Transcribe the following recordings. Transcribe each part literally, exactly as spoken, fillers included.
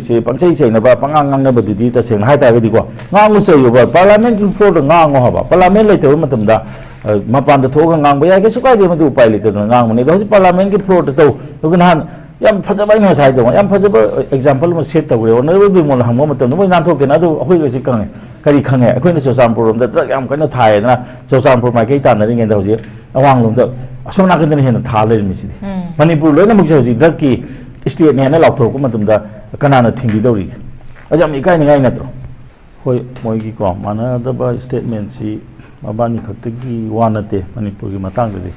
ꯁꯤ ꯄꯪꯆꯩ ꯆꯩꯅꯕ, ꯄꯪꯉꯥꯡ ꯉꯥꯡꯅꯕꯗꯨꯗꯤ ꯇꯁꯦꯡꯅ ꯍꯥꯏ ꯇꯥꯔꯒꯗꯤꯀꯣ, ꯉꯥꯡꯉꯨ ꯆꯩꯌꯨꯕ, ꯄꯥꯔꯂꯤꯌꯥꯃꯦꯟꯒꯤ ꯐ꯭ꯂꯣꯔꯗ ꯉꯥꯡꯉꯣ ꯍꯥꯏꯕ꯫ ꯄꯥꯔꯂꯤꯌꯥꯃꯦꯟ ꯂꯩꯇꯕ ꯃꯇꯝꯗ, ꯑ, ꯃꯄꯥꯟꯗ ꯊꯣꯛꯑꯒ ꯉꯥꯡꯕ ꯌꯥꯏ, ꯀꯩꯁꯨ ꯀꯥꯏꯗꯦ, ꯃꯗꯨ ꯎꯄꯥꯏ ꯂꯩꯇꯗꯅ ꯉꯥꯡꯕꯅꯦ꯫ ꯑꯗꯣ ꯍꯧꯖꯤꯛ ꯄꯥꯔꯂꯤꯌꯥꯃꯦꯟꯒꯤ ꯐ꯭ꯂꯣꯔꯗ ꯇꯧ꯫ ꯑꯗꯨꯒ ꯅꯍꯥꯟ ꯌꯥꯝ ꯐꯖꯕ, ꯑꯩꯅ ꯉꯁꯥꯏ ꯍꯥꯏꯗꯣ, ꯌꯥꯝ ꯐꯖꯕ ꯑꯦꯛꯖꯥꯝꯄꯜ ꯑꯃ ꯁꯦꯠ ꯇꯧꯈ꯭ꯔꯦ꯫ ꯑꯣꯅꯔꯦꯕꯜ ꯕꯤꯃꯣꯜꯅ ꯍꯪꯕ ꯃꯇꯝꯗ ꯃꯣꯏ ꯅꯥꯟꯊꯣꯛꯇꯦꯅ꯫ ꯑꯗꯨ ꯑꯩꯈꯣꯏ ꯍꯧꯖꯤꯛ ꯈꯪꯉꯦ꯫ ꯀꯔꯤ ꯈꯪꯉꯦ? ꯑꯩꯈꯣꯏꯅ ꯆꯨꯔꯆꯥꯟꯄꯨꯔ ꯔꯣꯝꯗ ꯗ꯭ꯔꯒ ꯌꯥꯝ ꯀꯟꯅ ꯊꯥꯏꯌꯦꯗꯅ, ꯆꯨꯔꯆꯥꯟꯄꯨꯔ ꯃꯥꯏꯀꯩ ꯇꯥꯟꯅꯔꯤꯉꯩꯗ ꯍꯧꯖꯤꯛ ꯑꯋꯥꯡꯂꯣꯝꯗ ꯑꯁꯣꯝ ꯅꯥꯀꯟꯗꯅ ꯍꯦꯟꯅ ꯊꯥ ꯂꯩꯔꯝꯃꯤꯁꯤꯗꯤ꯫ ꯎꯝ꯫ ꯃꯅꯤꯄꯨꯔ ꯂꯣꯏꯅꯃꯛꯁꯦ ꯍꯧꯖꯤꯛ ꯗ꯭ꯔꯒꯀꯤ ꯁ꯭ꯇꯦꯠꯅꯦꯅ ꯂꯥꯎꯊꯣꯔꯛꯄ ꯃꯇꯝꯗ ꯀꯅꯥꯅ ꯊꯤꯡꯕꯤꯗꯧꯔꯤꯒꯦ? ꯑꯗꯨ ꯌꯥꯝ ꯏꯀꯥꯏꯅꯤꯡꯉꯥꯏ ꯅꯠꯇ꯭ꯔꯣ? ꯍꯣꯏ, ꯃꯣꯏꯒꯤꯀꯣ ꯃꯥꯟꯅꯗꯕ ꯁ꯭ꯇꯦꯠꯃꯦꯟꯁꯤ ꯃꯕꯥꯅꯤ ꯈꯛꯇꯒꯤ ꯋꯥ ꯅꯠꯇꯦ꯫ ꯃꯅꯤꯄꯨꯔꯒꯤ ꯃꯇꯥꯡꯗꯗꯤ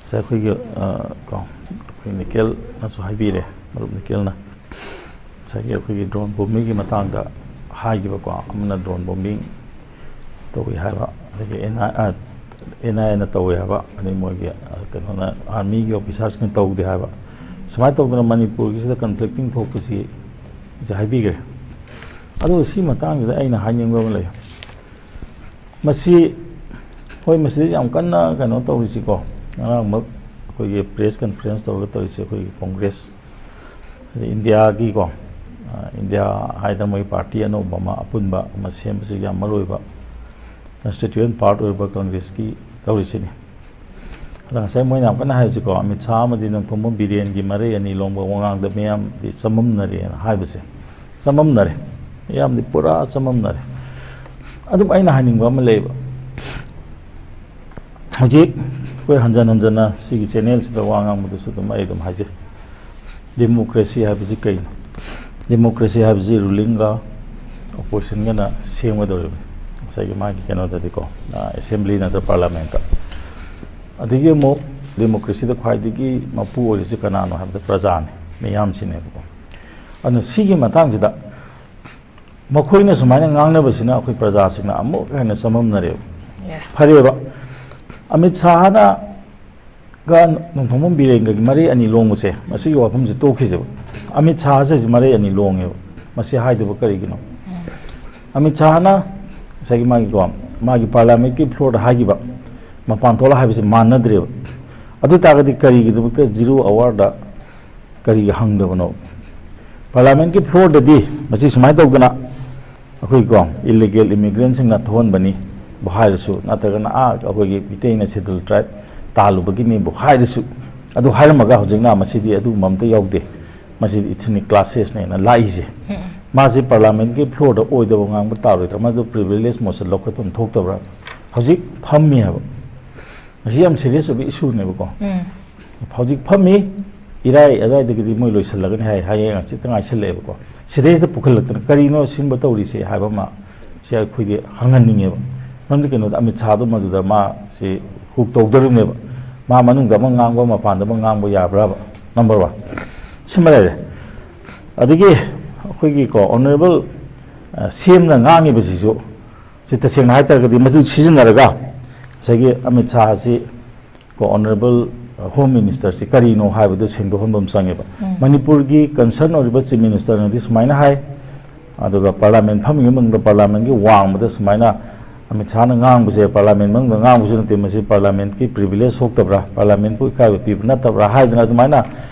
ꯉꯁꯥꯏ ꯑꯩꯈꯣꯏꯒꯤ, ꯑ, ꯀꯣ, ꯑꯩꯈꯣꯏ ꯅꯤꯀꯦꯜꯅꯁꯨ ꯍꯥꯏꯕꯤꯔꯦ, ꯃꯔꯨꯞ ꯅꯤꯀꯦꯜꯅ꯫ ꯉꯁꯥꯏꯒꯤ ꯑꯩꯈꯣꯏꯒꯤ ꯗ꯭ꯔꯣꯟ ꯕꯣꯝꯕꯤꯡꯒꯤ ꯃꯇꯥꯡꯗ ꯍꯥꯏꯈꯤꯕꯀꯣ, ꯑꯃꯅ ꯗ꯭ꯔꯣꯟ ꯕꯣꯝꯕꯤꯡ ꯇꯧꯏ ꯍꯥꯏꯕ, ꯑꯗꯒꯤ ꯑꯦꯟ ꯑꯥꯏ, ꯑ, ꯑꯦꯟ ꯑꯥꯏ ꯑꯦꯅ ꯇꯧꯏ ꯍꯥꯏꯕ, ꯑꯗꯩ ꯃꯣꯏꯒꯤ, ꯑ, ꯀꯩꯅꯣꯅ, ꯑꯥꯔꯃꯤꯒꯤ ꯑꯣꯐꯤꯁꯥꯔꯁꯤꯡꯅ ꯇꯧꯗꯦ ꯍꯥꯏꯕ꯫ ꯁꯨꯃꯥꯏꯅ ꯇꯧꯗꯅ ꯃꯅꯤꯄꯨꯔꯒꯤꯁꯤꯗ ꯀꯟꯐ꯭ꯂꯤꯛꯇꯤꯡ ꯊꯣꯛꯄꯁꯤ ꯍꯧꯖꯤꯛ ꯍꯥꯏꯕꯤꯈ꯭ꯔꯦ꯫ ꯑꯗꯨꯒ ꯁꯤ ꯃꯇꯥꯡꯁꯤꯗ ꯑꯩꯅ ꯍꯥꯏꯅꯤꯡꯕ ꯑꯃ ꯂꯩ꯫ ꯃꯁꯤ, ꯍꯣꯏ, ꯃꯁꯤꯗ ꯌꯥꯝ ꯀꯟꯅ ꯀꯩꯅꯣ ꯇꯧꯔꯤꯁꯤꯀꯣ, ꯉꯔꯥꯡꯃꯛ ꯑꯩꯈꯣꯏꯒꯤ ꯄ꯭ꯔꯦꯁ ꯀꯟꯐ꯭ꯔꯦꯟꯁ ꯇꯧꯔꯒ ꯇꯧꯔꯤꯁꯦ ꯑꯩꯈꯣꯏꯒꯤ ꯀꯣꯡꯒ꯭ꯔꯦꯁ, ꯑꯗꯩ ꯏꯟꯗꯤꯌꯥꯒꯤꯀꯣ, ꯑ, ꯏꯟꯗꯤꯌꯥ ꯍꯥꯏꯗꯅ ꯃꯣꯏ ꯄꯥꯔꯇꯤ ꯑꯅꯧꯕ ꯑꯃ, ꯑꯄꯨꯟꯕ ꯑꯃ ꯁꯦꯝꯕꯁꯤ ꯌꯥꯝ ꯃꯔꯨ ꯑꯣꯏꯕ꯫ ꯀꯟꯁꯇꯤꯇ꯭ꯌꯨꯌꯦꯟ ꯄꯥꯔꯠ ꯑꯣꯏꯕ ꯀꯪꯒ꯭ꯔꯦꯁꯀꯤ ꯇꯧꯔꯤꯁꯤꯅꯤ꯫ ꯑꯗ ꯉꯁꯥꯏ ꯃꯣꯏꯅ ꯌꯥꯝ ꯀꯟꯅ ꯍꯥꯏꯕꯁꯤꯀꯣ, ꯑꯃꯤꯠ ꯁꯥꯍ ꯑꯃꯗꯤ ꯅꯣꯡꯊꯣꯝꯕꯝ ꯕꯤꯔꯦꯟꯒꯤ ꯃꯔꯩ ꯑꯅꯤ ꯂꯣꯡꯕ ꯋꯥꯉꯥꯡꯗ ꯃꯤꯌꯥꯝꯗꯤ ꯆꯃꯝꯅꯔꯦꯅ ꯍꯥꯏꯕꯁꯦ, ꯆꯃꯝꯅꯔꯦ, ꯃꯤꯌꯥꯝꯗꯤ ꯄꯨꯔꯥ ꯆꯃꯝꯅꯔꯦ꯫ ꯑꯗꯨꯝ ꯑꯩꯅ ꯍꯥꯏꯅꯤꯡꯕ ꯑꯃ ꯂꯩꯕ, ꯍꯧꯖꯤꯛ ꯑꯩꯈꯣꯏ ꯍꯟꯖꯟ ꯍꯟꯖꯟꯅ ꯁꯤꯒꯤ ꯆꯦꯅꯦꯜꯁꯤꯗ ꯋꯥ ꯉꯥꯡꯕꯗꯁꯨ ꯑꯗꯨꯝ ꯑꯩ ꯑꯗꯨꯝ ꯍꯥꯏꯖꯩ, ꯗꯦꯃꯣꯀ꯭ꯔꯦꯁꯤ ꯍꯥꯏꯕꯁꯤ ꯀꯩꯅꯣ? ꯗꯦꯃꯣꯀ꯭ꯔꯦꯁꯤ ꯍꯥꯏꯕꯁꯤ ꯔꯨꯂꯤꯡꯒ ꯑꯣꯄꯣꯖꯤꯁꯟꯒꯅ ꯁꯦꯝꯒꯗꯧꯔꯤꯕꯅꯤ, ꯉꯁꯥꯏꯒꯤ ꯃꯥꯒꯤ ꯀꯩꯅꯣꯗꯗꯤꯀꯣ, ꯑꯦꯁꯦꯝꯕ꯭ꯂꯤ ꯅꯠꯇ꯭ꯔ ꯄꯥꯔꯂꯤꯌꯥꯃꯦꯟꯠꯇ꯫ ꯑꯗꯒꯤ ꯑꯃꯨꯛ ꯗꯦꯃꯣꯀ꯭ꯔꯦꯁꯤꯗ ꯈ꯭ꯋꯥꯏꯗꯒꯤ ꯃꯄꯨ ꯑꯣꯏꯔꯤꯁꯤ ꯀꯅꯥꯅꯣ ꯍꯥꯏꯕꯗ ꯄ꯭ꯔꯖꯥꯅꯤ, ꯃꯤꯌꯥꯝꯁꯤꯅꯦꯕꯀꯣ꯫ ꯑꯗꯨꯅ ꯁꯤꯒꯤ ꯃꯇꯥꯡꯁꯤꯗ ꯃꯈꯣꯏꯅ ꯁꯨꯃꯥꯏꯅ ꯉꯥꯡꯅꯕꯁꯤꯅ ꯑꯩꯈꯣꯏ ꯄ꯭ꯔꯖꯥꯁꯤꯡꯅ ꯑꯃꯨꯛ ꯍꯦꯟꯅ ꯆꯃꯝꯅꯔꯦꯕ꯫ Yes. ꯐꯔꯦꯕ, ꯑꯃꯤꯠ ꯁꯥꯍꯅ ꯒ ꯅꯣꯡꯊꯣꯝꯕꯝ ꯕꯤꯔꯦꯟꯒꯒꯤ ꯃꯔꯩ ꯑꯅꯤ ꯂꯣꯡꯕꯁꯦ, ꯃꯁꯤꯒꯤ ꯋꯥꯐꯝꯁꯦ ꯇꯣꯛꯈꯤꯁꯦꯕ꯫ ꯑꯃꯤꯠ ꯁꯥꯍꯁꯦ ꯍꯧꯖꯤꯛ ꯃꯔꯩ ꯑꯅꯤ ꯂꯣꯡꯉꯦꯕ꯫ ꯃꯁꯤ ꯍꯥꯏꯗꯨꯕ ꯀꯔꯤꯒꯤꯅꯣ? ꯑꯃꯤꯠ ꯁꯥꯍꯅ ꯉꯁꯥꯏꯒꯤ ꯃꯥꯒꯤꯀꯣ, ꯃꯥꯒꯤ ꯄꯥꯔꯂꯤꯌꯥꯃꯦꯟꯠꯀꯤ ꯐ꯭ꯂꯣꯔꯗ ꯍꯥꯏꯈꯤꯕ, ꯃꯄꯥꯟ ꯊꯣꯛꯂ ꯍꯥꯏꯕꯁꯤ ꯃꯥꯟꯅꯗ꯭ꯔꯦꯕ꯫ ꯑꯗꯨ ꯇꯥꯔꯒꯗꯤ ꯀꯔꯤꯒꯤꯗꯃꯛꯇ ꯖꯤꯔꯣ ꯑꯋꯥꯔꯗ ꯀꯔꯤꯒꯤ ꯍꯪꯗꯕꯅꯣ? ꯄꯥꯔꯂꯥꯃꯦꯟꯒꯤ ꯐ꯭ꯂꯣꯔꯗꯗꯤ ꯃꯁꯤ ꯁꯨꯃꯥꯏꯅ ꯇꯧꯗꯅ ꯑꯩꯈꯣꯏꯀꯣ ꯏꯂꯤꯒꯦꯜ ꯏꯃꯤꯒ꯭ꯔꯦꯟꯁꯤꯡꯅ ꯊꯣꯛꯍꯟꯕꯅꯤ ꯕꯨ ꯍꯥꯏꯔꯁꯨ, ꯅꯠꯇ꯭ꯔꯒꯅ ꯑꯥ ꯑꯩꯈꯣꯏꯒꯤ ꯃꯤꯇꯩꯅ ꯁꯦꯗꯨꯜ ꯇ꯭ꯔꯥꯏꯕ ꯇꯥꯜꯂꯨꯕꯒꯤꯅꯤꯕꯨ ꯍꯥꯏꯔꯁꯨ, ꯑꯗꯨ ꯍꯥꯏꯔꯝꯃꯒ ꯍꯧꯖꯤꯛꯅ ꯃꯁꯤꯗꯤ ꯑꯗꯨꯒꯨꯝꯕ ꯑꯝꯇ ꯌꯥꯎꯗꯦ, ꯃꯁꯤꯗꯤ ꯏꯊꯅꯤꯛ ꯀ꯭ꯂꯥꯁꯦꯁꯅꯦꯅ ꯂꯥꯛꯏꯁꯦ꯫ ꯃꯥꯁꯤ ꯄꯥꯔꯂꯥꯃꯦꯟꯒꯤ ꯐ꯭ꯂꯣꯔꯗ ꯑꯣꯏꯗꯕ ꯉꯥꯡꯕ ꯇꯥꯔꯣꯏꯗ꯭ꯔꯥ? ꯃꯗꯨ ꯄ꯭ꯔꯤꯚꯤꯂꯦꯖ ꯃꯣꯁꯟ ꯂꯧꯈꯠꯐꯝ ꯊꯣꯛꯇꯕ꯭ꯔꯥ? ꯍꯧꯖꯤꯛ ꯐꯝꯃꯤ ꯍꯥꯏꯕ꯫ ꯃꯁꯤ ꯌꯥꯝ ꯁꯦꯔꯤꯌꯁ ꯑꯣꯏꯕ ꯏꯁꯨꯅꯦꯕꯀꯣ꯫ ꯍꯧꯖꯤꯛ ꯐꯝꯃꯤ, ꯏꯔꯥꯏ ꯑꯗꯨꯋꯥꯏꯗꯒꯤꯗꯤ ꯃꯣꯏ ꯂꯣꯏꯁꯤꯜꯂꯒꯅꯤ ꯍꯥꯏ, ꯍꯌꯦꯡ ꯍꯪꯆꯤꯠꯇ ꯉꯥꯏꯁꯜꯂꯛꯑꯦꯕꯀꯣ꯫ ꯁꯤꯗꯩꯁꯤꯗ ꯄꯨꯈꯠꯂꯛꯇꯅ ꯀꯔꯤꯅꯣ ꯁꯤꯒꯨꯝꯕ ꯇꯧꯔꯤꯁꯦ ꯍꯥꯏꯕ ꯑꯃ ꯁꯤ ꯑꯩꯈꯣꯏꯗꯤ ꯍꯪꯍꯟꯅꯤꯡꯉꯦꯕ꯫ ꯃꯔꯝꯗꯤ ꯀꯩꯅꯣꯗ ꯑꯃꯤꯠ ꯁꯥꯍꯗꯣ ꯃꯗꯨꯗ ꯃꯥ ꯁꯤ ꯍꯨꯛ ꯇꯧꯗꯣꯔꯤꯕꯅꯦꯕ꯫ ꯃꯥ ꯃꯅꯨꯡꯗ ꯑꯃ ꯉꯥꯡꯕ ꯃꯄꯥꯟꯗ ꯑꯃ ꯉꯥꯡꯕ ꯌꯥꯕ꯭ꯔꯥꯕ? Number one. ꯁꯤꯃ ꯂꯩꯔꯦ꯫ ꯑꯗꯒꯤ ꯑꯩꯈꯣꯏꯒꯤꯀꯣ ꯑꯣꯅꯔꯦꯕꯜ ꯁꯤ ꯑꯦꯝꯅ ꯉꯥꯡꯉꯤꯕꯁꯤꯁꯨ ꯁꯤ ꯇꯁꯦꯡꯅ ꯍꯥꯏꯇꯥꯔꯒꯗꯤ ꯃꯗꯨ ꯁꯤꯖꯤꯟꯅꯔꯒ ꯉꯁꯥꯏꯒꯤ ꯑꯃꯤꯠ ꯁꯥꯍꯁꯤ ꯀꯣ ꯑꯣꯅꯔꯦꯕꯜ ꯍꯣꯝ ꯃꯤꯅꯤꯁꯇꯔꯁꯤ ꯀꯔꯤꯅꯣ ꯍꯥꯏꯕꯗꯨ ꯁꯦꯡꯗꯣꯛꯍꯟꯕ ꯑꯃ ꯆꯪꯉꯦꯕ꯫ ꯃꯅꯤꯄꯨꯔꯒꯤ ꯀꯟꯁꯔꯟ ꯑꯣꯏꯔꯤꯕ ꯆꯤꯐ ꯃꯤꯅꯤꯁꯇꯔꯅꯗꯤ ꯁꯨꯃꯥꯏꯅ ꯍꯥꯏ, ꯑꯗꯨꯒ ꯄꯥꯔꯂꯥꯃꯦꯟ ꯐꯝꯃꯤꯉꯩ ꯃꯅꯨꯡꯗ ꯄꯥꯔꯂꯥꯃꯦꯟꯒꯤ ꯋꯥꯡꯃꯗ ꯁꯨꯃꯥꯏꯅ ꯑꯃꯤꯠ ꯁꯥꯍꯅ ꯉꯥꯡꯕꯁꯦ ꯄꯥꯔꯂꯥꯃꯦꯟ ꯃꯅꯨꯡꯗ ꯉꯥꯡꯕꯁꯨ ꯅꯠꯇꯦ, ꯃꯁꯤ ꯄꯥꯔꯂꯥꯃꯦꯟꯒꯤ ꯄ꯭ꯔꯤꯚꯤꯂꯦꯖ ꯊꯣꯛꯇꯕ꯭ꯔꯥ, ꯄꯥꯔꯂꯥꯃꯦꯟꯕꯨ ꯏꯀꯥꯏꯕ ꯄꯤꯕ ꯅꯠꯇꯕ꯭ꯔꯥ ꯍꯥꯏꯗꯅ ꯑꯗꯨꯃꯥꯏꯅ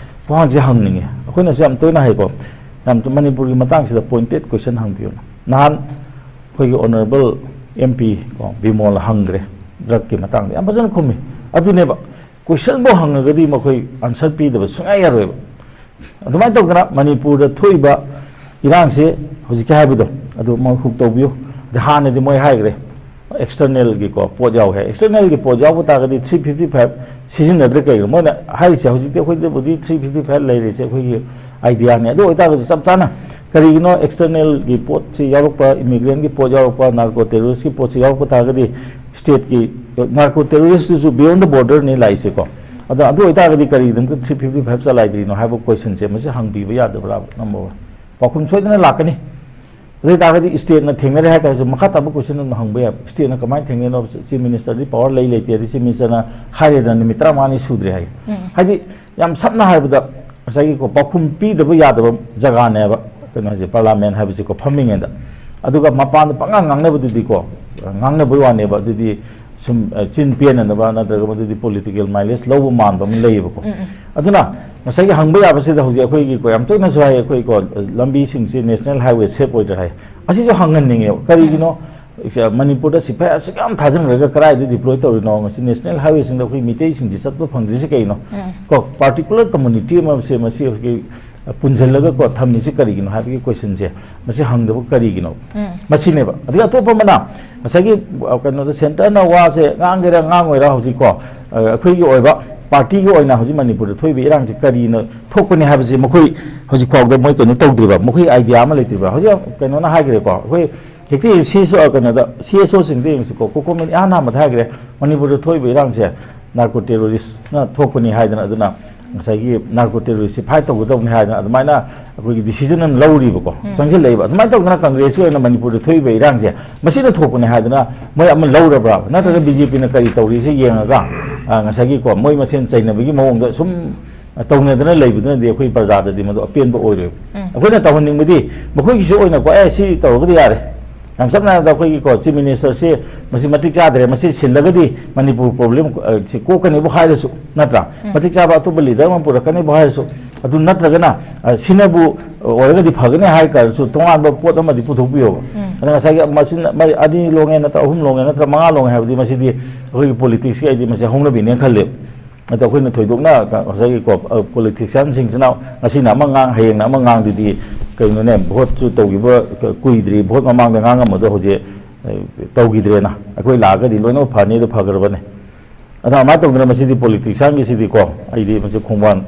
ꯋꯥꯍꯪꯁꯦ ꯍꯪꯅꯤꯡꯉꯦ꯫ ꯑꯩꯈꯣꯏꯅꯁꯨ ꯌꯥꯝ ꯇꯣꯏꯅ ꯍꯥꯏꯀꯣ, ꯌꯥꯝ ꯇꯣ-, ꯃꯅꯤꯄꯨꯔꯒꯤ ꯃꯇꯥꯡꯁꯤꯗ ꯄꯣꯏꯟꯇꯦꯠ ꯀꯣꯏꯁꯟ ꯍꯪꯕꯤꯌꯨꯅ꯫ ꯅꯍꯥꯟ ꯑꯩꯈꯣꯏꯒꯤ ꯑꯣꯅꯔꯦꯕꯜ ꯑꯦꯝ ꯄꯤ ꯀꯣ ꯕꯤꯃꯣꯜ ꯍꯪꯈ꯭ꯔꯦ, ꯗ꯭ꯔꯒꯀꯤ ꯃꯇꯥꯡꯗ ꯌꯥꯝ ꯐꯖꯅ ꯈꯨꯝꯃꯤ꯫ ꯑꯗꯨꯅꯦꯕ, ꯀꯣꯏꯁꯟꯕꯨ ꯍꯪꯉꯒꯗꯤ ꯃꯈꯣꯏ ꯑꯟꯁꯔ ꯄꯤꯗꯕ ꯁꯨꯡꯌꯥ ꯌꯥꯔꯣꯏꯕ꯫ ꯑꯗꯨꯃꯥꯏꯅ ꯇꯧꯗꯅ ꯃꯅꯤꯄꯨꯔꯗ ꯊꯣꯛꯏꯕ ꯏꯔꯥꯡꯁꯦ ꯍꯧꯖꯤꯛꯀꯤ ꯍꯥꯏꯕꯗꯣ ꯑꯗꯨ ꯃꯣꯏ ꯍꯨꯛ ꯇꯧꯕꯤꯌꯨ꯫ ꯑꯗ ꯍꯥꯟꯅꯗꯤ ꯃꯣꯏ ꯍꯥꯏꯈ꯭ꯔꯦ ꯑꯦꯛꯁꯇꯔꯅꯦꯜꯒꯤꯀꯣ ꯄꯣꯠ ꯌꯥꯎꯋꯦ ꯍꯥꯏ꯫ ꯑꯦꯛꯁꯇꯔꯅꯦꯜꯒꯤ ꯄꯣꯠ ꯌꯥꯎꯕ ꯇꯥꯔꯒꯗꯤ ꯊ꯭ꯔꯤ ꯐꯤꯐꯇꯤ ꯐꯥꯏꯚ ꯁꯤꯖꯤꯟꯅꯗ꯭ꯔꯦ꯫ ꯀꯩꯒꯤꯅꯣ ꯃꯣꯏꯅ ꯍꯥꯏꯔꯤꯁꯦ? ꯍꯧꯖꯤꯛꯇꯤ ꯑꯩꯈꯣꯏꯗꯕꯨꯗꯤ ꯊ꯭ꯔꯤ ꯐꯤꯐꯇꯤ ꯐꯥꯏꯚ ꯂꯩꯔꯤꯁꯦ ꯑꯩꯈꯣꯏꯒꯤ ꯑꯥꯏꯗꯤꯌꯥꯅꯤ꯫ ꯑꯗꯨ ꯑꯣꯏꯇꯥꯔꯒꯁꯨ ꯆꯞ ꯆꯥꯅ ꯀꯔꯤꯒꯤꯅꯣ ꯑꯦꯛꯁꯇꯔꯅꯦꯜꯒꯤ ꯄꯣꯠꯁꯤ ꯌꯥꯎꯔꯛꯄ, ꯏꯃꯤꯒ꯭ꯔꯦꯟꯒꯤ ꯄꯣꯠ ꯌꯥꯎꯔꯛꯄ, ꯅꯥꯔꯀꯣ ꯇꯦꯔꯣꯔꯤꯁꯀꯤ ꯄꯣꯠꯁꯤ ꯌꯥꯎꯔꯛꯄ ꯇꯥꯔꯒꯗꯤ ꯁ꯭ꯇꯦꯠꯀꯤ ꯅꯥꯔꯀꯣ ꯇꯦꯔꯣꯔꯤꯁꯇꯨꯁꯨ ꯕꯤꯌꯣꯟ ꯗ ꯕꯣꯔꯗꯔꯅꯤ ꯂꯥꯛꯏꯁꯦꯀꯣ꯫ ꯑꯗꯣ ꯑꯗꯨ ꯑꯣꯏꯇꯥꯔꯒꯗꯤ ꯀꯔꯤꯒꯤꯗꯃꯛꯇ ꯊ꯭ꯔꯤ ꯐꯤꯐꯇꯤ ꯐꯥꯏꯚ ꯆꯂꯥꯏꯗ꯭ꯔꯤꯅꯣ ꯍꯥꯏꯕ ꯀꯣꯏꯁꯟꯁꯦ ꯃꯁꯤ ꯍꯪꯕꯤꯕ ꯌꯥꯗꯕ꯭ꯔꯥ? Number one. ꯄꯥꯎꯈꯨꯝ ꯁꯣꯏꯗꯅ ꯂꯥꯛꯀꯅꯤ꯫ ꯑꯗꯨ ꯑꯣꯏꯇꯥꯔꯒꯗꯤ ꯁ꯭ꯇꯦꯠꯅ ꯊꯦꯡꯅꯔꯦ ꯍꯥꯏꯇꯥꯔꯁꯨ ꯃꯈꯥ ꯇꯥꯕ ꯀꯣꯏꯁꯟ ꯑꯗꯨꯝ ꯍꯪꯕ ꯌꯥꯏ꯫ ꯁ꯭ꯇꯦꯠꯅ ꯀꯃꯥꯏꯅ ꯊꯦꯡꯅꯩꯅꯣ? ꯆꯤꯐ ꯃꯤꯅꯤꯁꯇꯔꯗꯤ ꯄꯋꯥꯔ ꯂꯩ ꯂꯩꯇꯦ ꯑꯗꯩ ꯆꯤꯐ ꯃꯤꯅꯤꯁꯇꯔꯅ ꯍꯥꯏꯔꯦꯗꯅ ꯅꯨꯃꯤꯠ ꯇꯔꯥꯃꯉꯥꯅꯤ ꯁꯨꯗ꯭ꯔꯦ ꯍꯥꯏ꯫ ꯍꯥꯏꯗꯤ ꯌꯥꯝ ꯁꯝꯅ ꯍꯥꯏꯔꯕꯗ ꯉꯁꯥꯏꯒꯤꯀꯣ ꯄꯥꯎꯈꯨꯝ ꯄꯤꯗꯕ ꯌꯥꯗꯕ ꯖꯒꯥꯅꯦꯕ ꯀꯩꯅꯣ ꯍꯥꯏꯁꯦ, ꯄꯥꯔꯂꯥꯃꯦꯟ ꯍꯥꯏꯕꯁꯤꯀꯣ ꯐꯝꯃꯤꯉꯩꯗ꯫ ꯑꯗꯨꯒ ꯃꯄꯥꯟꯗ ꯄꯪꯉꯥꯡ ꯉꯥꯡꯅꯕꯗꯨꯗꯤꯀꯣ, ꯉꯥꯡꯅꯕꯩ ꯋꯥꯅꯦꯕ, ꯑꯗꯨꯗꯤ ꯁꯨꯝ, ꯑ, ꯆꯤꯟ ꯄꯦꯟꯅꯅꯕ ꯅꯠꯇ꯭ꯔꯒ ꯃꯗꯨꯗꯤ political mileage ꯂꯧꯕ ꯃꯥꯟꯕ ꯑꯃ ꯂꯩꯌꯦꯕꯀꯣ꯫ ꯎꯝ, ꯎꯝ꯫ ꯑꯗꯨꯅ ꯉꯁꯥꯏꯒꯤ ꯍꯪꯕ ꯌꯥꯕꯁꯤꯗ ꯍꯧꯖꯤꯛ ꯑꯩꯈꯣꯏꯒꯤ ꯀꯣ, ꯌꯥꯝ ꯇꯣꯏꯅꯁꯨ ꯍꯥꯏ ꯑꯩꯈꯣꯏ ꯀꯣ, ꯂꯝꯕꯤꯁꯤꯡꯁꯤ national highway safe ꯑꯣꯏꯗ꯭ꯔꯥ ꯍꯥꯏ꯫ ꯑꯁꯤꯁꯨ ꯍꯪꯍꯟꯅꯤꯡꯉꯦꯕ, ꯀꯔꯤꯒꯤꯅꯣ? ꯎꯝ꯫ ꯃꯅꯤꯄꯨꯔꯗ ꯁꯤꯐꯥꯏ ꯑꯁꯨꯛ ꯌꯥꯝ ꯊꯥꯖꯤꯟꯈ꯭ꯔꯒ ꯀꯗꯥꯏꯗ deploy ꯇꯧꯔꯤꯅꯣ? ꯉꯁꯤ national highwayꯁꯤꯡꯗ ꯑꯩꯈꯣꯏ ꯃꯤꯇꯩꯁꯤꯡꯁꯤ ꯆꯠꯄ ꯐꯪꯗ꯭ꯔꯤꯁꯤ ꯀꯩꯅꯣ? ꯎꯝ꯫ ꯀꯣ, particular community ꯑꯃꯁꯦ ꯃꯁꯤ ꯍꯧꯖꯤꯛꯀꯤ ꯄꯨꯟꯁꯤꯜꯂꯒꯀꯣ ꯊꯝꯃꯤꯁꯤ ꯀꯔꯤꯒꯤꯅꯣ ꯍꯥꯏꯕꯒꯤ questionꯁꯦ, ꯃꯁꯤ ꯍꯪꯗꯕ ꯀꯔꯤꯒꯤꯅꯣ? ꯎꯝ꯫ ꯃꯁꯤꯅꯦꯕ꯫ ꯑꯗꯒꯤ ꯑꯇꯣꯞꯄ ꯑꯃꯅ ꯉꯁꯥꯏꯒꯤ, ꯑ, ꯀꯩꯅꯣꯗ centreꯅ ꯋꯥꯁꯦ ꯉꯥꯡꯒꯦꯔꯥ ꯉꯥꯡꯉꯣꯏꯔꯥ ꯍꯧꯖꯤꯛꯀꯣ, ꯑ, ꯑꯩꯈꯣꯏꯒꯤ ꯑꯣꯏꯕ partyꯒꯤ ꯑꯣꯏꯅ ꯍꯧꯖꯤꯛ ꯃꯅꯤꯄꯨꯔꯗ ꯊꯣꯛꯏꯕ ꯏꯔꯥꯡꯁꯦ ꯀꯔꯤꯅ ꯊꯣꯛꯄꯅꯤ ꯍꯥꯏꯕꯁꯦ ꯃꯈꯣꯏ ꯍꯧꯖꯤꯛ ꯐꯥꯎꯗ ꯃꯣꯏ ꯀꯩꯅꯣ ꯇꯧꯗ꯭ꯔꯤꯕ, ꯃꯈꯣꯏ idea ꯑꯃ ꯂꯩꯇ꯭ꯔꯤꯕ꯫ ꯍꯧꯖꯤꯛ ꯀꯩꯅꯣꯅ ꯍꯥꯏꯈ꯭ꯔꯦꯀꯣ, ꯑꯩꯈꯣꯏ ꯍꯦꯛꯇ C S O, ꯀꯩꯅꯣꯗ, C S Oꯁꯤꯡꯗ ꯌꯦꯡꯁꯤꯀꯣ, COCOMIꯅ ꯏꯍꯥꯟ ꯍꯥꯟꯕꯗ ꯍꯥꯏꯈ꯭ꯔꯦ, ꯃꯅꯤꯄꯨꯔꯗ ꯊꯣꯛꯏꯕ ꯏꯔꯥꯡꯁꯦ narco terroristꯅ ꯊꯣꯛꯄꯅꯤ ꯍꯥꯏꯗꯅ, ꯑꯗꯨꯅ ꯉꯁꯥꯏꯒꯤ narco terroristꯁꯤ fight ꯇꯧꯒꯗꯧꯕꯅꯤ ꯍꯥꯏꯗꯅ ꯑꯗꯨꯃꯥꯏꯅ ꯑꯩꯈꯣꯏꯒꯤ decision ꯑꯃ ꯂꯧꯔꯤꯕꯀꯣ, ꯎꯝ꯫ ꯆꯪꯁꯤꯜꯂꯛꯏꯕ꯫ ꯑꯗꯨꯃꯥꯏꯅ ꯇꯧꯗꯅ Congressꯀꯤ ꯑꯣꯏꯅ ꯃꯅꯤꯄꯨꯔꯗ ꯊꯣꯛꯏꯕ ꯏꯔꯥꯡꯁꯦ ꯃꯁꯤꯅ ꯊꯣꯛꯄꯅꯤ ꯍꯥꯏꯗꯅ ꯃꯣꯏ ꯑꯃ ꯂꯧꯔꯕ꯭ꯔꯥ? ꯅꯠꯇ꯭ꯔꯒ BJPꯅ ꯀꯔꯤ ꯇꯧꯔꯤꯁꯦ ꯌꯦꯡꯉꯒ, ꯑ, ꯉꯁꯥꯏꯒꯤꯀꯣ ꯃꯣꯏ ꯃꯁꯦꯟ ꯆꯩꯅꯕꯒꯤ ꯃꯑꯣꯡꯗ ꯁꯨꯝ ꯇꯧꯅꯗꯅ ꯂꯩꯕꯗꯨꯅꯗꯤ ꯑꯩꯈꯣꯏ ꯄ꯭ꯔꯖꯥꯗꯗꯤ ꯃꯗꯨ ꯑꯄꯦꯟꯕ ꯑꯣꯏꯔꯣꯏꯕ꯫ ꯎꯝ꯫ ꯑꯩꯈꯣꯏꯅ ꯇꯧꯍꯟꯅꯤꯡꯕꯗꯤ ꯃꯈꯣꯏꯒꯤꯁꯨ ꯑꯣꯏꯅꯀꯣ, "ꯑꯦ, ꯁꯤ ꯇꯧꯔꯒꯗꯤ ꯌꯥꯔꯦ"꯫ ꯌꯥꯝ ꯁꯝꯅ ꯍꯥꯏꯔꯕꯗ ꯑꯩꯈꯣꯏꯒꯤꯀꯣ Chief Ministerꯁꯤ ꯃꯁꯤ ꯃꯇꯤꯛ ꯆꯥꯗ꯭ꯔꯦ, ꯃꯁꯤ ꯁꯤꯜꯂꯒꯗꯤ ꯃꯅꯤꯄꯨꯔ problem, ꯑ, ꯁꯤ ꯀꯣꯛꯀꯅꯤꯕꯨ ꯍꯥꯏꯔꯁꯨ, ꯅꯠꯇ꯭ꯔꯥ? ꯎꯝ꯫ ꯃꯇꯤꯛ ꯆꯥꯕ ꯑꯇꯣꯞꯄ leader ꯑꯃ ꯄꯨꯔꯛꯀꯅꯤꯕꯨ ꯍꯥꯏꯔꯁꯨ, ꯑꯗꯨ ꯅꯠꯇ꯭ꯔꯒꯅ, ꯑ, ꯁꯤꯅꯕꯨ ꯑꯣꯏꯔꯒꯗꯤ ꯐꯒꯅꯤ ꯍꯥꯏ ꯇꯥꯔꯁꯨ ꯇꯣꯉꯥꯟꯕ ꯄꯣꯠ ꯑꯃꯗꯤ ꯄꯨꯊꯣꯛꯄꯤꯌꯣꯕ꯫ ꯎꯝ꯫ ꯑꯗ ꯉꯁꯥꯏꯒꯤ ꯃꯁꯤꯅ ꯃꯔꯤ, ꯑꯅꯤ ꯂꯣꯡꯉꯦ ꯅꯠꯇ꯭ꯔ ꯑꯍꯨꯝ ꯂꯣꯡꯉꯦ ꯅꯠꯇ꯭ꯔ ꯃꯉꯥ ꯂꯣꯡꯉꯦ ꯍꯥꯏꯕꯗꯤ ꯃꯁꯤꯗꯤ ꯑꯩꯈꯣꯏꯒꯤ politicsꯀꯤ ꯑꯩꯗꯤ ꯃꯁꯤ ꯍꯧꯅꯕꯤꯅꯦꯅ ꯈꯜꯂꯦꯕ꯫ ꯑꯗꯣ ꯑꯩꯈꯣꯏꯅ ꯊꯣꯏꯗꯣꯛꯅ ꯉꯁꯥꯏꯒꯤꯀꯣ, ꯑ, politicianꯁꯤꯡꯁꯤꯅ ꯉꯁꯤꯅ ꯑꯃ ꯉꯥꯡ, ꯍꯌꯦꯡꯅ ꯑꯃ ꯉꯥꯡꯗꯨꯗꯤ ꯀꯩꯅꯣꯅꯦ, voteꯁꯨ ꯇꯧꯈꯤꯕ ꯀ-, ꯀꯨꯏꯗ꯭ꯔꯤ, vote ꯃꯃꯥꯡꯗ ꯉꯥꯡꯉꯝꯕꯗꯣ ꯍꯧꯖꯤꯛ, ꯑ, ꯇꯧꯈꯤꯗ꯭ꯔꯦꯅ꯫ ꯑꯩꯈꯣꯏ ꯂꯥꯛꯑꯒꯗꯤ ꯂꯣꯏꯅꯃꯛ ꯐꯅꯤꯗꯣ ꯐꯈ꯭ꯔꯕꯅꯦ꯫ ꯑꯗꯣ ꯑꯗꯨꯃꯥꯏꯅ ꯇꯧꯗꯅ ꯃꯁꯤꯗꯤ politicianꯒꯤꯁꯤꯗꯤꯀꯣ, ꯑꯩꯗꯤ ꯃꯁꯤ ꯈꯣꯡꯕꯥꯟ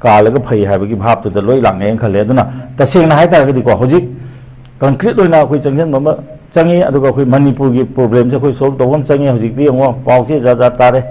ꯀꯥꯜꯂꯒ ꯐꯩ ꯍꯥꯏꯕꯒꯤ ꯚꯥꯞꯇꯨꯗ ꯂꯣꯏ ꯂꯥꯛꯅꯩꯅ ꯈꯜꯂꯦ꯫ ꯑꯗꯨꯅ ꯇꯁꯦꯡꯅ ꯍꯥꯏ ꯇꯥꯔꯒꯗꯤꯀꯣ, ꯍꯧꯖꯤꯛ concrete ꯑꯣꯏꯅ ꯑꯩꯈꯣꯏ ꯆꯪꯁꯤꯟꯕ ꯑꯃ ꯆꯪꯉꯤ, ꯑꯗꯨꯒ ꯑꯩꯈꯣꯏ ꯃꯅꯤꯄꯨꯔꯒꯤ problemꯁꯦ ꯑꯩꯈꯣꯏ solve ꯇꯧꯕ ꯑꯃ ꯆꯪꯉꯤ꯫ ꯍꯧꯖꯤꯛꯇꯤ ꯌꯦꯡꯉꯣ, ꯄꯥꯎꯁꯦ ꯖꯥꯠ ꯖꯥꯠ ꯇꯥꯔꯦ꯫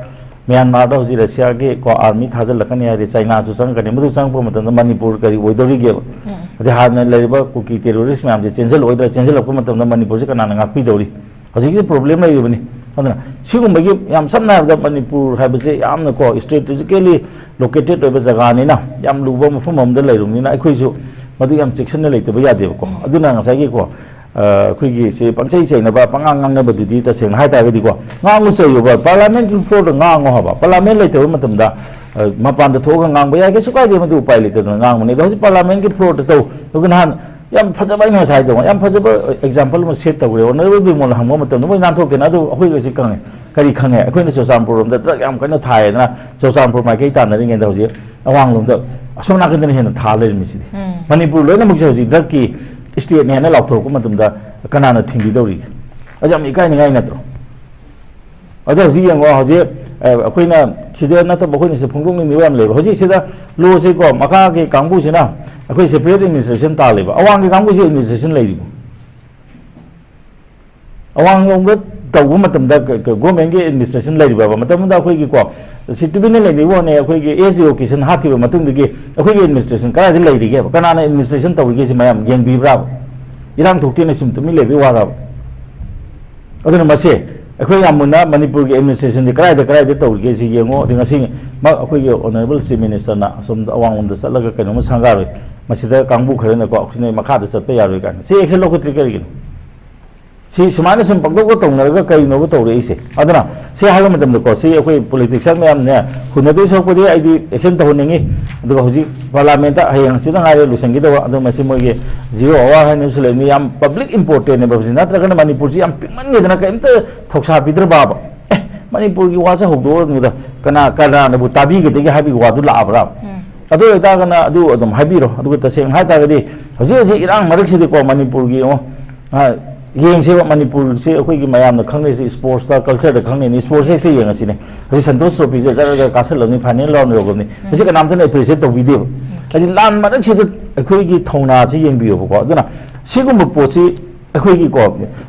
ꯃ꯭ꯌꯥꯟꯃꯥꯔꯗ ꯍꯧꯖꯤꯛ ꯔꯁꯤꯌꯥꯒꯤ ꯀꯣ army ꯊꯥꯖꯤꯜꯂꯛꯀꯅꯤ ꯍꯥꯏꯔꯦ, ꯆꯥꯏꯅꯥꯁꯨ ꯆꯪꯉꯛꯀꯅꯤ꯫ ꯃꯗꯨ ꯆꯪꯉꯛꯄ ꯃꯇꯝꯗ ꯃꯅꯤꯄꯨꯔ ꯀꯔꯤ ꯑꯣꯏꯗꯧꯔꯤꯒꯦꯕ? ꯎꯝ꯫ ꯑꯗꯩ ꯍꯥꯟꯅ ꯂꯩꯔꯤꯕ ꯀꯨꯀꯤ terrorist ꯃꯌꯥꯝꯁꯦ ꯆꯦꯟꯁꯤꯜꯂꯛꯑꯣꯏꯗ꯭ꯔꯥ? ꯆꯦꯟꯁꯤꯜꯂꯛꯄ ꯃꯇꯝꯗ ꯃꯅꯤꯄꯨꯔꯁꯦ ꯀꯅꯥꯅ ꯉꯥꯛꯄꯤꯗꯧꯔꯤ? ꯍꯧꯖꯤꯛꯁꯦ problem ꯂꯩꯔꯤꯕꯅꯤ꯫ ꯑꯗꯨꯅ ꯁꯤꯒꯨꯝꯕꯒꯤ ꯌꯥꯝ ꯁꯝꯅ ꯍꯥꯏꯔꯕꯗ ꯃꯅꯤꯄꯨꯔ ꯍꯥꯏꯕꯁꯦ ꯌꯥꯝꯅꯀꯣ strategically located ꯑꯣꯏꯕ ꯖꯒꯥꯅꯤꯅ, ꯌꯥꯝ ꯂꯨꯕ ꯃꯐꯝ ꯑꯃꯗ ꯂꯩꯔꯨꯕꯅꯤꯅ ꯑꯩꯈꯣꯏꯁꯨ ꯃꯗꯨ ꯌꯥꯝ ꯆꯦꯛꯁꯤꯟꯅ ꯂꯩꯇꯕ ꯌꯥꯗꯦꯕꯀꯣ꯫ ꯎꯝ꯫ ꯑꯗꯨꯅ ꯉꯁꯥꯏꯒꯤꯀꯣ ꯑ, ꯑꯩꯈꯣꯏꯒꯤ ꯁꯤ ꯄꯪꯆꯩ ꯆꯩꯅꯕ, ꯄꯉꯥꯡ ꯉꯥꯡꯅꯕꯗꯨꯗꯤ ꯇꯁꯦꯡꯅ ꯍꯥꯏ ꯇꯥꯔꯒꯗꯤꯀꯣ, ꯉꯥꯡꯉꯨ ꯆꯩꯌꯨꯕ, ꯄꯥꯔꯂꯥꯃꯦꯟꯒꯤ ꯐ꯭ꯂꯣꯔꯗ ꯉꯥꯡꯉꯣ ꯍꯥꯏꯕ꯫ ꯄꯥꯔꯂꯥꯃꯦꯟ ꯂꯩꯇꯕ ꯃꯇꯝꯗ, ꯑ, ꯃꯄꯥꯟꯗ ꯊꯣꯛꯑꯒ ꯉꯥꯡꯕ ꯌꯥꯏ, ꯀꯩꯁꯨ ꯀꯥꯏꯗꯦ, ꯃꯗꯨ ꯎꯄꯥꯏ ꯂꯩꯇꯗꯅ ꯉꯥꯡꯕꯅꯤ꯫ ꯑꯗꯣ ꯍꯧꯖꯤꯛ ꯄꯥꯔꯂꯥꯃꯦꯟꯒꯤ ꯐ꯭ꯂꯣꯔꯗ ꯇꯧ꯫ ꯑꯗꯨꯒ ꯅꯍꯥꯟ ꯌꯥꯝ ꯐꯖꯕ, ꯑꯩꯅ ꯉꯁꯥꯏ ꯍꯥꯏꯗꯣ, ꯌꯥꯝ ꯐꯖꯕ ꯑꯦꯛꯖꯥꯝꯄꯜ ꯑꯃ ꯁꯦꯠ ꯇꯧꯈ꯭ꯔꯦ꯫ ꯑꯣꯅꯔꯦꯕꯜ ꯕꯤꯃꯣꯜꯅ ꯍꯪꯕ ꯃꯇꯝꯗ ꯃꯣꯏ ꯅꯥꯟꯊꯣꯛꯇꯦꯅ, ꯑꯗꯨ ꯑꯩꯈꯣꯏꯒꯁꯤ ꯈꯪꯉꯦ꯫ ꯀꯔꯤ ꯈꯪꯉꯦ? ꯑꯩꯈꯣꯏꯅ ꯆꯨꯔꯆꯥꯟꯄꯨꯔ ꯔꯣꯝꯗ ꯗ꯭ꯔꯒ ꯌꯥꯝ ꯀꯟꯅ ꯊꯥꯏꯌꯦꯗꯅ, ꯆꯨꯔꯆꯥꯟꯄꯨꯔ ꯃꯥꯏꯀꯩ ꯇꯥꯟꯅꯔꯤꯉꯩꯗ ꯍꯧꯖꯤꯛ ꯑꯋꯥꯡꯂꯣꯝꯗ ꯑꯁꯣꯝ ꯅꯥꯀꯟꯗꯅ ꯍꯦꯟꯅ ꯊꯥ ꯂꯩꯔꯝꯃꯤꯁꯤꯗꯤ꯫ ꯎꯝ꯫ ꯃꯅꯤꯄꯨꯔ ꯂꯣꯏꯅꯃꯛꯁꯦ ꯍꯧꯖꯤꯛ ꯗ꯭ꯔꯒꯀꯤ ꯁ꯭ꯇꯦꯠꯅꯦꯅ ꯂꯥꯎꯊꯣꯔꯛꯄ ꯃꯇꯝꯗ ꯀꯅꯥꯅ ꯊꯤꯡꯕꯤꯗꯧꯔꯤꯒꯦ? ꯑꯗꯨ ꯌꯥꯝ ꯏꯀꯥꯏꯅꯤꯡꯉꯥꯏ ꯅꯠꯇ꯭ꯔꯣ? ꯑꯗꯣ ꯍꯧꯖꯤꯛ ꯌꯦꯡꯉꯣ, ꯍꯧꯖꯤꯛ, ꯑ, ꯑꯩꯈꯣꯏꯅ ꯁꯤꯗ ꯅꯠꯇꯕ, ꯑꯩꯈꯣꯏꯅ ꯁꯤꯗ ꯐꯣꯡꯗꯣꯛꯅꯤꯡꯂꯤꯕ ꯌꯥꯝ ꯂꯩꯕ꯫ ꯍꯧꯖꯤꯛ ꯁꯤꯗ ꯂꯣꯁꯤꯀꯣ, ꯃꯈꯥꯒꯤ ꯀꯥꯡꯕꯨꯁꯤꯅ ꯑꯩꯈꯣꯏ ꯁꯦꯄꯔꯦꯠ ꯑꯦꯗꯃꯤꯅꯤꯁꯇ꯭ꯔꯦꯁꯟ ꯇꯥꯜꯂꯤꯕ, ꯑꯋꯥꯡꯒꯤ ꯀꯥꯡꯕꯨꯁꯤ ꯑꯦꯗꯃꯤꯅꯤꯁꯇ꯭ꯔꯦꯁꯟ ꯂꯩꯔꯤꯕ꯫ ꯑꯋꯥꯡꯂꯣꯝꯗ ꯇꯧꯕ ꯃꯇꯝꯗ ꯒ-, ꯒ-, ꯒꯣꯔꯃꯦꯟꯒꯤ ꯑꯦꯗꯃꯤꯅꯤꯁꯇ꯭ꯔꯦꯁꯟ ꯂꯩꯔꯤꯕ꯭ꯔꯕ? ꯃꯇꯝꯗꯨꯗ ꯑꯩꯈꯣꯏꯒꯤꯀꯣ, ꯁꯤ ꯇꯨꯃꯤꯟꯅ ꯂꯩꯅꯤꯡꯕ ꯋꯥꯅꯦ, ꯑꯩꯈꯣꯏꯒꯤ ꯑꯦꯁ ꯗꯤ ꯑꯣ ꯀꯤꯁꯟ ꯍꯥꯠꯈꯤꯕ ꯃꯇꯨꯡꯗꯒꯤ ꯑꯩꯈꯣꯏꯒꯤ ꯑꯦꯗꯃꯤꯅꯤꯁꯇ꯭ꯔꯦꯁꯟ ꯀꯗꯥꯏꯗ ꯂꯩꯔꯤꯒꯦꯕ? ꯀꯅꯥꯅ ꯑꯦꯗꯃꯤꯅꯤꯁꯇ꯭ꯔꯦꯁꯟ ꯇꯧꯔꯤꯒꯦ? ꯁꯤ ꯃꯌꯥꯝ ꯌꯦꯡꯕꯤꯕ꯭ꯔꯥꯕ? ꯏꯔꯥꯡ ꯊꯣꯛꯇꯦꯅ ꯁꯨꯝ ꯇꯨꯃꯤꯟ ꯂꯩꯕꯒꯤ ꯋꯥꯔꯕ? ꯑꯗꯨꯅ ꯃꯁꯦ ꯑꯩꯈꯣꯏ ꯌꯥꯝ ꯃꯨꯟꯅ ꯃꯅꯤꯄꯨꯔꯒꯤ ꯑꯦꯗꯃꯤꯅꯤꯁꯇ꯭ꯔꯦꯁꯟꯁꯤ ꯀꯗꯥꯏꯗ, ꯀꯗꯥꯏꯗ ꯇꯧꯔꯤꯒꯦ ꯁꯤ ꯌꯦꯡꯉꯣ꯫ ꯑꯗꯩ ꯉꯁꯤ ꯃ-, ꯑꯩꯈꯣꯏꯒꯤ ꯑꯣꯅꯔꯦꯕꯜ ꯆꯤꯐ ꯃꯤꯅꯤꯁꯇꯔꯅ ꯑꯁꯣꯝꯗ ꯑꯋꯥꯡꯂꯣꯝꯗ ꯆꯠꯂꯒ ꯀꯩꯅꯣꯝꯃ ꯁꯪꯒꯥꯔꯣꯏ, ꯃꯁꯤꯗ ꯀꯥꯡꯕꯨ ꯈꯔꯅꯀꯣ, ꯑꯩꯈꯣꯏꯅ ꯃꯈꯥꯗ ꯆꯠꯄ ꯌꯥꯔꯣꯏ ꯀꯥꯏꯅ꯫ ꯁꯤ ꯑꯦꯛꯁꯟ ꯂꯧꯈꯠꯇ꯭ꯔꯤ ꯀꯔꯤꯒꯤꯅꯣ? ꯁꯤ ꯁꯨꯃꯥꯏꯅ ꯁꯨꯝ ꯄꯪꯇꯧꯗ ꯇꯧꯅꯔꯒ ꯀꯔꯤꯅꯣꯕ ꯇꯧꯔꯛꯏꯁꯦ? ꯑꯗꯨꯅ ꯁꯤ ꯍꯥꯏꯕ ꯃꯇꯝꯗꯀꯣ, ꯁꯤ ꯑꯩꯈꯣꯏ ꯄꯣꯂꯤꯇꯤꯛꯁꯤꯌꯥꯟ ꯃꯌꯥꯝꯅꯦ, ꯍꯨꯟꯅꯗꯣꯏ ꯁꯔꯨꯛꯄꯨꯗꯤ ꯑꯩꯗꯤ ꯑꯦꯛꯁꯟ ꯇꯧꯍꯟꯅꯤꯡꯉꯤ꯫ ꯑꯗꯨꯒ ꯍꯧꯖꯤꯛ ꯄꯥꯔꯂꯥꯃꯦꯟꯇ ꯍꯌꯦꯡ ꯍꯪꯆꯤꯠꯇ ꯉꯥꯏꯔꯦ ꯂꯣꯏꯁꯤꯟꯈꯤꯗꯧꯕ꯫ ꯑꯗꯣ ꯃꯁꯤ ꯃꯣꯏꯒꯤ ꯖꯤꯔꯣ ꯑꯋꯥꯔ ꯍꯥꯏꯅ ꯑꯃꯁꯨ ꯂꯩꯕꯅꯤ, ꯌꯥꯝ ꯄꯕ꯭ꯂꯤꯛ ꯏꯝꯄꯣꯔꯇꯦꯟꯅꯦꯕ ꯁꯤ, ꯅꯠꯇ꯭ꯔꯒꯅ ꯃꯅꯤꯄꯨꯔꯁꯤ ꯌꯥꯝ ꯄꯤꯛꯃꯟꯒꯦꯗꯅ ꯀꯔꯤꯝꯇ ꯊꯧꯁꯥꯕꯤꯗ꯭ꯔꯕꯕ? ꯑꯦ, ꯃꯅꯤꯄꯨꯔꯒꯤ ꯋꯥꯁꯦ ꯍꯧꯗꯣꯛꯑꯗ ꯀꯅꯥ, ꯀꯅꯥꯅꯕꯨ ꯇꯥꯕꯤꯒꯗꯒꯦ ꯍꯥꯏꯕꯒꯤ ꯋꯥꯗꯨ ꯂꯥꯛꯑꯕ꯭ꯔꯥ? ꯎꯝ꯫ ꯑꯗꯨ ꯑꯣꯏꯇꯥꯔꯒꯅ ꯑꯗꯨ ꯑꯗꯨꯝ ꯍꯥꯏꯕꯤꯔꯣ꯫ ꯑꯗꯨꯒ ꯇꯁꯦꯡꯅ ꯍꯥꯏꯇꯥꯔꯒꯗꯤ ꯍꯧꯖꯤꯛ ꯍꯧꯖꯤꯛ ꯏꯔꯥꯡ ꯃꯔꯛꯁꯤꯗꯤꯀꯣ, ꯃꯅꯤꯄꯨꯔꯒꯤ ꯌꯦꯡꯉꯣ, ꯑ, ꯌꯦꯡꯁꯦꯕ, ꯃꯅꯤꯄꯨꯔꯁꯦ ꯑꯩꯈꯣꯏꯒꯤ ꯃꯌꯥꯝꯅ ꯈꯪꯅꯩꯁꯦ ꯁ꯭ꯄꯣꯔꯠꯁꯇ, ꯀꯜꯆꯔꯗ ꯈꯪꯅꯩꯅꯤ꯫ ꯁ꯭ꯄꯣꯔꯠꯁꯁꯦ ꯍꯦꯛꯇ ꯌꯦꯡꯉꯁꯤꯅꯦ꯫ ꯍꯧꯖꯤꯛ ꯁꯟꯇꯣꯁ ꯇ꯭ꯔꯣꯐꯤꯁꯦ ꯖꯔ ꯖꯔ ꯀꯥꯁꯜꯂꯝꯅꯤ, ꯐꯥꯏꯅꯦꯜ ꯔꯥꯎꯟ ꯌꯧꯔꯕꯅꯤ꯫ ꯃꯁꯤ ꯀꯅꯥꯝꯇꯅ ꯑꯦꯄ꯭ꯔꯤꯁꯤꯌꯦꯠ ꯇꯧꯕꯤꯗꯦꯕ꯫ ꯍꯥꯏꯗꯤ ꯂꯥꯟ ꯃꯔꯛꯁꯤꯗ ꯑꯩꯈꯣꯏꯒꯤ ꯊꯧꯅꯥꯁꯤ ꯌꯦꯡꯕꯤꯌꯣꯕꯀꯣ꯫ ꯑꯗꯨꯅ ꯁꯤꯒꯨꯝꯕ ꯄꯣꯠꯁꯤ ꯑꯩꯈꯣꯏꯒꯤꯀꯣ,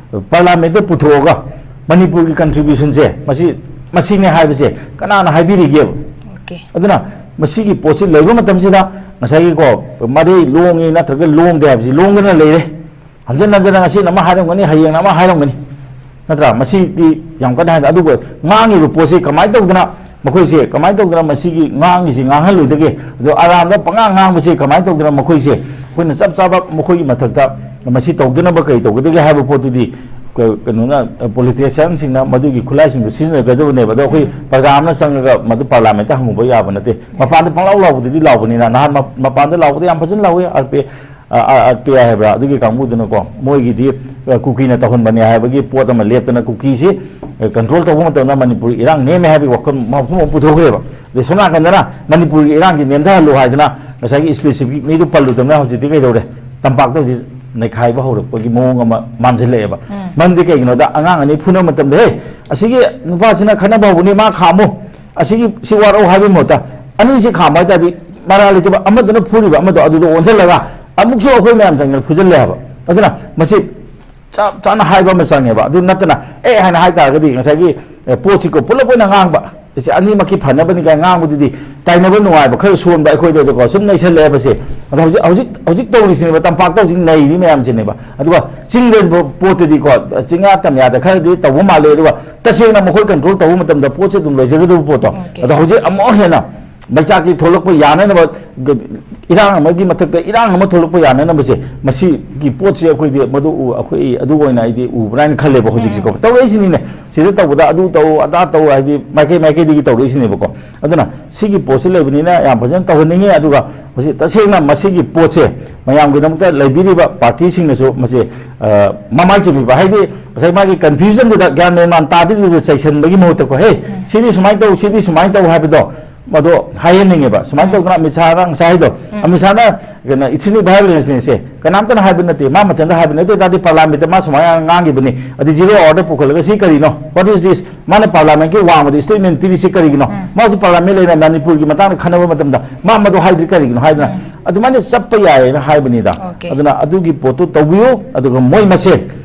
ꯄꯥꯔꯂꯥꯃꯦꯟꯇ ꯄꯨꯊꯣꯛꯑꯒ ꯃꯅꯤꯄꯨꯔꯒꯤ ꯀꯟꯇ꯭ꯔꯤꯕ꯭ꯌꯨꯁꯟꯁꯦ ꯃꯁꯤ, ꯃꯁꯤꯅꯦ ꯍꯥꯏꯕꯁꯦ ꯀꯅꯥꯅ ꯍꯥꯏꯕꯤꯔꯤꯒꯦꯕ? ꯑꯣꯀꯦ꯫ ꯑꯗꯨꯅ ꯃꯁꯤꯒꯤ ꯄꯣꯠꯁꯤ ꯂꯩꯕ ꯃꯇꯝꯁꯤꯗ ꯉꯁꯥꯏꯒꯤꯀꯣ, ꯃꯔꯩ ꯂꯣꯡꯉꯤ ꯅꯠꯇ꯭ꯔꯒ ꯂꯣꯡꯗꯦ ꯍꯥꯏꯕꯁꯤ ꯂꯣꯡꯗꯅ ꯂꯩꯔꯦ꯫ ꯍꯟꯖꯤꯟ ꯍꯟꯖꯤꯟꯅ ꯉꯁꯤꯅ ꯑꯃ ꯍꯥꯏꯔꯝꯒꯅꯤ, ꯍꯌꯦꯡꯅ ꯑꯃ ꯍꯥꯏꯔꯝꯒꯅꯤ, ꯅꯠꯇ꯭ꯔꯥ? ꯃꯁꯤꯗꯤ ꯌꯥꯝ ꯀꯟꯅ ꯍꯥꯏꯗ, ꯑꯗꯨꯕꯨ ꯉꯥꯡꯉꯤꯕ ꯄꯣꯠꯁꯤ ꯀꯃꯥꯏꯅ ꯇꯧꯗꯅ ꯃꯈꯣꯏꯁꯦ, ꯀꯃꯥꯏꯅ ꯇꯧꯗꯅ ꯃꯁꯤꯒꯤ ꯉꯥꯡꯉꯤꯁꯤ ꯉꯥꯡꯍꯜꯂꯣꯏꯗꯒꯦ? ꯑꯗꯣ ꯑꯔꯥꯟꯕ ꯄꯉꯥꯡ ꯉꯥꯡꯕꯁꯦ ꯀꯃꯥꯏꯅ ꯇꯧꯗꯅ ꯃꯈꯣꯏꯁꯦ ꯑꯩꯈꯣꯏꯅ ꯆꯞ ꯆꯥꯕ ꯃꯈꯣꯏꯒꯤ ꯃꯊꯛꯇ ꯃꯁꯤ ꯇꯧꯗꯅꯕ ꯀꯔꯤ ꯇꯧꯒꯗꯒꯦ ꯍꯥꯏꯕ ꯄꯣꯠꯇꯨꯗꯤ ꯀ-, ꯀꯩꯅꯣꯅ, ꯑ, politicianꯁꯤꯡꯅ ꯃꯗꯨꯒꯤ ꯈꯨꯠꯂꯥꯏꯁꯤꯡꯗꯨ ꯁꯤꯖꯤꯟꯅꯒꯗꯕꯅꯦꯕ꯫ ꯑꯗꯣ ꯑꯩꯈꯣꯏ ꯎꯝ꯫ ꯄ꯭ꯔꯖꯥ ꯑꯃꯅ ꯆꯪꯉꯒ ꯃꯗꯨ parliamentꯇ ꯍꯪꯉꯨꯕ ꯌꯥꯕ ꯅꯠꯇꯦ꯫ ꯃꯄꯥꯟꯗ ꯄꯪꯂꯥꯎ ꯂꯥꯎꯕꯗꯨꯗꯤ ꯂꯥꯎꯕꯅꯤꯅ, ꯅꯍꯥꯟ ꯃ-, ꯃꯄꯥꯟꯗ ꯂꯥꯎꯕꯗ ꯌꯥꯝ ꯐꯖꯅ ꯂꯥꯎꯏ, ꯑꯥꯔ ꯄꯤ ꯑꯥꯏ, ꯑ, ꯑ, ꯑꯥꯔ ꯄꯤ ꯑꯥꯏ ꯍꯥꯏꯕ꯭ꯔꯥ, ꯑꯗꯨꯒꯤ ꯀꯥꯡꯕꯨꯗꯨꯅꯀꯣ, ꯃꯣꯏꯒꯤꯗꯤ, ꯑ, ꯀꯨꯀꯤꯅ ꯇꯧꯍꯟꯕꯅꯦ ꯍꯥꯏꯕꯒꯤ ꯄꯣꯠ ꯑꯃ ꯂꯦꯞꯇꯅ, ꯀꯨꯀꯤꯁꯤ, ꯑ, control ꯇꯧꯕ ꯃꯇꯝꯗ ꯃꯅꯤꯄꯨꯔ ꯏꯔꯥꯡ ꯅꯦꯝꯃꯦ ꯍꯥꯏꯕꯒꯤ ꯋꯥꯐꯝ, ꯋꯥꯐꯝ ꯑꯃ ꯄꯨꯊꯣꯛꯈ꯭ꯔꯦꯕ꯫ ꯑꯗꯩ ꯁꯣꯝ ꯅꯥꯀꯟꯗꯅ ꯃꯅꯤꯄꯨꯔꯒꯤ ꯏꯔꯥꯡꯁꯤ ꯅꯦꯝꯊꯍꯜꯂꯨ ꯍꯥꯏꯗꯅ ꯉꯁꯥꯏꯒꯤ specific ꯃꯤꯗꯨ ꯄꯜꯂꯨꯗꯕꯅ ꯍꯧꯖꯤꯛꯇꯤ ꯀꯩꯗꯧꯔꯦ? ꯇꯝꯄꯥꯛꯇ ꯍꯧꯖꯤꯛ ꯅꯩꯈꯥꯏꯕ ꯍꯧꯔꯛꯄꯒꯤ ꯃꯑꯣꯡ ꯑꯃ ꯃꯥꯟꯁꯤꯜꯂꯛꯑꯦꯕ꯫ ꯎꯝ꯫ ꯃꯔꯝꯗꯤ ꯀꯩꯒꯤꯅꯣꯗ, ꯑꯉꯥꯡ ꯑꯅꯤ ꯐꯨꯅꯕ ꯃꯇꯝꯗ, "ꯍꯦ, ꯑꯁꯤꯒꯤ ꯅꯨꯄꯥꯁꯤꯅ ꯈꯠꯅꯕ ꯍꯧꯕꯅꯤ, ꯃꯥ ꯈꯥꯝꯃꯨ, ꯑꯁꯤꯒꯤ ꯁꯤ ꯋꯥꯔꯛꯎ" ꯍꯥꯏꯕꯒꯤ ꯃꯍꯨꯠꯇ, ꯑꯅꯤꯁꯤ ꯈꯥꯝꯕ ꯍꯥꯏ ꯇꯥꯔꯗꯤ ꯃꯔꯥꯜ ꯂꯩꯇꯕ, ꯑꯃꯗꯨꯅ ꯐꯨꯔꯤꯕ ꯑꯃꯗꯣ ꯑꯗꯨꯗ ꯑꯣꯟꯁꯤꯜꯂꯒ ꯑꯃꯨꯛꯁꯨ ꯑꯩꯈꯣꯏ ꯃꯌꯥꯝ ꯆꯪꯗꯅ ꯐꯨꯖꯜꯂꯦ ꯍꯥꯏꯕ꯫ ꯑꯗꯨꯅ ꯃꯁꯤ ꯆꯞ ꯆꯥꯅ ꯍꯥꯏꯕ ꯑꯃ ꯆꯪꯉꯦꯕ꯫ ꯑꯗꯨ ꯅꯠꯇꯅ, "ꯑꯦ" ꯍꯥꯏꯅ ꯍꯥꯏ ꯇꯥꯔꯒꯗꯤ ꯉꯁꯥꯏꯒꯤ, ꯑꯦ, ꯄꯣꯠꯁꯤꯀꯣ ꯄꯨꯂꯞ ꯑꯣꯏꯅ ꯉꯥꯡꯕ, ꯑꯁꯤ ꯑꯅꯤꯃꯛꯀꯤ ꯐꯅꯕꯅꯤ ꯀꯥꯏꯅ ꯉꯥꯡꯕꯗꯨꯗꯤ ꯇꯥꯏꯅꯕ ꯅꯨꯡꯉꯥꯏꯕ, ꯈꯔ ꯁꯣꯟꯕ ꯑꯩꯈꯣꯏꯗꯗꯤꯀꯣ ꯁꯨꯝ ꯅꯩꯁꯜꯂꯛꯑꯦꯕꯁꯦ꯫ ꯑꯗꯣ ꯍꯧꯖꯤꯛ, ꯍꯧꯖꯤꯛ, ꯍꯧꯖꯤꯛ ꯇꯧꯔꯤꯁꯤꯅꯦꯕ, ꯇꯝꯄꯥꯛꯇ ꯍꯧꯖꯤꯛ ꯅꯩꯔꯤ ꯃꯌꯥꯝꯁꯤꯅꯦꯕ꯫ ꯑꯗꯨꯒ ꯆꯤꯡꯗ ꯄꯣꯠꯇꯗꯤꯀꯣ, ꯆꯤꯡꯌꯥ ꯇꯝꯌꯥꯗ ꯈꯔꯗꯤ ꯇꯧꯕ ꯃꯥꯜꯂꯦ꯫ ꯑꯗꯨꯒ ꯇꯁꯦꯡꯅ ꯃꯈꯣꯏ control ꯇꯧꯕ ꯃꯇꯝꯗ ꯄꯣꯠꯁꯦ ꯑꯗꯨꯝ ꯂꯣꯏꯖꯒꯗꯕ ꯄꯣꯠꯇꯣ꯫ Okay. ꯑꯗꯣ ꯍꯧꯖꯤꯛ ꯑꯃꯨꯛ ꯍꯦꯟꯅ ꯃꯩꯆꯥꯛꯁꯤ ꯊꯣꯛꯂꯛꯄ ꯌꯥꯅꯅꯕ, ꯏꯔꯥꯡ ꯑꯃꯒꯤ ꯃꯊꯛꯇ ꯏꯔꯥꯡ ꯑꯃ ꯊꯣꯛꯂꯛꯄ ꯌꯥꯅꯅꯕꯁꯦ, ꯃꯁꯤꯒꯤ ꯄꯣꯠꯁꯦ ꯑꯩꯈꯣꯏꯗꯤ ꯃꯗꯨ ꯎ-, ꯑꯩꯈꯣꯏ ꯑꯗꯨ ꯑꯣꯏꯅ ꯑꯩꯗꯤ ꯎꯕ꯭ꯔꯥ ꯍꯥꯏꯅ ꯈꯜꯂꯦꯕ ꯍꯧꯖꯤꯛꯁꯤꯀꯣ꯫ ꯎꯝ꯫ ꯇꯧꯔꯛꯏꯁꯤꯅꯤꯅꯦ, ꯁꯤꯗ ꯇꯧꯕꯗ ꯑꯗꯨ ꯇꯧ, ꯑꯗꯥ ꯇꯧ ꯍꯥꯏꯗꯤ ꯃꯥꯏꯀꯩ ꯃꯥꯏꯀꯩꯗꯒꯤ ꯇꯧꯔꯛꯏꯁꯤꯅꯦꯕꯀꯣ꯫ ꯑꯗꯨꯅ ꯁꯤꯒꯤ ꯄꯣꯠꯁꯤ ꯂꯩꯕꯅꯤꯅ ꯌꯥꯝ ꯐꯖꯅ ꯇꯧꯍꯟꯅꯤꯡꯉꯤ꯫ ꯑꯗꯨꯒ ꯃꯁꯤ ꯇꯁꯦꯡꯅ ꯃꯁꯤꯒꯤ ꯄꯣꯠꯁꯦ ꯃꯌꯥꯝꯒꯤꯗꯃꯛꯇ ꯂꯩꯕꯤꯔꯤꯕ partyꯁꯤꯡꯅꯁꯨ ꯃꯁꯤ, ꯑ, ꯃꯃꯥꯏ ꯆꯨꯝꯕꯤꯕ, ꯍꯥꯏꯗꯤ ꯉꯁꯥꯏ ꯃꯥꯒꯤ confusionꯗꯨꯗ, ꯒ꯭ꯌꯥꯟ ꯃꯦꯟ ꯃꯥꯟ ꯇꯥꯗ꯭ꯔꯤꯗꯨꯗ ꯆꯩꯁꯟꯕꯒꯤ ꯃꯍꯨꯠꯇꯀꯣ, "ꯍꯦ, ꯎꯝ꯫ ꯁꯤꯗꯤ ꯁꯨꯃꯥꯏꯅ ꯇꯧ, ꯁꯤꯗꯤ ꯁꯨꯃꯥꯏꯅ ꯇꯧ" ꯍꯥꯏꯕꯗꯣ ꯃꯗꯣ ꯍꯥꯏꯍꯟꯅꯤꯡꯉꯦꯕ꯫ ꯁꯨꯃꯥꯏꯅ ꯎꯝ꯫ ꯇꯧꯗꯅ ꯑꯃꯤꯠ ꯁꯥꯍꯅ ꯉꯁꯥꯏ ꯍꯥꯏꯗꯣ, ꯎꯝ꯫ ꯑꯃꯤꯠ ꯁꯥꯍꯅ ꯀꯩꯅꯣ, "It's in violenceꯅꯤꯁꯦ", ꯀꯅꯥꯝꯇꯅ ꯍꯥꯏꯕ ꯅꯠꯇꯦ, ꯃꯥ ꯃꯊꯟꯇ ꯍꯥꯏꯕ ꯅꯠꯇꯦ꯫ ꯇꯥꯔꯗꯤ parliamentꯇ ꯃꯥ ꯁꯨꯃꯥꯏꯅ ꯉꯥꯡꯈꯤꯕꯅꯤ, ꯑꯗꯩ zero hourꯗ ꯄꯨꯈꯠꯂꯒ "ꯁꯤ ꯀꯔꯤꯅꯣ? What is this?" ꯃꯥꯅ parliamentꯀꯤ ꯋꯥꯡꯃꯗ statement ꯄꯤꯔꯤꯁꯤ ꯀꯔꯤꯒꯤꯅꯣ? ꯎꯝ꯫ ꯃꯥꯁꯨ parliament ꯂꯩꯅ ꯃꯅꯤꯄꯨꯔꯒꯤ ꯃꯇꯥꯡꯗ ꯈꯟꯅꯕ ꯃꯇꯝꯗ ꯃꯥ ꯃꯗꯨ ꯍꯥꯏꯗ꯭ꯔꯤ ꯀꯔꯤꯒꯤꯅꯣ ꯍꯥꯏꯗꯅ ꯎꯝ꯫ ꯑꯗꯨꯃꯥꯏꯅ ꯆꯠꯄ ꯌꯥꯏꯌꯦꯅ ꯍꯥꯏꯕꯅꯤꯗ꯫ Okay꯫ ꯑꯗꯨꯅ ꯑꯗꯨꯒꯤ ꯄꯣꯠꯇꯨ ꯇꯧꯕꯤꯌꯨ, ꯑꯗꯨꯒ ꯃꯣꯏ ꯃꯁꯦꯟ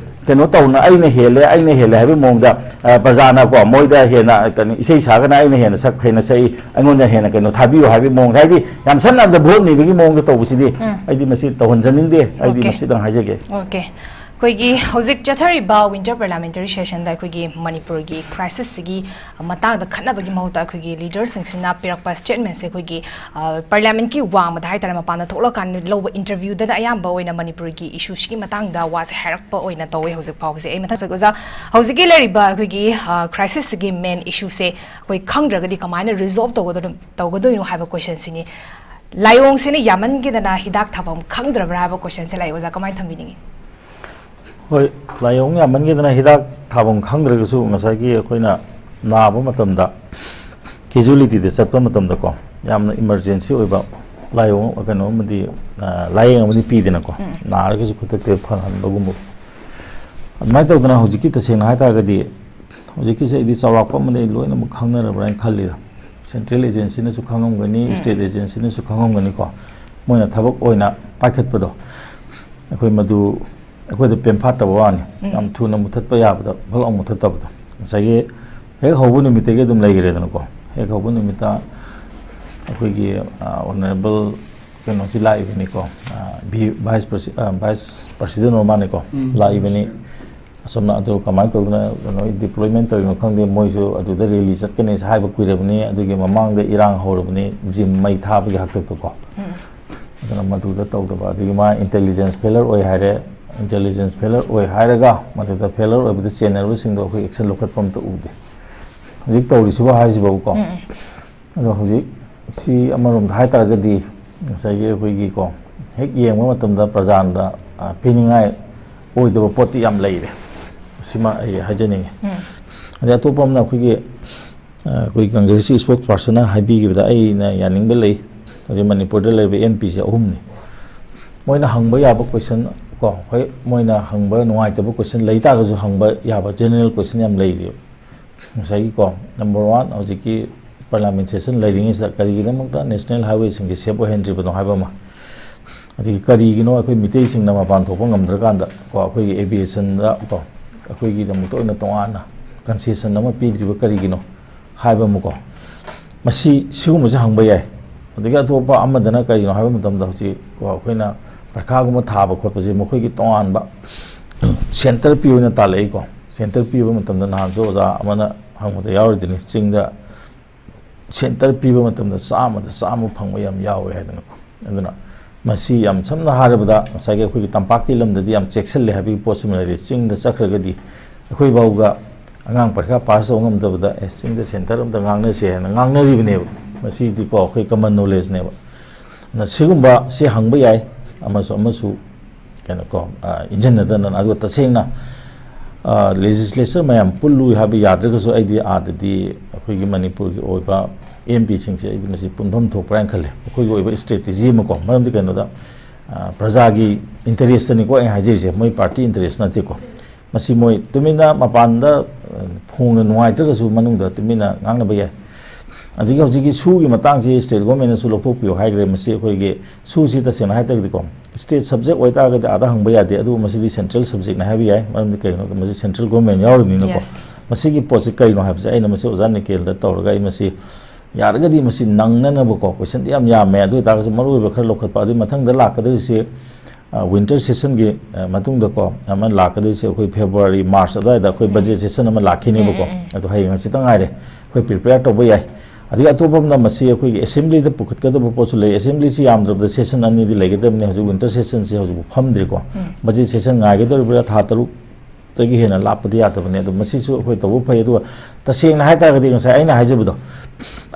ꯀꯩꯅꯣ ꯇꯧꯅ, "ꯑꯩꯅ ꯍꯦꯜꯂꯦ, ꯑꯩꯅ ꯍꯦꯜꯂꯦ" ꯍꯥꯏꯕꯒꯤ ꯃꯑꯣꯡꯗ, ꯑ, ꯄ꯭ꯔꯖꯥꯅꯀꯣ, ꯃꯣꯏꯗ ꯍꯦꯟꯅ, ꯀꯩꯅꯣ, ꯏꯁꯩ ꯁꯥꯒꯅ "ꯑꯩꯅ ꯍꯦꯟꯅ ꯁꯛ ꯍꯦꯟꯅ ꯁꯛꯏ, ꯑꯩꯉꯣꯟꯗ ꯍꯦꯟꯅ ꯀꯩꯅꯣ ꯊꯥꯕꯤꯌꯨ" ꯍꯥꯏꯕꯒꯤ ꯃꯑꯣꯡꯗ, ꯍꯥꯏꯗꯤ ꯌꯥꯝ ꯁꯝꯅ ꯍꯥꯏꯔꯕꯗ vote ꯅꯤꯕꯒꯤ ꯃꯑꯣꯡꯗ ꯇꯧꯕꯁꯤꯗꯤ ꯎꯝ꯫ ꯑꯩꯗꯤ ꯃꯁꯤ ꯇꯧꯍꯟꯖꯅꯤꯡꯗꯦ꯫ ꯑꯩꯗꯤ Okay꯫ ꯃꯁꯤꯗꯪ ꯍꯥꯏꯖꯒꯦ꯫ Okay꯫ ꯑꯩꯈꯣꯏꯒꯤ ꯍꯧꯖꯤꯛ ꯆꯠꯊꯔꯤꯕ winter parliamentary sessionꯗ ꯑꯩꯈꯣꯏꯒꯤ ꯃꯅꯤꯄꯨꯔꯒꯤ crisisꯁꯤꯒꯤ ꯃꯇꯥꯡꯗ ꯈꯠꯅꯕꯒꯤ ꯃꯍꯨꯠꯇ ꯑꯩꯈꯣꯏꯒꯤ leaderꯁꯤꯡꯁꯤꯅ ꯄꯤꯔꯛꯄ statementꯁꯦ ꯑꯩꯈꯣꯏꯒꯤ, ꯑ, parliamentꯀꯤ ꯋꯥꯡꯃꯗ ꯍꯥꯏꯇꯥꯔꯦ, ꯃꯄꯥꯟꯗ ꯊꯣꯛꯂꯀꯥꯟꯗ ꯂꯧꯕ interviewꯗꯅ ꯑꯌꯥꯝꯕ ꯑꯣꯏꯅ ꯃꯅꯤꯄꯨꯔꯒꯤ issueꯁꯤꯒꯤ ꯃꯇꯥꯡꯗ ꯋꯥꯁꯦ ꯍꯥꯏꯔꯛꯄ ꯑꯣꯏꯅ ꯇꯧꯋꯦ ꯍꯧꯖꯤꯛ ꯐꯥꯎꯕꯁꯦ꯫ ꯑꯩ ꯃꯊꯪ ꯑꯣꯖꯥ, ꯍꯧꯖꯤꯛꯀꯤ ꯂꯩꯔꯤꯕ ꯑꯩꯈꯣꯏꯒꯤ, ꯑ, crisisꯁꯤꯒꯤ main issueꯁꯦ ꯑꯩꯈꯣꯏ ꯈꯪꯗ꯭ꯔꯒꯗꯤ ꯀꯃꯥꯏꯅ resolve ꯇꯧꯒꯗꯣꯏꯅꯣ, ꯇꯧꯒꯗꯣꯏꯅꯣ ꯍꯥꯏꯕ questionꯁꯤꯅꯤ꯫ ꯂꯥꯏꯑꯣꯡꯁꯤꯅ ꯌꯥꯝꯃꯟꯈꯤꯗꯅ ꯍꯤꯗꯥꯛ ꯊꯥꯐꯝ ꯈꯪꯗ꯭ꯔꯕ꯭ꯔꯥ ꯍꯥꯏꯕ questionꯁꯦ ꯂꯥꯛꯑꯦ꯫ ꯑꯣꯖꯥ, ꯀꯃꯥꯏꯅ ꯊꯝꯕꯤꯅꯤꯡꯉꯤ? ꯍꯣꯏ, ꯂꯥꯏꯑꯣꯡ ꯌꯥꯝꯃꯟꯈꯤꯗꯅ ꯍꯤꯗꯥꯛ ꯊꯥꯐꯝ ꯈꯪꯗ꯭ꯔꯒꯁꯨ ꯉꯁꯥꯏꯒꯤ ꯑꯩꯈꯣꯏꯅ ꯅꯥꯕ ꯃꯇꯝꯗ casualityꯗ ꯆꯠꯄ ꯃꯇꯝꯗꯀꯣ, ꯌꯥꯝꯅ emergency ꯑꯣꯏꯕ ꯂꯥꯏꯑꯣꯡ, ꯀꯩꯅꯣ ꯑꯃꯗꯤ, ꯑ, ꯂꯥꯏꯌꯦꯡ ꯑꯃꯗꯤ ꯄꯤꯗꯅꯀꯣ, ꯎꯝ꯫ ꯅꯥꯔꯒꯁꯨ ꯈꯨꯗꯛꯇ ꯐꯍꯟꯕꯒꯨꯝꯕ꯫ ꯑꯗꯨꯃꯥꯏꯅ ꯇꯧꯗꯅ ꯍꯧꯖꯤꯛꯀꯤ, ꯇꯁꯦꯡꯅ ꯍꯥꯏꯇꯥꯔꯒꯗꯤ, ꯍꯧꯖꯤꯛꯀꯤꯁꯦ ꯑꯩꯗꯤ ꯆꯥꯎꯔꯥꯛꯄ ꯑꯃꯗꯤ ꯑꯩ ꯂꯣꯏꯅꯃꯛ ꯈꯪꯅꯔꯕ꯭ꯔꯥ ꯍꯥꯏꯅ ꯈꯜꯂꯤꯗ꯫ Central agencyꯅꯁꯨ ꯈꯪꯉꯝꯒꯅꯤ, ꯎꯝ꯫ State agencyꯅꯁꯨ ꯈꯪꯉꯝꯒꯅꯤꯀꯣ꯫ ꯃꯣꯏꯅ ꯊꯕꯛ ꯑꯣꯏꯅ ꯄꯥꯏꯈꯠꯄꯗꯣ, ꯑꯩꯈꯣꯏ ꯃꯗꯨ ꯑꯩꯈꯣꯏꯗ ꯄꯦꯟꯐꯥꯠꯇꯕ ꯋꯥꯅꯤ꯫ ꯎꯝ꯫ ꯌꯥꯝ ꯊꯨꯅ ꯃꯨꯊꯠꯄ ꯌꯥꯕꯗ ꯐꯠ ꯂꯥꯎ ꯃꯨꯊꯠꯇꯕꯗꯣ꯫ ꯉꯁꯥꯏꯒꯤ ꯍꯦꯛ ꯍꯧꯕ ꯅꯨꯃꯤꯠꯇꯒꯤ ꯑꯗꯨꯝ ꯂꯩꯈ꯭ꯔꯦꯗꯅꯀꯣ꯫ ꯍꯦꯛ ꯍꯧꯕ ꯅꯨꯃꯤꯠꯇ ꯑꯩꯈꯣꯏꯒꯤ, ꯑ, honourable ꯀꯩꯅꯣꯁꯤ ꯂꯥꯛꯏꯕꯅꯤꯀꯣ, ꯑ, ꯚꯤ-, vice presi-, ꯑ, vice president ꯑꯣꯏꯔ ꯃꯥꯜꯂꯦꯀꯣ, ꯎꯝ꯫ ꯂꯥꯛꯏꯕꯅꯤ꯫ ꯑꯁꯣꯝꯅ ꯑꯗꯨ ꯀꯃꯥꯏꯅ ꯇꯧꯗꯅ ꯀꯩꯅꯣ deployment ꯇꯧꯔꯤꯅꯣ ꯈꯪꯗꯦ, ꯃꯣꯏꯁꯨ ꯑꯗꯨꯗ rally ꯆꯠꯀꯅꯤ ꯍꯥꯏꯕ ꯀꯨꯏꯔꯕꯅꯤ, ꯑꯗꯨꯒꯤ ꯃꯃꯥꯡꯗ ꯏꯔꯥꯡ ꯍꯧꯔꯕꯅꯤ, gym ꯃꯩ ꯊꯥꯕꯒꯤ ꯍꯥꯛꯇꯛꯇꯀꯣ꯫ ꯎꯝ꯫ ꯑꯗꯨꯅ ꯃꯗꯨꯗ ꯇꯧꯗꯕ, ꯑꯗꯒꯤ ꯃꯥ intelligence failure ꯑꯣꯏ ꯍꯥꯏꯔꯦ, intelligence failure ꯑꯣꯏ ꯍꯥꯏꯔꯒ ꯃꯗꯨꯗ failure ꯑꯣꯏꯕꯗ ꯆꯦꯟꯅꯔꯕꯁꯤꯡꯗꯣ ꯑꯩꯈꯣꯏ action ꯂꯧꯈꯠꯄ ꯑꯝꯇ ꯎꯗꯦ꯫ ꯍꯧꯖꯤꯛ ꯇꯧꯔꯤꯁꯤꯕꯨ ꯍꯥꯏꯁꯤꯐꯥꯎꯀꯣ꯫ ꯎꯝ꯫ ꯑꯗꯣ ꯍꯧꯖꯤꯛ ꯁꯤ ꯑꯃꯔꯣꯝꯗ ꯍꯥꯏꯇꯥꯔꯒꯗꯤ ꯉꯁꯥꯏꯒꯤ ꯑꯩꯈꯣꯏꯒꯤꯀꯣ, ꯍꯦꯛ ꯌꯦꯡꯕ ꯃꯇꯝꯗ ꯄ꯭ꯔꯖꯥꯗ, ꯑ, ꯄꯤꯅꯤꯡꯉꯥꯏ ꯑꯣꯏꯗꯕ ꯄꯣꯠꯇꯤ ꯌꯥꯝ ꯂꯩꯔꯦ꯫ ꯁꯤꯃ ꯑꯩ ꯍꯥꯏꯖꯅꯤꯡꯉꯤ꯫ ꯎꯝ꯫ ꯑꯗꯩ ꯑꯇꯣꯞꯄ ꯑꯃꯅ ꯑꯩꯈꯣꯏꯒꯤ, ꯑ, ꯑꯩꯈꯣꯏ Congressꯀꯤ spokespersonꯅ ꯍꯥꯏꯕꯤꯈꯤꯕꯗ ꯑꯩꯅ ꯌꯥꯅꯤꯡꯕ ꯂꯩ꯫ ꯍꯧꯖꯤꯛ ꯃꯅꯤꯄꯨꯔꯗ ꯂꯩꯔꯤꯕ MPꯁꯦ ꯑꯍꯨꯝꯅꯤ꯫ ꯃꯣꯏꯅ ꯍꯪꯕ ꯌꯥꯕ question ꯀꯣ, ꯍꯣꯏ, ꯃꯣꯏꯅ ꯍꯪꯕ ꯅꯨꯡꯉꯥꯏꯇꯕ question ꯂꯩ ꯇꯥꯔꯒꯁꯨ ꯍꯪꯕ ꯌꯥꯕ general question ꯌꯥꯝ ꯂꯩꯔꯤꯕ꯫ ꯉꯁꯥꯏꯒꯤꯀꯣ, number one, ꯍꯧꯖꯤꯛꯀꯤ parliament session ꯂꯩꯔꯤꯉꯩꯁꯤꯗ ꯀꯔꯤꯒꯤꯗꯃꯛꯇ national highwayꯁꯤꯡꯁꯦ safe ꯑꯣꯏꯍꯟꯗ꯭ꯔꯤꯕꯅꯣ ꯍꯥꯏꯕ ꯑꯃ, ꯑꯗꯒꯤ ꯀꯔꯤꯒꯤꯅꯣ ꯑꯩꯈꯣꯏ ꯃꯤꯇꯩꯁꯤꯡꯅ ꯃꯄꯥꯟ ꯊꯣꯛꯄ ꯉꯝꯗ꯭ꯔꯀꯥꯟꯗ ꯀꯣ, ꯑꯩꯈꯣꯏꯒꯤ aviationꯗ ꯀꯣ, ꯑꯩꯈꯣꯏꯒꯤꯗꯃꯛꯇ ꯑꯣꯏꯅ ꯇꯣꯉꯥꯟꯅ concession ꯑꯃ ꯄꯤꯗ꯭ꯔꯤꯕ ꯀꯔꯤꯒꯤꯅꯣ ꯍꯥꯏꯕ ꯑꯃꯀꯣ, ꯃꯁꯤ, ꯁꯤꯒꯨꯝꯕꯁꯦ ꯍꯪꯕ ꯌꯥꯏ꯫ ꯑꯗꯒꯤ ꯑꯇꯣꯞꯄ ꯑꯃꯗꯅ ꯀꯔꯤꯅꯣ ꯍꯥꯏꯕ ꯃꯇꯝꯗ ꯍꯧꯖꯤꯛ ꯀꯣ, ꯑꯩꯈꯣꯏꯅ ꯄꯔꯤꯈꯥꯒꯨꯝꯕ ꯊꯥꯕ ꯈꯣꯠꯄꯁꯦ ꯃꯈꯣꯏꯒꯤ ꯇꯣꯉꯥꯟꯕ ꯁꯦꯟꯇꯔ ꯄꯤꯌꯨꯅ ꯇꯥꯜꯂꯛꯏꯀꯣ꯫ ꯁꯦꯟꯇꯔ ꯄꯤꯕ ꯃꯇꯝꯗ ꯅꯍꯥꯟꯁꯨ ꯑꯣꯖꯥ ꯑꯃꯅ ꯍꯪꯕꯗ ꯌꯥꯎꯔꯤꯗꯨꯅꯤ, ꯆꯤꯡꯗ ꯁꯦꯟꯇꯔ ꯄꯤꯕ ꯃꯇꯝꯗ ꯆꯥꯝꯃꯗ ꯆꯥꯝꯃ ꯐꯪꯕ ꯌꯥꯝ ꯌꯥꯎꯋꯦ ꯍꯥꯏꯗꯅꯀꯣ꯫ ꯑꯗꯨꯅ ꯃꯁꯤ ꯌꯥꯝ ꯁꯝꯅ ꯍꯥꯏꯔꯕꯗ ꯉꯁꯥꯏꯒꯤ ꯑꯩꯈꯣꯏꯒꯤ ꯇꯝꯄꯥꯛꯀꯤ ꯂꯝꯗꯗꯤ ꯌꯥꯝ ꯆꯦꯛꯁꯤꯜꯂꯦ ꯍꯥꯏꯕꯒꯤ ꯄꯣꯠꯁꯤꯃ ꯂꯩꯔꯦ꯫ ꯆꯤꯡꯗ ꯆꯠꯈ꯭ꯔꯒꯗꯤ ꯑꯩꯈꯣꯏ ꯐꯥꯎꯒ ꯑꯉꯥꯡ ꯄꯔꯤꯈꯥ ꯄꯥꯁ ꯇꯧꯕ ꯉꯝꯗꯕꯗ, "ꯑꯦ, ꯆꯤꯡꯗ ꯁꯦꯟꯇꯔ ꯑꯝꯇ ꯉꯥꯡꯅꯁꯦ" ꯍꯥꯏꯅ ꯉꯥꯡꯅꯔꯤꯕꯅꯦꯕ꯫ ꯃꯁꯤꯗꯤꯀꯣ ꯑꯩꯈꯣꯏ ꯀꯃꯟ ꯅꯣꯂꯦꯖꯅꯦꯕ꯫ ꯑꯗꯨꯅ ꯁꯤꯒꯨꯝꯕ ꯁꯤ ꯍꯪꯕ ꯌꯥꯏ, ꯑꯃꯁꯨ ꯑꯃꯁꯨ ꯀꯩꯅꯣ ꯀꯣ, ꯑ, ꯏꯟꯖꯟꯅꯗꯅ꯫ ꯑꯗꯨꯒ ꯇꯁꯦꯡꯅ, ꯑ, ꯂꯦꯖꯤꯁꯂꯦꯆꯔ ꯃꯌꯥꯝ ꯄꯨꯜꯂꯨꯏ ꯍꯥꯏꯕ ꯌꯥꯗ꯭ꯔꯒꯁꯨ, ꯑꯩꯗꯤ ꯑꯥꯗꯗꯤ ꯑꯩꯈꯣꯏꯒꯤ ꯃꯅꯤꯄꯨꯔꯒꯤ ꯑꯣꯏꯕ ꯑꯦꯝ ꯄꯤꯁꯤꯡꯁꯦ ꯑꯩꯗꯤ ꯃꯁꯤ ꯄꯨꯟꯐꯝ ꯊꯣꯛꯄ꯭ꯔꯥ ꯍꯥꯏꯅ ꯈꯜꯂꯦ꯫ ꯑꯩꯈꯣꯏꯒꯤ ꯑꯣꯏꯕ ꯏꯁꯇ꯭ꯔꯦꯇꯦꯖꯤ ꯑꯃꯀꯣ, ꯃꯔꯝꯗꯤ ꯀꯩꯅꯣꯗ, ꯑ, ꯄ꯭ꯔꯖꯥꯒꯤ ꯏꯟꯇꯔꯦꯁꯇꯅꯤꯀꯣ ꯑꯩꯅ ꯍꯥꯏꯖꯔꯤꯁꯦ, ꯃꯣꯏ ꯄꯥꯔꯇꯤ ꯏꯟꯇꯔꯦꯁ ꯅꯠꯇꯦꯀꯣ꯫ ꯃꯁꯤ ꯃꯣꯏ ꯇꯨꯃꯤꯟꯅ ꯃꯄꯥꯟꯗ, ꯑ, ꯐꯣꯡꯅ ꯅꯨꯡꯉꯥꯏꯇ꯭ꯔꯒꯁꯨ ꯃꯅꯨꯡꯗ ꯇꯨꯃꯤꯟꯅ ꯉꯥꯡꯅꯕ ꯌꯥꯏ꯫ ꯑꯗꯒꯤ ꯍꯧꯖꯤꯛꯀꯤ ꯁꯨꯒꯤ ꯃꯇꯥꯡꯁꯤ ꯁ꯭ꯇꯦꯠ ꯒꯣꯔꯃꯦꯟꯅꯁꯨ ꯂꯧꯊꯣꯛꯄꯤꯌꯨ ꯍꯥꯏꯈ꯭ꯔꯦ꯫ ꯃꯁꯤ ꯑꯩꯈꯣꯏꯒꯤ ꯁꯨꯁꯤ ꯇꯁꯦꯡꯅ ꯍꯥꯏ ꯇꯥꯔꯒꯗꯤꯀꯣ, ꯁ꯭ꯇꯦꯠ ꯁꯕꯖꯦꯛ ꯑꯣꯏꯇꯥꯔꯒꯗꯤ ꯑꯥꯗ ꯍꯪꯕ ꯌꯥꯗꯦ, ꯑꯗꯨꯕꯨ ꯃꯁꯤꯗꯤ ꯁꯦꯟꯇ꯭ꯔꯦꯜ ꯁꯕꯖꯦꯛꯅꯤ ꯍꯥꯏꯕ ꯌꯥꯏ, ꯃꯔꯝꯗꯤ ꯀꯩꯒꯤꯅꯣꯗ ꯃꯁꯤ ꯁꯦꯟꯇ꯭ꯔꯦꯜ ꯒꯣꯔꯃꯦꯟ ꯌꯥꯎꯔꯤꯕꯅꯤꯅꯀꯣ꯫ Yes. ꯃꯁꯤꯒꯤ ꯄꯣꯠꯁꯤ ꯀꯔꯤꯅꯣ ꯍꯥꯏꯕꯁꯦ ꯑꯩꯅ ꯃꯁꯤ ꯑꯣꯖꯥ ꯅꯤꯀꯦꯜꯗ ꯇꯧꯔꯒ ꯑꯩ ꯃꯁꯤ ꯌꯥꯔꯒꯗꯤ ꯃꯁꯤ ꯅꯪꯅꯅꯕꯀꯣ, ꯀꯣꯏꯁꯟꯗꯤ ꯌꯥꯝ ꯌꯥꯝꯃꯦ, ꯑꯗꯨ ꯑꯣꯏꯇꯥꯔꯒꯁꯨ ꯃꯔꯨꯑꯣꯏꯕ ꯈꯔ ꯂꯧꯈꯠꯄ, ꯑꯗꯨꯒꯤ ꯃꯊꯪꯗ ꯂꯥꯛꯀꯗꯧꯔꯤꯁꯤ, ꯑ, winter session ꯒꯤ, ꯑ, ꯃꯇꯨꯡꯗꯀꯣ ꯑꯃ ꯂꯥꯛꯀꯗꯣꯏꯁꯦ, ꯑꯩꯈꯣꯏ February, March ꯑꯗꯨꯋꯥꯏꯗ ꯑꯩꯈꯣꯏ ꯎꯝ꯫ Budget session ꯑꯃ ꯂꯥꯛꯈꯤꯅꯦꯕꯀꯣ꯫ ꯎꯝ, ꯎꯝ, ꯎꯝ꯫ ꯑꯗꯣ ꯍꯌꯦꯡ ꯍꯪꯆꯤꯠꯇ ꯉꯥꯏꯔꯦ, ꯑꯩꯈꯣꯏ prepare ꯇꯧꯕ ꯌꯥꯏ꯫ ꯑꯗꯒꯤ ꯑꯇꯣꯞꯄ ꯑꯃꯅ ꯃꯁꯤ ꯑꯩꯈꯣꯏꯒꯤ assembly ꯗ ꯄꯨꯈꯠꯀꯗꯕ ꯄꯣꯠꯁꯨ ꯂꯩ꯫ Assembly ꯁꯤ ꯌꯥꯝꯗ꯭ꯔꯕꯗ session ꯑꯅꯤꯗꯤ ꯂꯩꯒꯗꯕꯅꯤ꯫ ꯍꯧꯖꯤꯛ winter session ꯁꯤ ꯍꯧꯖꯤꯛꯐꯥꯎ ꯐꯝꯗ꯭ꯔꯤꯀꯣ꯫ ꯎꯝ꯫ Budget session ꯉꯥꯏꯒꯗꯧꯔꯤꯕ꯭ꯔꯥ? ꯊꯥ ꯇꯔꯨꯛ ꯇꯒꯤ ꯍꯦꯟꯅ ꯂꯥꯞꯄꯗꯤ ꯌꯥꯗꯕꯅꯤ꯫ ꯑꯗꯣ ꯃꯁꯤꯁꯨ ꯑꯩꯈꯣꯏ ꯇꯧꯕ ꯐꯩ꯫ ꯑꯗꯨꯒ ꯇꯁꯦꯡꯅ ꯍꯥꯏ ꯇꯥꯔꯒꯗꯤ ꯉꯁꯥꯏ ꯑꯩꯅ ꯍꯥꯏꯖꯕꯗꯣ,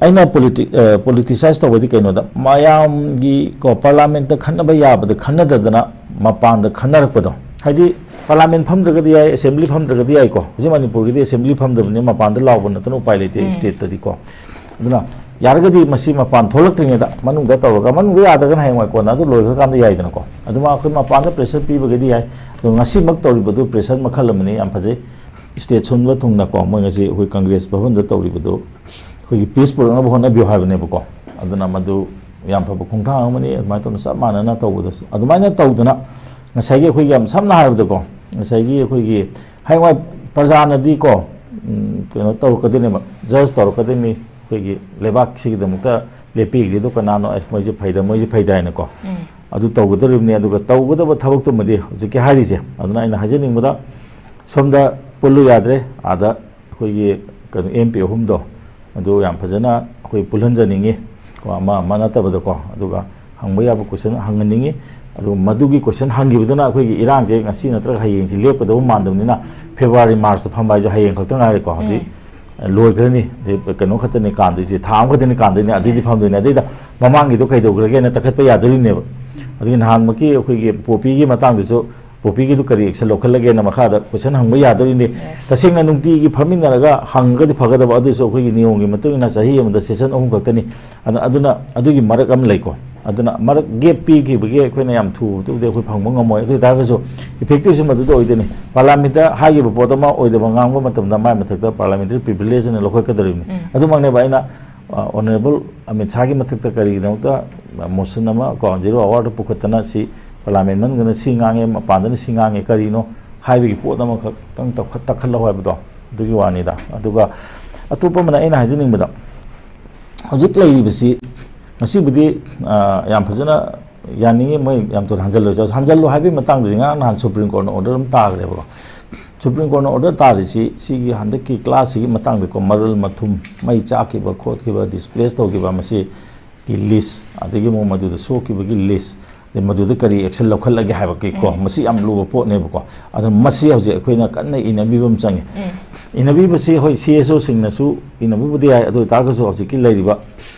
ꯑꯩꯅ ꯄꯣꯂꯤꯇꯤ-, ꯑ, politicize ꯇꯧꯕꯗꯤ ꯀꯩꯅꯣꯗ, ꯃꯌꯥꯝꯒꯤ ꯀꯣ, parliament ꯇ ꯈꯟꯅꯕ ꯌꯥꯕꯗ ꯈꯟꯅꯗꯗꯅ ꯃꯄꯥꯟꯗ ꯈꯟꯅꯔꯛꯄꯗꯣ, ꯍꯥꯏꯗꯤ parliament ꯐꯝꯗ꯭ꯔꯒꯗꯤ ꯌꯥꯏ, assembly ꯐꯝꯗ꯭ꯔꯒꯗꯤ ꯌꯥꯏꯀꯣ꯫ ꯍꯧꯖꯤꯛ ꯃꯅꯤꯄꯨꯔꯒꯤꯗꯤ assembly ꯐꯝꯗꯕꯅꯤꯅ ꯃꯄꯥꯟꯗ ꯂꯥꯎꯕ ꯅꯠꯇꯅ ꯎꯄꯥꯏ ꯂꯩꯇꯦ ꯎꯝ꯫ State ꯇꯗꯤꯀꯣ꯫ ꯑꯗꯨꯅ ꯌꯥꯔꯒꯗꯤ ꯃꯁꯤ ꯃꯄꯥꯟ ꯊꯣꯛꯂꯛꯇ꯭ꯔꯤꯉꯩꯗ ꯃꯅꯨꯡꯗ ꯇꯧꯔꯒ, ꯃꯅꯨꯡꯗ ꯌꯥꯗ꯭ꯔꯒꯅ ꯍꯌꯦꯡꯋꯥꯏ ꯀꯣꯟꯅ ꯑꯗꯨ ꯂꯣꯏꯈ꯭ꯔꯀꯥꯟꯗ ꯌꯥꯏꯗꯅꯀꯣ꯫ ꯑꯗꯨꯃ ꯑꯩꯈꯣꯏ ꯃꯄꯥꯟꯗ pressure ꯄꯤꯕꯒꯤꯗꯤ ꯌꯥꯏ꯫ ꯑꯗꯣ ꯉꯁꯤꯃꯛ ꯇꯧꯔꯤꯕꯗꯨ pressure ꯃꯈꯜ ꯑꯃꯅꯤ, ꯌꯥꯝ ꯐꯖꯩ꯫ State ꯁꯤꯟꯕ ꯊꯨꯡꯅꯀꯣ, ꯃꯣꯏ ꯉꯁꯤ ꯑꯩꯈꯣꯏ Congress ꯚꯕꯟꯗ ꯇꯧꯔꯤꯕꯗꯨ ꯑꯩꯈꯣꯏꯒꯤ peace ꯄꯨꯔꯛꯅꯕ ꯍꯣꯠꯅꯕꯤꯌꯨ ꯍꯥꯏꯕꯅꯦꯕꯀꯣ꯫ ꯑꯗꯨꯅ ꯃꯗꯨ ꯌꯥꯝ ꯐꯕ ꯈꯣꯡꯊꯥꯡ ꯑꯃꯅꯤ꯫ ꯑꯗꯨꯃꯥꯏꯅ ꯇꯧꯅ ꯆꯞ ꯃꯥꯟꯅꯅ ꯇꯧꯕꯗꯁꯨ, ꯑꯗꯨꯃꯥꯏꯅ ꯇꯧꯗꯅ ꯉꯁꯥꯏꯒꯤ ꯑꯩꯈꯣꯏꯒꯤ ꯌꯥꯝ ꯁꯝꯅ ꯍꯥꯏꯔꯕꯗꯀꯣ, ꯉꯁꯥꯏꯒꯤ ꯑꯩꯈꯣꯏꯒꯤ ꯍꯌꯦꯡꯋꯥꯏ ꯄ꯭ꯔꯖꯥꯅꯗꯤꯀꯣ, ꯎꯝ, ꯀꯩꯅꯣ ꯇꯧꯔꯛꯀꯗꯣꯏꯅꯦꯕ, judge ꯇꯧꯔꯛꯀꯗꯣꯏꯅꯤ꯫ ꯑꯩꯈꯣꯏꯒꯤ ꯂꯩꯕꯥꯛꯁꯤꯒꯤꯗꯃꯛꯇ ꯂꯦꯞꯄꯤꯈ꯭ꯔꯤꯗꯣ ꯀꯅꯥꯅꯣ, ꯑꯁ, ꯃꯣꯏꯁꯦ ꯐꯩꯗ, ꯃꯣꯏꯁꯦ ꯐꯩꯗ ꯍꯥꯏꯅꯀꯣ꯫ ꯎꯝ꯫ ꯑꯗꯨ ꯇꯧꯒꯗꯧꯔꯤꯕꯅꯤ꯫ ꯑꯗꯨꯒ ꯇꯧꯒꯗꯕ ꯊꯕꯛꯇꯨꯃꯗꯤ ꯍꯧꯖꯤꯛꯀꯤ ꯍꯥꯏꯔꯤꯁꯦ꯫ ꯑꯗꯨꯅ ꯑꯩꯅ ꯍꯥꯏꯖꯅꯤꯡꯕꯗ, ꯁꯣꯝꯗ ꯄꯨꯜꯂꯨ ꯌꯥꯗ꯭ꯔꯦ, ꯑꯥꯗ ꯑꯩꯈꯣꯏꯒꯤ ꯀꯩꯅꯣ ꯑꯦꯝ ꯄꯤ ꯑꯍꯨꯝꯗꯣ, ꯑꯗꯨ ꯌꯥꯝ ꯐꯖꯅ ꯑꯩꯈꯣꯏ ꯄꯨꯜꯍꯟꯖꯅꯤꯡꯉꯤ ꯀꯣ, ꯑꯃ ꯑꯃ ꯅꯠꯇꯕꯗꯀꯣ꯫ ꯑꯗꯨꯒ ꯍꯪꯕ ꯌꯥꯕ ꯀꯣꯏꯁꯟ ꯍꯪꯍꯟꯅꯤꯡꯉꯤ꯫ ꯑꯗꯨꯒ ꯃꯗꯨꯒꯤ ꯀꯣꯏꯁꯟ ꯍꯪꯈꯤꯕꯗꯨꯅ ꯑꯩꯈꯣꯏꯒꯤ ꯏꯔꯥꯡꯁꯦ ꯉꯁꯤ ꯅꯠꯇ꯭ꯔꯒ ꯍꯌꯦꯡꯁꯤ ꯂꯦꯞꯀꯗꯕ ꯃꯥꯟꯗꯕꯅꯤꯅ, ꯐꯦꯕ꯭ꯔꯨꯋꯥꯔꯤ ꯃꯥꯔꯆꯇ ꯐꯝꯕ ꯍꯥꯏꯁꯦ ꯍꯌꯦꯡ ꯈꯛꯇ ꯉꯥꯏꯔꯦꯀꯣ꯫ ꯍꯧꯖꯤꯛ ꯂꯣꯏꯈ꯭ꯔꯅꯤ꯫ ꯑꯗꯩ ꯀꯩꯅꯣ ꯈꯛꯇꯅꯤ ꯀꯥꯟꯗꯣꯏꯁꯦ, ꯊꯥ ꯑꯃ ꯈꯛꯇꯅꯤ ꯀꯥꯟꯗꯣꯏꯅꯦ, ꯑꯗꯨꯏꯗꯤ ꯐꯝꯗꯣꯏꯅꯦ꯫ ꯑꯗꯩꯗ ꯃꯃꯥꯡꯒꯤꯗꯣ ꯀꯩꯗꯧꯈ꯭ꯔꯒꯦꯅ ꯇꯛꯈꯠꯄ ꯌꯥꯗꯣꯔꯤꯅꯦꯕ꯫ ꯑꯗꯒꯤ ꯅꯍꯥꯟꯃꯛꯀꯤ ꯑꯩꯈꯣꯏꯒꯤ ꯄꯣꯄꯤꯒꯤ ꯃꯇꯥꯡꯗꯨꯁꯨ, ꯄꯣꯄꯤꯒꯤꯗꯨ ꯀꯔꯤ ꯑꯦꯛꯁꯟ ꯂꯧꯈꯠꯂꯒꯦꯅ ꯃꯈꯥꯗ ꯀꯣꯏꯁꯟ ꯍꯪꯕ ꯌꯥꯗꯣꯔꯤꯅꯦ꯫ ꯇꯁꯦꯡꯅ ꯅꯨꯡꯇꯤꯒꯤ ꯐꯝꯃꯤꯟꯅꯔꯒ ꯍꯪꯉꯒꯗꯤ ꯐꯒꯗꯕ, ꯑꯗꯨꯁꯨ ꯑꯩꯈꯣꯏꯒꯤ ꯅꯤꯌꯣꯝꯒꯤ ꯃꯇꯨꯡ ꯏꯟꯅ ꯆꯍꯤ ꯑꯃꯗ ꯁꯦꯁꯟ ꯑꯍꯨꯝ ꯈꯛꯇꯅꯤ꯫ ꯑꯗꯨ-, ꯑꯗꯨꯅ ꯑꯗꯨꯒꯤ ꯃꯔꯛ ꯑꯃ ꯂꯩꯀꯣ꯫ ꯑꯗꯨꯅ ꯃꯔꯛ ꯒꯦꯞ ꯄꯤꯈꯤꯕꯒꯤ ꯑꯩꯈꯣꯏꯅ ꯌꯥꯝ ꯊꯨꯕꯗꯨꯕꯨꯗꯤ ꯑꯩꯈꯣꯏ ꯐꯪꯕ ꯉꯝꯃꯣꯏ꯫ ꯑꯗꯨ ꯑꯣꯏ ꯇꯥꯔꯒꯁꯨ ꯏꯐꯦꯛꯇꯤꯞꯁꯤ ꯃꯗꯨꯗ ꯑꯣꯏꯗꯣꯏꯅꯤ꯫ ꯄꯥꯔꯂꯥꯃꯦꯟꯠꯇ ꯍꯥꯏꯈꯤꯕ ꯄꯣꯠ ꯑꯃ ꯑꯣꯏꯗꯕ ꯉꯥꯡꯕ ꯃꯇꯝꯗ ꯃꯥꯏ ꯃꯊꯛꯇ ꯄꯥꯔꯂꯥꯃꯦꯟꯇꯔꯤ ꯄ꯭ꯔꯤꯚꯤꯂꯦꯖ ꯑꯅ ꯂꯧꯈꯠꯀꯗꯧꯔꯤꯕꯅꯤ꯫ ꯑꯗꯨꯃꯛꯅꯦꯕ ꯑꯩꯅ, ꯑ, ꯑꯣꯅꯔꯦꯕꯜ ꯑꯃꯤꯠ ꯁꯥꯍꯒꯤ ꯃꯊꯛꯇ ꯀꯔꯤꯒꯤꯗꯃꯛꯇ ꯃꯣꯁꯟ ꯑꯃ ꯀꯣ, ꯖꯤꯔꯣ ꯑꯋꯥꯔꯗ ꯄꯨꯈꯠꯇꯅ ꯁꯤ ꯄꯥꯔꯂꯥꯃꯦꯟ ꯃꯅꯨꯡꯗꯅ ꯁꯤ ꯉꯥꯡꯉꯦ, ꯃꯄꯥꯟꯗꯅ ꯁꯤ ꯉꯥꯡꯉꯦ, ꯀꯔꯤꯅꯣ ꯍꯥꯏꯕꯒꯤ ꯄꯣꯠ ꯑꯃꯈꯛꯇꯪ ꯇꯧꯈꯠ-, ꯇꯛꯈꯠꯂꯣ ꯍꯥꯏꯕꯗꯣ, ꯑꯗꯨꯒꯤ ꯋꯥꯅꯤꯗ꯫ ꯑꯗꯨꯒ ꯑꯇꯣꯞꯄ ꯑꯃꯅ ꯑꯩꯅ ꯍꯥꯏꯖꯅꯤꯡꯕꯗ, ꯍꯧꯖꯤꯛ ꯂꯩꯔꯤꯕꯁꯤ ꯉꯁꯤꯕꯨꯗꯤ, ꯑ, ꯌꯥꯝ ꯐꯖꯅ ꯌꯥꯅꯤꯡꯉꯤ, ꯃꯣꯏ ꯌꯥꯝ ꯊꯨꯅ ꯍꯟꯖꯜꯂꯣꯏ, ꯍꯟꯖꯜꯂꯣ ꯍꯥꯏꯕꯒꯤ ꯃꯇꯥꯡꯗꯗꯤ ꯉꯔꯥꯡ ꯅꯍꯥꯟ ꯁꯨꯄ꯭ꯔꯤꯝ ꯀꯣꯔꯠꯅ ꯑꯣꯔꯗꯔ ꯑꯃ ꯇꯥꯈ꯭ꯔꯦꯕꯀꯣ꯫ ꯁꯨꯄ꯭ꯔꯤꯝ ꯀꯣꯔꯠꯅ ꯑꯣꯔꯗꯔ ꯇꯥꯔꯤꯁꯤ ꯁꯤꯒꯤ ꯍꯟꯗꯛꯀꯤ ꯀ꯭ꯂꯥꯁꯁꯤꯒꯤ ꯃꯇꯥꯡꯗꯀꯣ, ꯃꯔꯜ ꯃꯊꯨꯝ, ꯃꯩ ꯆꯥꯛꯈꯤꯕ ꯈꯣꯠꯈꯤꯕ, ꯗꯤꯁꯄ꯭ꯂꯦꯁ ꯇꯧꯈꯤꯕ, ꯃꯁꯤꯒꯤ ꯂꯤꯁ, ꯑꯗꯒꯤ ꯑꯃꯨꯛ ꯃꯗꯨꯗ ꯁꯣꯛꯈꯤꯕꯒꯤ ꯂꯤꯁ, ꯑꯗꯩ ꯃꯗꯨꯗ ꯀꯔꯤ ꯑꯦꯛꯁꯟ ꯂꯧꯈꯠꯂꯒꯦ ꯍꯥꯏꯕꯒꯤꯀꯣ, ꯃꯁꯤ ꯌꯥꯝ ꯂꯨꯕ ꯄꯣꯠꯅꯦꯕꯀꯣ꯫ ꯑꯗꯨꯅ ꯃꯁꯤ ꯍꯧꯖꯤꯛ ꯑꯩꯈꯣꯏꯅ ꯀꯟꯅ ꯏꯅꯕꯤꯕ ꯑꯃ ꯆꯪꯉꯤ꯫ ꯏꯅꯕꯤꯕꯁꯤ ꯍꯣꯏ, ꯁꯤ ꯑꯦꯁ ꯑꯣꯁꯤꯡꯅꯁꯨ ꯏꯅꯕꯤꯕꯗꯤ ꯌꯥꯏ, ꯑꯗꯨ ꯑꯣꯏ ꯇꯥꯔꯒꯁꯨ ꯍꯧꯖꯤꯛꯀꯤ ꯂꯩꯔꯤꯕ,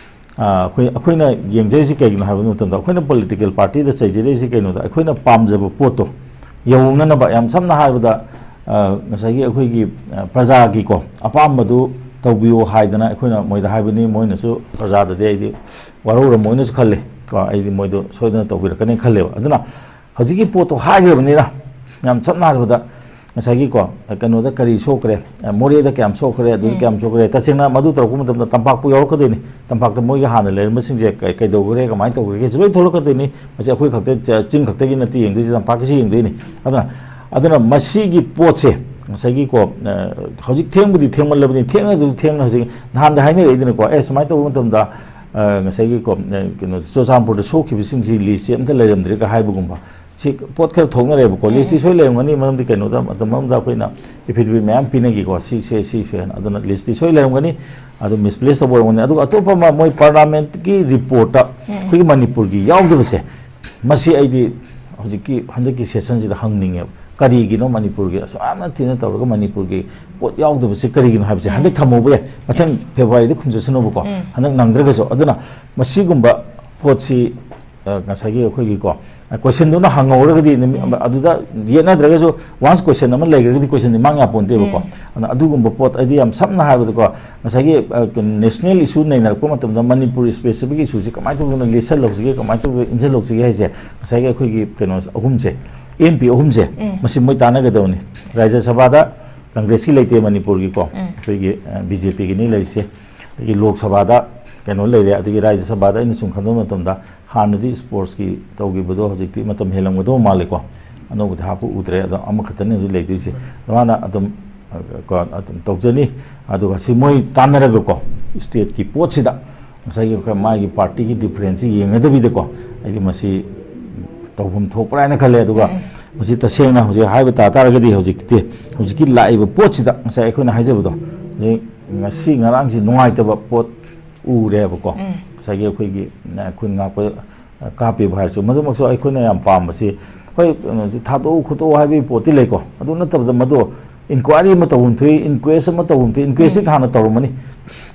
ꯑ, ꯑꯩꯈꯣꯏ, ꯑꯩꯈꯣꯏꯅ ꯌꯦꯡꯖꯔꯤꯁꯤ ꯀꯩꯒꯤꯅꯣ ꯍꯥꯏꯕ ꯃꯇꯝꯗ, ꯑꯩꯈꯣꯏꯅ ꯄꯣꯂꯤꯇꯤꯀꯦꯜ ꯄꯥꯔꯇꯤꯗ ꯆꯩꯖꯔꯤꯁꯤ ꯀꯩꯅꯣꯗ, ꯑꯩꯈꯣꯏꯅ ꯄꯥꯝꯖꯕ ꯄꯣꯠꯇꯣ ꯌꯧꯅꯅꯕ, ꯌꯥꯝ ꯁꯝꯅ ꯍꯥꯏꯔꯕꯗ, ꯑ, ꯉꯁꯥꯏꯒꯤ ꯑꯩꯈꯣꯏꯒꯤ, ꯑ, ꯄ꯭ꯔꯖꯥꯒꯤꯀꯣ ꯑꯄꯥꯝꯕꯗꯨ ꯇꯧꯕꯤꯌꯨ ꯍꯥꯏꯗꯅ ꯑꯩꯈꯣꯏꯅ ꯃꯣꯏꯗ ꯍꯥꯏꯕꯅꯤ꯫ ꯃꯣꯏꯅꯁꯨ ꯄ꯭ꯔꯖꯥꯗꯗꯤ ꯑꯩꯗꯤ ꯋꯥꯔꯧꯔꯝꯃꯣꯏꯅꯁꯨ ꯈꯜꯂꯤ ꯀꯣ, ꯑꯩꯗꯤ ꯃꯣꯏꯗꯣ ꯁꯣꯏꯗꯅ ꯇꯧꯕꯤꯔꯛꯀꯅꯤ ꯈꯜꯂꯦꯕ꯫ ꯑꯗꯨꯅ ꯍꯧꯖꯤꯛꯀꯤ ꯄꯣꯠꯇꯣ ꯍꯥꯏꯈ꯭ꯔꯕꯅꯤꯅ, ꯌꯥꯝ ꯁꯝꯅ ꯍꯥꯏꯔꯕꯗ, ꯉꯁꯥꯏꯒꯤꯀꯣ, ꯀꯩꯅꯣꯗ ꯀꯔꯤ ꯁꯣꯛꯈ꯭ꯔꯦ, ꯑ, ꯃꯣꯔꯦꯗ ꯀꯌꯥꯝ ꯁꯣꯛꯈ꯭ꯔꯦ, ꯑꯗꯨꯗ ꯀꯌꯥꯝ ꯁꯣꯛꯈ꯭ꯔꯦ, ꯇꯁꯦꯡꯅ ꯃꯗꯨ ꯇꯧꯔꯛꯄ ꯃꯇꯝꯗ ꯇꯝꯄꯥꯛꯄꯨ ꯌꯥꯎꯔꯛꯀꯗꯣꯏꯅꯤ꯫ ꯇꯝꯄꯥꯛꯇ ꯃꯣꯏꯒꯤ ꯍꯥꯟꯅ ꯂꯩꯔꯝꯕꯁꯤꯡꯁꯦ ꯀꯩ-, ꯀꯩꯗꯧꯈ꯭ꯔꯦ, ꯀꯃꯥꯏꯅ ꯇꯧꯈ꯭ꯔꯒꯦꯁꯨ ꯂꯣꯏ ꯊꯣꯛꯂꯛꯀꯗꯣꯏꯅꯤ꯫ ꯃꯁꯤ ꯑꯩꯈꯣꯏ ꯈꯛꯇ ꯆ-, ꯆꯤꯡ ꯈꯛꯇꯒꯤ ꯅꯠꯇꯦ ꯌꯦꯡꯗꯣꯏꯁꯦ, ꯇꯝꯄꯥꯛꯀꯤꯁꯨ ꯌꯦꯡꯗꯣꯏꯅꯤ꯫ ꯑꯗꯨꯅ, ꯑꯗꯨꯅ ꯃꯁꯤꯒꯤ ꯄꯣꯠꯁꯦ ꯉꯁꯥꯏꯒꯤꯀꯣ, ꯑ, ꯍꯧꯖꯤꯛ ꯊꯦꯡꯕꯨꯗꯤ ꯊꯦꯡꯃꯜꯂꯕꯅꯤ, ꯊꯦꯡꯅꯗꯨꯁꯨ ꯊꯦꯡꯅ ꯍꯧꯖꯤꯛ ꯅꯍꯥꯟꯗ ꯍꯥꯏꯅꯔꯛꯏꯗꯅꯀꯣ, ꯑꯦ, ꯁꯨꯃꯥꯏꯅ ꯇꯧꯕ ꯃꯇꯝꯗ, ꯑ, ꯉꯁꯥꯏꯒꯤ ꯀꯣ, ꯑ, ꯀꯩꯅꯣ, ꯆꯨꯔꯆꯥꯟꯄꯨꯔꯗ ꯁꯣꯛꯈꯤꯕꯁꯤꯡꯁꯤ ꯂꯤꯁꯁꯦ ꯑꯝꯇ ꯂꯩꯔꯝꯗ꯭ꯔꯦꯒ ꯍꯥꯏꯕꯒꯨꯝꯕ, ꯁꯤ ꯄꯣꯠ ꯈꯔ ꯊꯣꯛꯅꯔꯦꯕꯀꯣ꯫ ꯎꯝ꯫ ꯂꯤꯁꯇꯤ ꯁꯣꯏ ꯂꯩꯔꯝꯒꯅꯤ, ꯃꯔꯝꯗꯤ ꯀꯩꯅꯣꯗ, ꯃꯇꯝ ꯑꯃꯗ ꯑꯩꯈꯣꯏꯅ ꯑꯦꯐꯤꯗꯦꯕꯤꯠ ꯃꯌꯥꯝ ꯄꯤꯅꯈꯤꯀꯣ, ꯁꯤ ꯁꯣꯏ, ꯁꯤ ꯁꯣꯏ ꯍꯥꯏꯅ꯫ ꯑꯗꯨꯅ ꯂꯤꯁꯇꯤ ꯁꯣꯏ ꯂꯩꯔꯝꯒꯅꯤ, ꯑꯗꯨ ꯃꯤꯁꯄ꯭ꯂꯦꯁ ꯇꯧꯕ ꯑꯣꯏꯔꯝꯒꯅꯤ꯫ ꯑꯗꯨꯒ ꯑꯇꯣꯞꯄ ꯑꯃ, ꯃꯣꯏ ꯄꯥꯔꯂꯥꯃꯦꯟꯠꯀꯤ ꯔꯤꯄꯣꯔꯠꯇ ꯑꯩꯈꯣꯏꯒꯤ ꯃꯅꯤꯄꯨꯔꯒꯤ ꯌꯥꯎꯗꯕꯁꯦ, ꯃꯁꯤ ꯑꯩꯗꯤ ꯍꯧꯖꯤꯛꯀꯤ ꯍꯟꯗꯛꯀꯤ ꯁꯦꯁꯟꯁꯤꯗ ꯍꯪꯅꯤꯡꯉꯦꯕ, ꯀꯔꯤꯒꯤꯅꯣ ꯃꯅꯤꯄꯨꯔꯒꯤ ꯑꯁꯨꯛ ꯌꯥꯝꯅ ꯊꯤꯅ ꯇꯧꯔꯒ ꯃꯅꯤꯄꯨꯔꯒꯤ ꯄꯣꯠ ꯌꯥꯎꯗꯕꯁꯦ ꯀꯔꯤꯒꯤꯅꯣ ꯍꯥꯏꯕꯁꯦ꯫ ꯎꯝ꯫ ꯍꯟꯗꯛ ꯊꯝꯍꯧꯕ ꯌꯥꯏ, ꯃꯊꯪ ꯐꯦꯕ꯭ꯔꯨꯋꯥꯔꯤꯗ ꯈꯨꯝꯖꯁꯅꯨꯕꯀꯣ, ꯎꯝ꯫ ꯍꯟꯗꯛ ꯅꯪꯗ꯭ꯔꯒꯁꯨ꯫ ꯑꯗꯨꯅ ꯃꯁꯤꯒꯨꯝꯕ ꯄꯣꯠꯁꯤ, ꯑ, ꯉꯁꯥꯏꯒꯤ ꯑꯩꯈꯣꯏꯒꯤꯀꯣ, ꯑ, ꯀꯣꯏꯁꯟꯗꯨꯅ ꯍꯪꯍꯧꯔꯒꯗꯤ ꯅꯨꯃꯤꯠ ꯑꯃ ꯑꯗꯨꯗ ꯌꯦꯠꯅꯗ꯭ꯔꯒꯁꯨ, ꯋꯥꯟꯁ ꯀꯣꯏꯁꯟ ꯑꯃ ꯂꯩꯈ꯭ꯔꯒꯗꯤ ꯀꯣꯏꯁꯟꯗꯤ ꯃꯥꯡ ꯌꯥꯄꯣꯟꯇꯦꯕꯀꯣ꯫ ꯎꯝ꯫ ꯑꯗꯨꯅ ꯑꯗꯨꯒꯨꯝꯕ ꯄꯣꯠ, ꯍꯥꯏꯗꯤ ꯌꯥꯝ ꯁꯝꯅ ꯍꯥꯏꯔꯕꯗꯀꯣ, ꯉꯁꯥꯏꯒꯤ, ꯑ, ꯀꯩꯅꯣ, ꯅꯦꯁꯅꯦꯜ ꯏꯁꯨ ꯅꯩꯅꯔꯛꯄ ꯃꯇꯝꯗ ꯃꯅꯤꯄꯨꯔ ꯏꯁꯄꯦꯁꯤꯐꯤꯛ ꯏꯁꯨꯁꯦ ꯀꯃꯥꯏꯅ ꯇꯧꯗꯅ ꯂꯤꯁꯜꯍꯧꯁꯤꯒꯦ, ꯀꯃꯥꯏꯅ ꯇꯧꯗꯅ ꯏꯟꯁꯤꯜꯍꯧꯁꯤꯒꯦ ꯍꯥꯏꯁꯦ, ꯉꯁꯥꯏꯒꯤ ꯑꯩꯈꯣꯏꯒꯤ ꯀꯩꯅꯣ ꯑꯍꯨꯝꯁꯦ, ꯑꯦꯝ ꯄꯤ ꯑꯍꯨꯝꯁꯦ, ꯎꯝ꯫ ꯃꯁꯤ ꯃꯣꯏ ꯇꯥꯟꯅꯒꯗꯕꯅꯤ꯫ ꯔꯥꯖ꯭ꯌ ꯁꯚꯥꯗ ꯀꯪꯒ꯭ꯔꯦꯁꯀꯤ ꯂꯩꯇꯦ ꯃꯅꯤꯄꯨꯔꯒꯤꯀꯣ, ꯎꯝ꯫ ꯑꯩꯈꯣꯏꯒꯤ, ꯑ, ꯕꯤ ꯖꯦ ꯄꯤꯒꯤꯅꯤ ꯂꯩꯔꯤꯁꯦ꯫ ꯑꯗꯒꯤ ꯂꯣꯛ ꯁꯚꯥꯗ ꯀꯩꯅꯣ ꯂꯩꯔꯦ, ꯑꯗꯒꯤ ꯔꯥꯖ꯭ꯌ ꯁꯚꯥꯗ ꯑꯩꯅ ꯁꯨꯝ ꯈꯟꯕ ꯃꯇꯝꯗ ꯍꯥꯟꯅꯗꯤ ꯏꯁꯄꯣꯔꯠꯁꯀꯤ ꯇꯧꯈꯤꯕꯗꯣ ꯍꯧꯖꯤꯛꯇꯤ ꯃꯇꯝ ꯍꯦꯜꯂꯝꯒꯗꯧꯕ ꯃꯥꯜꯂꯦꯀꯣ꯫ ꯑꯅꯧꯕꯗꯤ ꯍꯥꯞꯄ ꯎꯗ꯭ꯔꯦ, ꯑꯗꯣ ꯑꯃꯈꯛꯇꯅꯤ ꯍꯧꯖꯤꯛ ꯂꯩꯗꯣꯏꯁꯦ꯫ ꯃꯥꯅ ꯑꯗꯨꯝ, ꯑ, ꯀꯣ, ꯑꯗꯨꯝ ꯇꯧꯖꯅꯤ꯫ ꯑꯗꯨꯒ ꯁꯤ ꯃꯣꯏ ꯇꯥꯟꯅꯔꯒꯀꯣ, ꯁ꯭ꯇꯦꯠꯀꯤ ꯄꯣꯠꯁꯤꯗ ꯉꯁꯥꯏꯒꯤ ꯑꯩꯈꯣꯏ ꯃꯥꯒꯤ ꯄꯥꯔꯇꯤꯒꯤ ꯗꯤꯐꯔꯦꯟꯁꯁꯤ ꯌꯦꯡꯅꯗꯕꯤꯗꯀꯣ, ꯑꯩꯗꯤ ꯃꯁꯤ ꯇꯧꯐꯝ ꯊꯣꯛꯄ꯭ꯔꯥ ꯍꯥꯏꯅ ꯈꯜꯂꯦ꯫ ꯑꯗꯨꯒ ꯎꯝ꯫ ꯃꯁꯤ ꯇꯁꯦꯡꯅ ꯍꯧꯖꯤꯛ ꯍꯥꯏꯕ ꯇꯥ ꯇꯥꯔꯒꯗꯤ ꯍꯧꯖꯤꯛꯇꯤ, ꯍꯧꯖꯤꯛꯀꯤ ꯂꯥꯛꯏꯕ ꯄꯣꯠꯁꯤꯗ ꯉꯁꯥꯏ ꯑꯩꯈꯣꯏꯅ ꯍꯥꯏꯖꯕꯗꯣ, ꯍꯧꯖꯤꯛ ꯉꯁꯤ ꯉꯔꯥꯡꯁꯤ ꯅꯨꯡꯉꯥꯏꯇꯕ ꯄꯣꯠ ꯎꯔꯦꯕꯀꯣ꯫ ꯎꯝ꯫ ꯉꯁꯥꯏꯒꯤ ꯑꯩꯈꯣꯏꯒꯤ, ꯑ, ꯑꯩꯈꯣꯏ ꯉꯥꯛꯄ, ꯑ, ꯀꯥꯞꯄꯤꯕ ꯍꯥꯏꯔꯁꯨ, ꯃꯗꯨꯃꯛꯁꯨ ꯑꯩꯈꯣꯏꯅ ꯌꯥꯝ ꯄꯥꯝꯕꯁꯤ, ꯍꯣꯏ, ꯀꯩꯅꯣꯁꯤ ꯊꯥꯗꯣꯛꯎ ꯈꯣꯠꯇꯣꯛꯎ ꯍꯥꯏꯕꯒꯤ ꯄꯣꯠꯇꯤ ꯂꯩꯀꯣ꯫ ꯑꯗꯨ ꯅꯠꯇꯕꯗ ꯃꯗꯨ ꯏꯟꯀ꯭ꯋꯥꯏꯔꯤ ꯑꯃ ꯇꯧꯐꯝ ꯊꯣꯛꯏ, ꯏꯟꯀ꯭ꯋꯦꯁ ꯑꯃ ꯇꯧꯐꯝ ꯊꯣꯛꯏ, ꯏꯟꯀ꯭ꯋꯦꯁꯇꯤ ꯎꯝ꯫ ꯍꯥꯟꯅ ꯇꯧꯔꯝꯃꯅꯤ꯫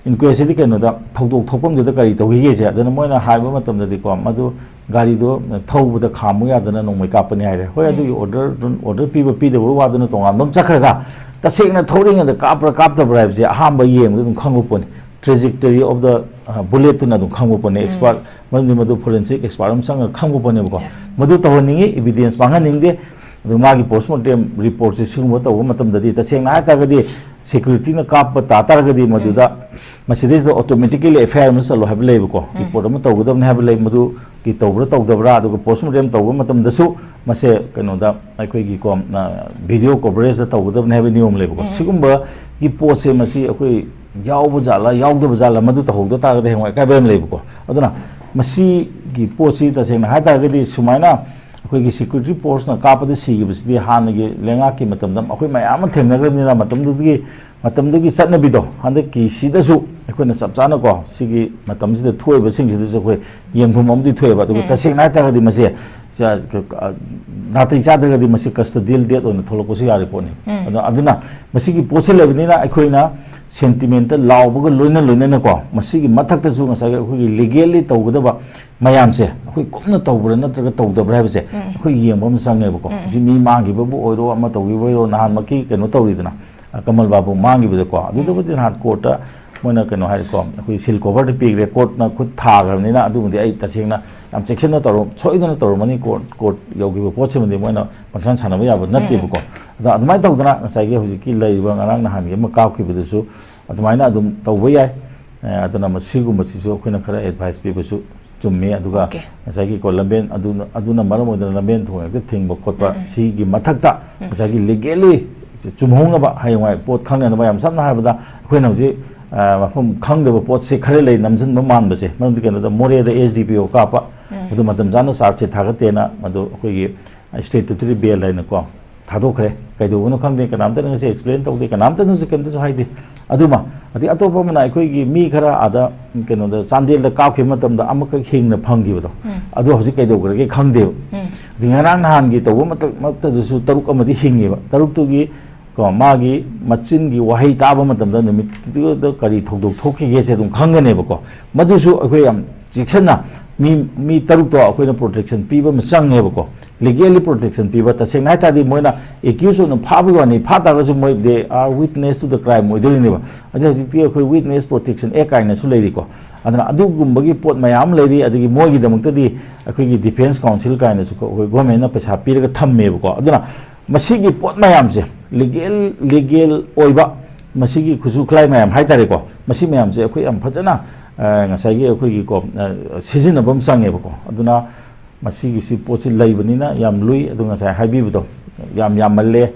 ꯏꯟꯀ꯭ꯋꯦꯁꯁꯤꯗꯤ ꯀꯩꯅꯣꯗ, ꯊꯧꯗꯣꯛ ꯊꯣꯛꯐꯝꯗꯨꯗ ꯀꯔꯤ ꯇꯧꯈꯤꯒꯦꯁꯦ, ꯑꯗꯨꯅ ꯃꯣꯏꯅ ꯍꯥꯏꯕ ꯃꯇꯝꯗꯗꯤꯀꯣ, ꯃꯗꯨ ꯒꯥꯔꯤꯗꯣ ꯊꯧꯕꯗ ꯈꯥꯝꯃꯨ ꯌꯥꯗꯅ ꯅꯣꯡꯃꯩ ꯀꯥꯞꯄꯅꯤ ꯍꯥꯏꯔꯦ꯫ ꯍꯣꯏ, ꯎꯝ꯫ ꯑꯗꯨꯒꯤ ꯑꯣꯔꯗꯔ, ꯑꯣꯔꯗꯔ ꯄꯤꯕ ꯄꯤꯗꯕꯒꯤ ꯋꯥꯗꯨꯅ ꯇꯣꯉꯥꯟꯕ ꯑꯃ ꯆꯠꯈ꯭ꯔꯒ, ꯇꯁꯦꯡꯅ ꯊꯧꯔꯤꯉꯩꯗ ꯀꯥꯞꯄ꯭ꯔꯥ ꯀꯥꯞꯇꯕ꯭ꯔꯥ ꯍꯥꯏꯕꯁꯦ ꯑꯍꯥꯟꯕ ꯌꯦꯡꯕꯗ ꯑꯗꯨꯝ ꯈꯪꯕ ꯄꯣꯠꯅꯤ꯫ Trajectory of the, ꯑ, bulletꯇꯨꯅ ꯑꯗꯨꯝ ꯈꯪꯕ ꯄꯣꯠꯅꯤ꯫ ꯎꯝ꯫ Expert, ꯃꯔꯝꯗꯤ ꯃꯗꯨ forensic expert ꯑꯃ ꯆꯪꯉꯒ ꯈꯪꯕ ꯄꯣꯠꯅꯦꯕꯀꯣ꯫ Yes꯫ ꯃꯗꯨ ꯇꯧꯍꯟꯅꯤꯡꯉꯤ, evidence ꯃꯥꯡꯍꯟꯅꯤꯡꯗꯦ꯫ ꯑꯗꯨ ꯃꯥꯒꯤ post mortem reportꯁꯦ ꯁꯤꯒꯨꯝꯕ ꯇꯧꯕ ꯃꯇꯝꯗꯗꯤ, ꯇꯁꯦꯡꯅ ꯍꯥꯏꯇꯥꯔꯒꯗꯤ, securityꯅ ꯀꯥꯞꯄ ꯇꯥ ꯇꯥꯔꯒꯗꯤ, ꯃꯗꯨꯗ ꯎꯝ꯫ ꯃꯁꯤꯗꯩꯁꯤꯗ automatically F I R ꯑꯃ ꯆꯠꯂꯣ ꯍꯥꯏꯕ ꯂꯩꯕꯀꯣ, ꯎꯝ꯫ Report ꯑꯃ ꯇꯧꯒꯗꯕꯅꯤ ꯍꯥꯏꯕ ꯂꯩ, ꯃꯗꯨꯒꯤ ꯇꯧꯕ꯭ꯔꯥ ꯇꯧꯗꯕ꯭ꯔꯥ, ꯑꯗꯨꯒ post mortem ꯇꯧꯕ ꯃꯇꯝꯗꯁꯨ ꯃꯁꯦ ꯀꯩꯅꯣꯗ ꯑꯩꯈꯣꯏꯒꯤꯀꯣ, ꯑ, video coverageꯇ ꯇꯧꯒꯗꯕꯅꯤ ꯍꯥꯏꯕ ꯅꯤꯌꯣꯝ ꯂꯩꯕꯀꯣ꯫ ꯎꯝ꯫ ꯁꯤꯒꯨꯝꯕꯒꯤ ꯄꯣꯠꯁꯦ ꯃꯁꯤ ꯑꯩꯈꯣꯏ ꯌꯥꯎꯕ ꯖꯥꯠꯂꯥ ꯌꯥꯎꯗꯕ ꯖꯥꯠꯂꯥ, ꯃꯗꯨ ꯇꯧꯍꯧꯗ ꯇꯥꯔꯒꯗꯤ ꯍꯌꯦꯡꯋꯥꯏ ꯑꯀꯥꯏꯕ ꯌꯥꯝ ꯂꯩꯕꯀꯣ꯫ ꯑꯗꯨꯅ ꯃꯁꯤꯒꯤ ꯄꯣꯠꯁꯤ ꯇꯁꯦꯡꯅ ꯍꯥꯏ ꯇꯥꯔꯒꯗꯤ ꯁꯨꯃꯥꯏꯅ ꯑꯩꯈꯣꯏꯒꯤ security forceꯅ ꯀꯥꯞꯄꯗ ꯁꯤꯈꯤꯕꯁꯤꯗꯤ ꯍꯥꯟꯅꯒꯤ ꯂꯩꯉꯥꯛꯀꯤ ꯃꯇꯝꯗ ꯑꯩꯈꯣꯏ ꯃꯌꯥꯝ ꯑꯃ ꯊꯦꯡꯅꯈ꯭ꯔꯕꯅꯤꯅ, ꯃꯇꯝꯗꯨꯒꯤ ꯃꯇꯝꯗꯨꯒꯤ ꯆꯠꯅꯕꯤꯗꯣ ꯍꯟꯗꯛꯀꯤ ꯁꯤꯗꯁꯨ ꯑꯩꯈꯣꯏꯅ ꯆꯞ ꯆꯥꯅꯀꯣ, ꯁꯤꯒꯤ ꯃꯇꯝꯁꯤꯗ ꯊꯣꯛꯏꯕꯁꯤꯡꯁꯤꯗꯁꯨ ꯑꯩꯈꯣꯏ ꯌꯦꯡꯐꯝ ꯑꯃꯗꯤ ꯊꯣꯛꯑꯦꯕ꯫ ꯑꯗꯨꯒ ꯎꯝ꯫ ꯇꯁꯦꯡꯅ ꯍꯥꯏꯇꯥꯔꯒꯗꯤ ꯃꯁꯦ ꯆ-, ꯀ-, ꯑ, ꯅꯥꯇꯩ ꯆꯥꯗ꯭ꯔꯒꯗꯤ ꯃꯁꯤ custodial death ꯑꯣꯏꯅ ꯊꯣꯛꯂꯛꯄꯁꯨ ꯌꯥꯔꯤ ꯄꯣꯠꯅꯤ꯫ ꯎꯝ꯫ ꯑꯗꯣ ꯑꯗꯨꯅ ꯃꯁꯤꯒꯤ ꯄꯣꯠꯁꯤ ꯂꯩꯕꯅꯤꯅ ꯑꯩꯈꯣꯏꯅ sentimentꯇ ꯂꯥꯎꯕꯒ ꯂꯣꯏꯅ ꯂꯣꯏꯅꯅꯀꯣ, ꯃꯁꯤꯒꯤ ꯃꯊꯛꯇꯁꯨ ꯉꯁꯥꯏꯒꯤ ꯑꯩꯈꯣꯏꯒꯤ legally ꯇꯧꯒꯗꯕ ꯃꯌꯥꯝꯁꯦ ꯑꯩꯈꯣꯏ ꯀꯨꯞꯅ ꯇꯧꯕ꯭ꯔꯥ ꯅꯠꯇ꯭ꯔꯒ ꯇꯧꯗꯕ꯭ꯔꯥ ꯍꯥꯏꯕꯁꯦ ꯎꯝ꯫ ꯑꯩꯈꯣꯏ ꯌꯦꯡꯕ ꯑꯃ ꯆꯪꯉꯦꯕꯀꯣ꯫ ꯎꯝ꯫ ꯍꯧꯖꯤꯛ ꯃꯤ ꯃꯥꯡꯈꯤꯕꯕꯨ ꯑꯣꯏꯔꯣ, ꯑꯃ ꯇꯧꯈꯤꯕ ꯑꯣꯏꯔꯣ, ꯅꯍꯥꯟꯃꯛꯀꯤ ꯀꯩꯅꯣ ꯇꯧꯔꯤꯗꯅ, ꯑ, ꯀꯃꯜ ꯕꯥꯕꯨ ꯃꯥꯡꯈꯤꯕꯗꯀꯣ, ꯑꯗꯨꯗꯕꯨꯗꯤ ꯅꯍꯥꯟ courtꯇ ꯃꯣꯏꯅ ꯀꯩꯅꯣ ꯍꯥꯏꯔꯦꯀꯣ, ꯑꯩꯈꯣꯏ seal coverꯗ ꯄꯤꯈ꯭ꯔꯦ, courtꯅ ꯈꯨꯠ ꯊꯥꯈ꯭ꯔꯕꯅꯤꯅ꯫ ꯑꯗꯨꯕꯨꯗꯤ ꯑꯩ ꯇꯁꯦꯡꯅ ꯌꯥꯝ ꯆꯦꯛꯁꯤꯟꯅ ꯇꯧꯔ-, ꯁꯣꯏꯗꯅ ꯇꯧꯔꯝꯃꯅꯤ꯫ Court, court ꯌꯧꯈꯤꯕ ꯄꯣꯠꯁꯤꯃꯗꯤ ꯃꯣꯏꯅ ꯄꯪꯁꯥꯟ ꯁꯥꯟꯅꯕ ꯌꯥꯕ ꯎꯝ꯫ ꯅꯠꯇꯦꯕꯀꯣ꯫ ꯑꯗꯣ ꯑꯗꯨꯃꯥꯏꯅ ꯇꯧꯗꯅ ꯉꯁꯥꯏꯒꯤ ꯍꯧꯖꯤꯛꯀꯤ ꯂꯩꯔꯤꯕ ꯉꯔꯥꯡ ꯅꯍꯥꯟꯒꯤ ꯑꯃ ꯀꯥꯞꯈꯤꯕꯗꯨꯁꯨ ꯑꯗꯨꯃꯥꯏꯅ ꯑꯗꯨꯝ ꯇꯧꯕ ꯌꯥꯏ꯫ ꯑꯦ, ꯑꯗꯨꯅ ꯃꯁꯤꯒꯨꯝꯕꯁꯤꯁꯨ ꯑꯩꯈꯣꯏꯅ ꯈꯔ advice ꯄꯤꯕꯁꯨ ꯆꯨꯝꯃꯤ꯫ ꯑꯗꯨꯒ OK꯫ ꯉꯁꯥꯏꯒꯤꯀꯣ ꯂꯝꯕꯦꯟ ꯑꯗꯨꯅ, ꯑꯗꯨꯅ ꯃꯔꯝ ꯑꯣꯏꯗꯨꯅ ꯂꯝꯕꯦꯟ ꯊꯣꯡ ꯍꯦꯛꯇ ꯊꯤꯡꯕ ꯈꯣꯠꯄ, ꯎꯝ, ꯎꯝ꯫ ꯁꯤꯒꯤ ꯃꯊꯛꯇ ꯎꯝ꯫ ꯉꯁꯥꯏꯒꯤ legally ꯆꯨꯝꯍꯧꯅꯕ, ꯍꯌꯦꯡꯋꯥꯏ ꯄꯣꯠ ꯈꯪꯅꯅꯕ, ꯌꯥꯝ ꯁꯝꯅ ꯍꯥꯏꯔꯕꯗ ꯑꯩꯈꯣꯏꯅ ꯍꯧꯖꯤꯛ, ꯑ, ꯃꯐꯝ ꯈꯪꯗꯕ ꯄꯣꯠꯁꯦ ꯈꯔ ꯂꯩ ꯅꯝꯁꯤꯟꯕ ꯃꯥꯟꯕꯁꯦ, ꯃꯔꯝꯗꯤ ꯀꯩꯅꯣꯗ ꯃꯣꯔꯦꯗ SDPO ꯀꯥꯞꯄ, ꯎꯝ꯫ ꯑꯗꯨ ꯃꯇꯝ ꯆꯥꯅ charge sheet ꯊꯥꯒꯠꯇꯦꯅ ꯃꯗꯨ ꯑꯩꯈꯣꯏꯒꯤ statutory bail ꯍꯥꯏꯅꯀꯣ ꯊꯥꯗꯣꯛꯈ꯭ꯔꯦ꯫ ꯀꯩꯗꯧꯕꯅꯣ ꯈꯪꯗꯦ, ꯀꯅꯥꯝꯇꯅ ꯉꯁꯤ explain ꯇꯧꯗꯦ, ꯀꯅꯥꯝꯇꯅꯁꯨ ꯀꯩꯝꯇꯁꯨ ꯍꯥꯏꯗꯦ꯫ ꯑꯗꯨꯃ, ꯑꯗꯩ ꯑꯇꯣꯞꯄ ꯑꯃꯅ ꯑꯩꯈꯣꯏꯒꯤ ꯃꯤ ꯈꯔ ꯑꯥꯗ ꯀꯩꯅꯣꯗ ꯆꯥꯟꯗꯦꯜꯗ ꯀꯥꯞꯈꯤꯕ ꯃꯇꯝꯗ ꯑꯃꯈꯛ ꯍꯤꯡꯅ ꯐꯪꯈꯤꯕꯗꯣ, ꯎꯝ꯫ ꯑꯗꯨ ꯍꯧꯖꯤꯛ ꯀꯩꯗꯧꯈ꯭ꯔꯒꯦ ꯈꯪꯗꯦꯕ꯫ ꯎꯝ꯫ ꯑꯗꯩ ꯉꯔꯥꯡ ꯅꯍꯥꯟꯒꯤ ꯇꯧꯕ ꯃꯇꯝ-, ꯃꯛꯇꯗꯁꯨ ꯇꯔꯨꯛ ꯑꯃꯗꯤ ꯍꯤꯡꯉꯦꯕ꯫ ꯇꯔꯨꯛꯇꯨꯒꯤ ꯀꯣ, ꯃꯥꯒꯤ ꯃꯆꯤꯟꯒꯤ ꯋꯥꯍꯩ ꯇꯥꯕ ꯃꯇꯝꯗ ꯅꯨꯃꯤꯠꯇꯨꯗ ꯀꯔꯤ ꯊꯧꯗꯣꯛ ꯊꯣꯛꯈꯤꯒꯦꯁꯦ ꯑꯗꯨꯝ ꯈꯪꯒꯅꯦꯕꯀꯣ꯫ ꯃꯗꯨꯁꯨ ꯑꯩꯈꯣꯏ ꯌꯥꯝ ꯆꯦꯛꯁꯤꯟꯅ, ꯃꯤ, ꯃꯤ ꯇꯔꯨꯛꯇꯣ ꯑꯩꯈꯣꯏꯅ protection ꯄꯤꯕ ꯑꯃ ꯆꯪꯉꯦꯕꯀꯣ꯫ Legally protection ꯄꯤꯕ, ꯇꯁꯦꯡꯅ ꯍꯥꯏ ꯇꯥꯔꯗꯤ ꯃꯣꯏꯅ accuse ꯑꯣꯏꯅ ꯐꯥꯕꯒꯤ ꯋꯥꯅꯤ, ꯐꯥ ꯇꯥꯔꯒꯁꯨ ꯃꯣꯏ they are witness to the crime ꯑꯣꯏꯗꯣꯔꯤꯅꯦꯕ꯫ ꯑꯗꯩ ꯍꯧꯖꯤꯛꯇꯤ ꯑꯩꯈꯣꯏ Witness Protection Act ꯀꯥꯏꯅꯁꯨ ꯂꯩꯔꯤꯀꯣ꯫ ꯑꯗꯨꯅ ꯑꯗꯨꯒꯨꯝꯕꯒꯤ ꯄꯣꯠ ꯃꯌꯥꯝ ꯑꯃ ꯂꯩꯔꯤ꯫ ꯑꯗꯒꯤ ꯃꯣꯏꯒꯤꯗꯃꯛꯇꯗꯤ ꯑꯩꯈꯣꯏꯒꯤ defence counsel ꯀꯥꯏꯅꯁꯨ ꯑꯩꯈꯣꯏ governmentꯅ ꯄꯩꯁꯥ ꯄꯤꯔꯒ ꯊꯝꯃꯦꯕꯀꯣ꯫ ꯑꯗꯨꯅ ꯃꯁꯤꯒꯤ ꯄꯣꯠ ꯃꯌꯥꯝꯁꯦ, legal, legal ꯑꯣꯏꯕ ꯃꯁꯤꯒꯤ ꯈꯨꯠꯁꯨ ꯈꯨꯠꯂꯥꯏ ꯃꯌꯥꯝ ꯍꯥꯏꯇꯥꯔꯦꯀꯣ, ꯃꯁꯤ ꯃꯌꯥꯝꯁꯦ ꯑꯩꯈꯣꯏ ꯌꯥꯝ ꯐꯖꯅ, ꯑ, ꯉꯁꯥꯏꯒꯤ ꯑꯩꯈꯣꯏꯒꯤꯀꯣ, ꯑ, ꯁꯤꯖꯤꯟꯅꯕ ꯑꯃ ꯆꯪꯉꯦꯕꯀꯣ꯫ ꯑꯗꯨꯅ ꯃꯁꯤꯒꯤꯁꯤ ꯄꯣꯠꯁꯤ ꯂꯩꯕꯅꯤꯅ ꯌꯥꯝ ꯂꯨꯏ꯫ ꯑꯗꯨ ꯉꯁꯥꯏ ꯍꯥꯏꯕꯤꯕꯗꯣ ꯌꯥꯝ ꯌꯥꯝꯃꯜꯂꯦ,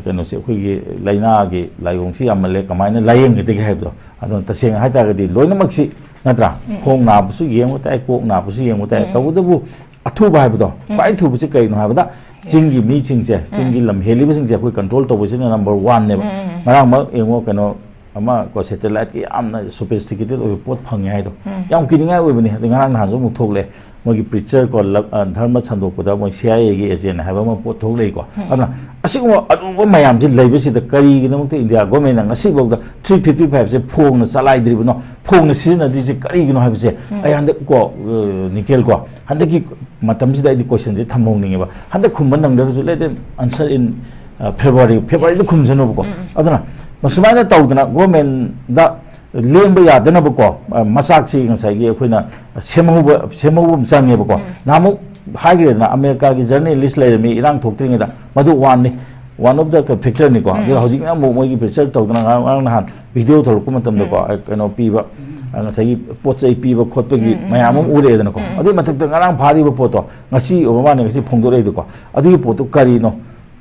ꯀꯩꯅꯣꯁꯦ, ꯑꯩꯈꯣꯏꯒꯤ ꯂꯥꯏꯅꯥꯒꯤ ꯂꯥꯏꯑꯣꯡꯁꯤ ꯌꯥꯝꯃꯜꯂꯦ, ꯀꯃꯥꯏꯅ ꯂꯥꯏꯌꯦꯡꯒꯗꯒꯦ ꯍꯥꯏꯕꯗꯣ꯫ ꯑꯗꯨꯅ ꯇꯁꯦꯡꯅ ꯍꯥꯏꯇꯥꯔꯒꯗꯤ ꯂꯣꯏꯅꯃꯛꯁꯤ, ꯅꯠꯇ꯭ꯔꯥ? ꯎꯝ꯫ ꯈꯣꯡ ꯅꯥꯕꯁꯨ ꯌꯦꯡꯕ ꯇꯥꯏ, ꯀꯣꯛ ꯅꯥꯕꯁꯨ ꯌꯦꯡꯕ ꯇꯥꯏ꯫ ꯎꯝ꯫ ꯇꯧꯕꯇꯕꯨ ꯑꯊꯨꯕ ꯍꯥꯏꯕꯗꯣ, ꯎꯝ꯫ ꯈ꯭ꯋꯥꯏ ꯊꯨꯕꯁꯤ ꯀꯩꯅꯣ ꯍꯥꯏꯕꯗ, ꯆꯤꯡꯒꯤ ꯃꯤꯁꯤꯡꯁꯦ, ꯎꯝ꯫ ꯆꯤꯡꯒꯤ ꯂꯝ ꯍꯦꯜꯂꯤꯕꯁꯤꯡꯁꯦ ꯑꯩꯈꯣꯏ ꯀꯟꯇ꯭ꯔꯣꯜ ꯇꯧꯕꯁꯤꯅ ꯅꯝꯕꯔ ꯋꯥꯟꯅꯦꯕ꯫ ꯎꯝ, ꯎꯝ, ꯎꯝ꯫ ꯉꯔꯥꯡꯃꯛ ꯌꯦꯡꯉꯣ, ꯀꯩꯅꯣ ꯑꯃ ꯀꯣ, ꯁꯦꯇꯦꯂꯥꯏꯠꯀꯤ ꯌꯥꯝꯅ ꯁꯣꯐꯤꯁꯇꯤꯀꯦꯇꯦꯠ ꯑꯣꯏꯕ ꯄꯣꯠ ꯐꯪꯉꯦ ꯍꯥꯏꯗꯣ꯫ ꯎꯝ꯫ ꯌꯥꯝ ꯀꯤꯅꯤꯡꯉꯥꯏ ꯑꯣꯏꯕꯅꯤ꯫ ꯑꯗꯩ ꯉꯔꯥꯡ ꯅꯍꯥꯟꯁꯨ ꯑꯃꯨꯛ ꯊꯣꯛꯂꯛꯑꯦ, ꯃꯣꯏꯒꯤ ꯄ꯭ꯔꯤꯆꯔ ꯀꯣ, ꯂꯕ-, ꯑ, ꯙꯔꯃ ꯁꯟꯗꯣꯛꯄꯗ ꯃꯣꯏ ꯁꯤ ꯑꯥꯏ ꯑꯦꯒꯤ ꯑꯦꯖꯦꯟ ꯍꯥꯏꯕ ꯑꯃ ꯄꯣꯠ ꯊꯣꯛꯂꯛꯏꯀꯣ꯫ ꯎꯝ꯫ ꯑꯗꯨꯅ ꯑꯁꯤꯒꯨꯝꯕ ꯑꯔꯨꯕ ꯃꯌꯥꯝꯁꯤ ꯂꯩꯕꯁꯤꯗ ꯀꯔꯤꯒꯤꯗꯃꯛꯇ ꯏꯟꯗꯤꯌꯥ ꯒꯣꯔꯃꯦꯟꯅ ꯉꯁꯤꯐꯥꯎꯗ ꯊ꯭ꯔꯤ ꯐꯤꯐꯇꯤ ꯐꯥꯏꯚꯁꯦ ꯐꯣꯡꯅ ꯆꯂꯥꯏꯗ꯭ꯔꯤꯕꯅꯣ, ꯐꯣꯡꯅ ꯁꯤꯖꯤꯟꯅꯗ꯭ꯔꯤꯁꯦ ꯀꯔꯤꯒꯤꯅꯣ ꯍꯥꯏꯕꯁꯦ ꯎꯝ꯫ ꯑꯩ ꯍꯟꯗꯛ ꯀꯣ, ꯑ, ꯅꯤꯀꯦꯜ ꯀꯣ, ꯍꯟꯗꯛꯀꯤ ꯃꯇꯝꯁꯤꯗ ꯑꯩꯗꯤ ꯀꯣꯏꯁꯟꯁꯦ ꯊꯝꯍꯧꯅꯤꯡꯉꯦꯕ꯫ ꯍꯟꯗꯛ ꯈꯨꯝꯕ ꯅꯪꯗ꯭ꯔꯒꯁꯨ, let them answer in, uh, February, Februaryꯗ ꯈꯨꯝꯁꯅꯨꯕꯀꯣ꯫ ꯎꯝ, ꯎꯝ꯫ ꯑꯗꯨꯅ ꯃꯁꯨꯃꯥꯏꯅ ꯇꯧꯗꯅ ꯒꯣꯔꯃꯦꯟꯗ ꯂꯦꯡꯕ ꯌꯥꯗꯅꯕꯀꯣ, ꯑ, ꯃꯆꯥꯛꯁꯤ ꯉꯁꯥꯏꯒꯤ ꯑꯩꯈꯣꯏꯅ ꯁꯦꯝꯍꯧꯕ, ꯁꯦꯝꯍꯧꯕ ꯑꯃ ꯆꯪꯉꯦꯕꯀꯣ꯫ ꯎꯝ꯫ ꯅꯍꯥꯟꯃꯨꯛ ꯍꯥꯏꯈ꯭ꯔꯦꯗꯅ, ꯑꯃꯦꯔꯤꯀꯥꯒꯤ ꯖꯔꯅꯦꯂꯤꯁ ꯂꯩꯔꯝꯃꯤ ꯏꯔꯥꯡ ꯊꯣꯛꯇ꯭ꯔꯤꯉꯩꯗ, ꯃꯗꯨ ꯋꯥꯟꯅꯤ, one of the factorꯅꯤꯀꯣ꯫ ꯎꯝ꯫ ꯑꯗꯨꯒ ꯍꯧꯖꯤꯛꯅ ꯑꯃꯨꯛ ꯃꯣꯏꯒꯤ ꯄ꯭ꯔꯤꯆꯔ ꯇꯧꯗꯅ ꯉꯔꯥꯡ, ꯉꯔꯥꯡ ꯅꯍꯥꯟ ꯚꯤꯗꯤꯑꯣ ꯊꯣꯛꯂꯛꯄ ꯃꯇꯝꯗꯀꯣ, ꯎꯝ꯫ ꯑ, ꯀꯩꯅꯣ ꯄꯤꯕ, ꯑ, ꯉꯁꯥꯏꯒꯤ ꯄꯣꯠ ꯆꯩ ꯄꯤꯕ ꯈꯣꯠꯄꯒꯤ ꯎꯝ, ꯎꯝ, ꯃꯌꯥꯝ ꯑꯃ ꯎꯝ꯫ ꯎꯔꯛꯑꯦꯗꯅꯀꯣ꯫ ꯎꯝ꯫ ꯑꯗꯨꯒꯤ ꯃꯊꯛꯇ ꯉꯔꯥꯡ ꯐꯥꯔꯤꯕ ꯄꯣꯠꯇꯣ ꯉꯁꯤ ꯑꯣꯏꯕ ꯃꯥꯅꯦ, ꯉꯁꯤ ꯐꯣꯡꯗꯣꯔꯛꯏꯗꯣꯀꯣ꯫ ꯑꯗꯨꯒꯤ ꯄꯣꯠꯇꯣ ꯀꯔꯤꯅꯣ?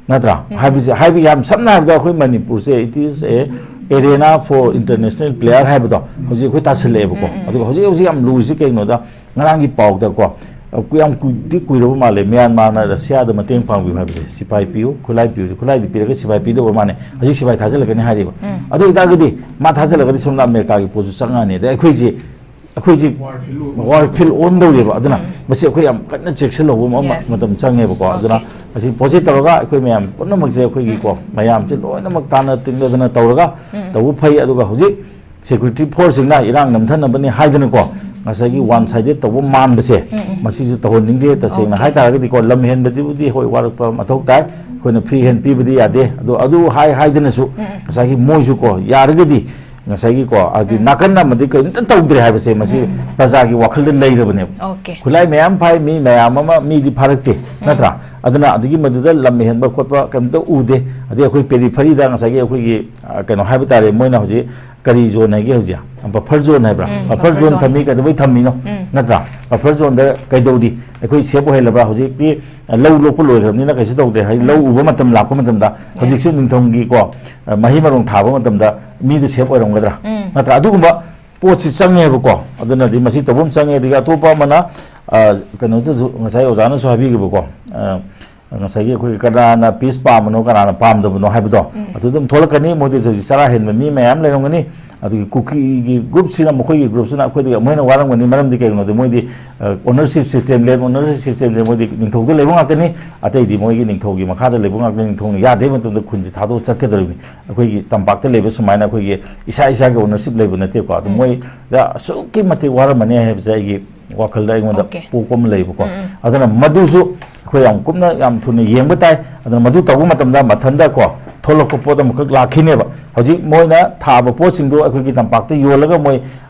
ꯅꯠꯇ꯭ꯔꯥ? ꯎꯝ꯫ ꯍꯥꯏꯕꯁꯦ, ꯍꯥꯏꯕ ꯌꯥꯝ ꯁꯝꯅ ꯍꯥꯏꯔꯕꯗ ꯑꯩꯈꯣꯏ ꯃꯅꯤꯄꯨꯔꯁꯦ, it is a arena for international player ꯍꯥꯏꯕꯗꯣ ꯍꯧꯖꯤꯛ ꯑꯩꯈꯣꯏ ꯇꯥꯁꯜꯂꯛꯑꯦꯕꯀꯣ꯫ ꯎꯝ, ꯎꯝ꯫ ꯑꯗꯨꯒ ꯍꯧꯖꯤꯛ, ꯍꯧꯖꯤꯛ ꯌꯥꯝ ꯂꯨꯔꯤꯁꯦ ꯀꯩꯅꯣꯗ, ꯉꯔꯥꯡꯒꯤ ꯄꯥꯎꯗꯀꯣ, ꯑ, ꯀꯨ-, ꯌꯥꯝ ꯀꯨꯏꯗꯤ ꯀꯨꯏꯔꯕ ꯃꯥꯜꯂꯦ, ꯃ꯭ꯌꯥꯟꯃꯥꯔꯅ ꯔꯁꯤꯌꯥꯗ ꯃꯇꯦꯡ ꯄꯥꯡꯕꯤꯌꯨ ꯍꯥꯏꯕꯁꯦ, ꯁꯤꯐꯥꯏ ꯄꯤꯌꯨ, ꯈꯨꯠꯂꯥꯏ ꯄꯤꯌꯨ, ꯈꯨꯠꯂꯥꯏꯗꯤ ꯄꯤꯔꯒ ꯁꯤꯐꯥꯏ ꯄꯤꯗꯧꯕ ꯃꯥꯅꯦ, ꯍꯧꯖꯤꯛ ꯁꯤꯐꯥꯏ ꯊꯥꯖꯤꯜꯂꯛꯀꯅꯤ ꯍꯥꯏꯔꯤꯕ꯫ ꯎꯝ꯫ ꯑꯗꯨ ꯑꯣꯏꯇꯥꯔꯒꯗꯤ ꯃꯥ ꯊꯥꯖꯤꯜꯂꯛꯑꯒꯗꯤ ꯁꯣꯝꯗ ꯑꯃꯦꯔꯤꯀꯥꯒꯤ ꯄꯣꯠꯁꯨ ꯆꯪꯉꯛꯑꯅꯤ꯫ ꯑꯗꯩ ꯑꯩꯈꯣꯏꯁꯦ, ꯑꯩꯈꯣꯏꯁꯦ ꯋꯥꯔ ꯐꯤꯜ ꯑꯣꯟꯗꯧꯔꯦꯕ꯫ ꯑꯗꯨꯅ ꯎꯝ꯫ ꯃꯁꯤ ꯑꯩꯈꯣꯏ ꯌꯥꯝ ꯀꯟꯅ ꯆꯦꯛꯁꯤꯜꯍꯧꯕ ꯑꯃ Yes. ꯃꯇꯝ ꯆꯪꯉꯦꯕꯀꯣ꯫ ꯑꯗꯨꯅ Okay. ꯃꯁꯤ ꯄꯣꯠꯁꯤ ꯇꯧꯔꯒ ꯑꯩꯈꯣꯏ ꯃꯌꯥꯝ ꯄꯨꯝꯅꯃꯛꯁꯦ ꯑꯩꯈꯣꯏꯒꯤꯀꯣ, ꯎꯝ꯫ ꯃꯌꯥꯝꯁꯦ ꯂꯣꯏꯅꯃꯛ ꯇꯥꯟꯅ ꯇꯤꯟꯅꯗꯅ ꯇꯧꯔꯒ ꯎꯝ꯫ ꯇꯧꯕ ꯐꯩ꯫ ꯑꯗꯨꯒ ꯍꯧꯖꯤꯛ ꯁꯦꯀ꯭ꯌꯨꯔꯤꯇꯤ ꯐꯣꯔꯁꯁꯤꯡꯅ ꯏꯔꯥꯡ ꯅꯝꯊꯅꯕꯅꯤ ꯍꯥꯏꯗꯅꯀꯣ, ꯉꯁꯥꯏꯒꯤ ꯋꯥꯟ ꯁꯥꯏꯗꯦꯠ ꯇꯧꯕ ꯃꯥꯟꯕꯁꯦ, ꯎꯝ, ꯎꯝ꯫ ꯃꯁꯤꯁꯨ ꯇꯧꯍꯟꯅꯤꯡꯗꯦ꯫ ꯇꯁꯦꯡꯅ Okay. ꯍꯥꯏꯇꯥꯔꯒꯗꯤꯀꯣ, ꯂꯝ ꯍꯦꯟꯕꯗꯨꯕꯨꯗꯤ ꯍꯣꯏ ꯋꯥꯔꯛꯄ ꯃꯊꯧ ꯇꯥꯏ, ꯑꯩꯈꯣꯏꯅ ꯐ꯭ꯔꯤ ꯍꯦꯟ ꯄꯤꯕꯗꯤ ꯌꯥꯗꯦ꯫ ꯑꯗꯣ ꯑꯗꯨ ꯍꯥꯏ ꯍꯥꯏꯗꯅꯁꯨ ꯎꯝ, ꯎꯝ꯫ ꯉꯁꯥꯏꯒꯤ ꯃꯣꯏꯁꯨꯀꯣ, ꯌꯥꯔꯒꯗꯤ ꯉꯁꯥꯏꯒꯤꯀꯣ, ꯍꯥꯏꯗꯤ ꯎꯝ꯫ ꯅꯥꯀꯟ ꯑꯃꯗꯤ ꯀꯔꯤꯝꯇ ꯇꯧꯗ꯭ꯔꯦ ꯍꯥꯏꯕꯁꯦ ꯃꯁꯤ ꯎꯝ, ꯎꯝ꯫ ꯄ꯭ꯔꯖꯥꯒꯤ ꯋꯥꯈꯜꯗ ꯂꯩꯔꯕꯅꯦꯕ꯫ Okay. ꯈꯨꯠꯂꯥꯏ ꯃꯌꯥꯝ ꯐꯥꯏ, ꯃꯤ ꯃꯌꯥꯝ ꯑꯃ ꯃꯤꯗꯤ ꯐꯥꯔꯛꯇꯦ, ꯎꯝ꯫ ꯅꯠꯇ꯭ꯔꯥ? ꯑꯗꯨꯅ ꯑꯗꯨꯒꯤ ꯃꯗꯨꯗ ꯂꯝ ꯍꯦꯟꯕ ꯈꯣꯠꯄ ꯀꯔꯤꯝꯇ ꯎꯗꯦ꯫ ꯑꯗꯩ ꯑꯩꯈꯣꯏ ꯄꯦꯔꯤꯐꯔꯤꯗ ꯉꯁꯥꯏꯒꯤ ꯑꯩꯈꯣꯏꯒꯤ, ꯑ, ꯀꯩꯅꯣ ꯍꯥꯏꯕ ꯇꯥꯔꯦ, ꯃꯣꯏꯅ ꯍꯧꯖꯤꯛ ꯀꯔꯤ ꯖꯣꯟ ꯍꯥꯏꯒꯦ ꯍꯧꯖꯤꯛ? ꯕꯐꯔ ꯖꯣꯟ ꯍꯥꯏꯕ꯭ꯔꯥ? ꯎꯝ, ꯕꯐꯔ ꯕꯐꯔ ꯖꯣꯟ ꯖꯣꯟ꯫ ꯊꯝꯃꯤ, ꯀꯩꯗꯧꯕꯩ ꯊꯝꯃꯤꯅꯣ? ꯎꯝ꯫ ꯅꯠꯇ꯭ꯔꯥ? ꯕꯐꯔ ꯖꯣꯟꯗ ꯀꯩꯗꯧꯔꯤ? ꯑꯩꯈꯣꯏ ꯁꯦꯐ ꯑꯣꯏꯍꯜꯂꯕ꯭ꯔꯥ? ꯍꯧꯖꯤꯛꯇꯤ, ꯑ, ꯂꯧ ꯂꯣꯛꯄ ꯂꯣꯏꯈ꯭ꯔꯕꯅꯤꯅ ꯀꯩꯁꯨ ꯇꯧꯗ꯭ꯔꯦ, ꯍꯥꯏꯗꯤ ꯂꯧ ꯎꯕ ꯃꯇꯝ ꯂꯥꯛꯄ ꯃꯇꯝꯗ, ꯍꯧꯖꯤꯛꯁꯨ ꯅꯤꯡꯊꯝꯒꯤꯀꯣ, ꯑ, ꯃꯍꯩ ꯃꯔꯣꯡ ꯊꯥꯕ ꯃꯇꯝꯗ ꯃꯤꯗꯨ ꯁꯦꯐ ꯑꯣꯏꯔꯝꯒꯗ꯭ꯔꯥ? ꯎꯝ꯫ ꯅꯠꯇ꯭ꯔꯥ? ꯑꯗꯨꯒꯨꯝꯕ ꯄꯣꯠꯁꯤ ꯆꯪꯉꯦꯕꯀꯣ꯫ ꯑꯗꯨꯅꯗꯤ ꯃꯁꯤ ꯇꯧꯐꯝ ꯆꯪꯉꯦ꯫ ꯑꯗꯒꯤ ꯑꯇꯣꯞꯄ ꯑꯃꯅ, ꯑ, ꯀꯩꯅꯣꯗꯁꯨ ꯉꯁꯥꯏ ꯑꯣꯖꯥꯅꯁꯨ ꯍꯥꯏꯕꯤꯈꯤꯕꯀꯣ, ꯑ, ꯉꯁꯥꯏꯒꯤ ꯑꯩꯈꯣꯏꯒꯤ ꯀꯅꯥꯅ ꯄꯤꯁ ꯄꯥꯝꯕꯅꯣ, ꯀꯅꯥꯅ ꯄꯥꯝꯗꯕꯅꯣ ꯍꯥꯏꯕꯗꯣ, ꯎꯝ꯫ ꯑꯗꯨ ꯑꯗꯨꯝ ꯊꯣꯛꯂꯛꯀꯅꯤ꯫ ꯃꯣꯏꯗꯁꯨ ꯍꯧꯖꯤꯛ ꯆꯔꯥ ꯍꯦꯟꯕ ꯃꯤ ꯃꯌꯥꯝ ꯂꯩꯔꯝꯒꯅꯤ꯫ ꯑꯗꯨꯒꯤ ꯀꯨꯀꯤꯒꯤ ꯒ꯭ꯔꯨꯞꯁꯤꯅ, ꯃꯈꯣꯏꯒꯤ ꯒ꯭ꯔꯨꯞꯁꯤꯅ ꯑꯩꯈꯣꯏꯗꯒꯤ ꯑꯃꯨꯛ ꯍꯦꯟꯅ ꯋꯥꯔꯝꯒꯅꯤ꯫ ꯃꯔꯝꯗꯤ ꯀꯩꯒꯤꯅꯣꯗꯤ ꯃꯣꯏꯗꯤ, ꯑ, ꯑꯣꯅꯔꯁꯤꯞ ꯁꯤꯁꯇꯦꯝ, ꯂꯦꯟ ꯑꯣꯅꯔꯁꯤꯞ ꯁꯤꯁꯇꯦꯝꯁꯦ ꯃꯣꯏꯗꯤ ꯅꯤꯡꯊꯧꯗ ꯂꯩꯕ ꯉꯥꯛꯇꯅꯤ꯫ ꯑꯇꯩꯗꯤ ꯃꯣꯏꯒꯤ ꯅꯤꯡꯊꯧꯒꯤ ꯃꯈꯥꯗ ꯂꯩꯕ ꯉꯥꯛꯇꯅꯤ꯫ ꯅꯤꯡꯊꯧꯅ ꯌꯥꯗꯦ ꯍꯥꯏꯕ ꯃꯇꯝꯗ ꯈꯨꯟꯁꯦ ꯊꯥꯗꯣꯛꯑ ꯆꯠꯀꯗꯧꯔꯤꯕꯅꯤ꯫ ꯑꯩꯈꯣꯏꯒꯤ ꯇꯝꯄꯥꯛꯇ ꯂꯩꯕ ꯁꯨꯃꯥꯏꯅ ꯑꯩꯈꯣꯏꯒꯤ ꯏꯁꯥ ꯏꯁꯥꯒꯤ ꯑꯣꯅꯔꯁꯤꯞ ꯂꯩꯕ ꯅꯠꯇꯦꯀꯣ꯫ ꯑꯗꯨ ꯎꯝ꯫ ꯃꯣꯏꯗ ꯑꯁꯨꯛꯀꯤ ꯃꯇꯤꯛ ꯋꯥꯔꯝꯃꯅꯤ ꯍꯥꯏꯕꯁꯦ ꯑꯩꯒꯤ ꯋꯥꯈꯜꯗ ꯑꯩꯉꯣꯟꯗ Okay. ꯄꯣꯛꯄ ꯑꯃ ꯂꯩꯕꯀꯣ꯫ ꯎꯝ, ꯎꯝ꯫ ꯑꯗꯨꯅ ꯃꯗꯨꯁꯨ ꯑꯩꯈꯣꯏ ꯌꯥꯝ ꯀꯨꯞꯅ, ꯌꯥꯝ ꯊꯨꯅ ꯌꯦꯡꯕ ꯇꯥꯏ꯫ ꯑꯗꯨꯅ ꯃꯗꯨ ꯇꯧꯕ ꯃꯇꯝꯗ ꯃꯊꯟꯇ ꯀꯣ, ꯊꯣꯛꯂꯛꯄ ꯄꯣꯠ ꯑꯃꯈꯛ ꯂꯥꯛꯈꯤꯅꯦꯕ꯫ ꯍꯧꯖꯤꯛ ꯃꯣꯏꯅ ꯊꯥꯕ ꯄꯣꯠꯁꯤꯡꯗꯣ ꯑꯩꯈꯣꯏꯒꯤ ꯇꯝꯄꯥꯛꯇ ꯌꯣꯜꯂꯒ ꯃꯣꯏꯒꯤ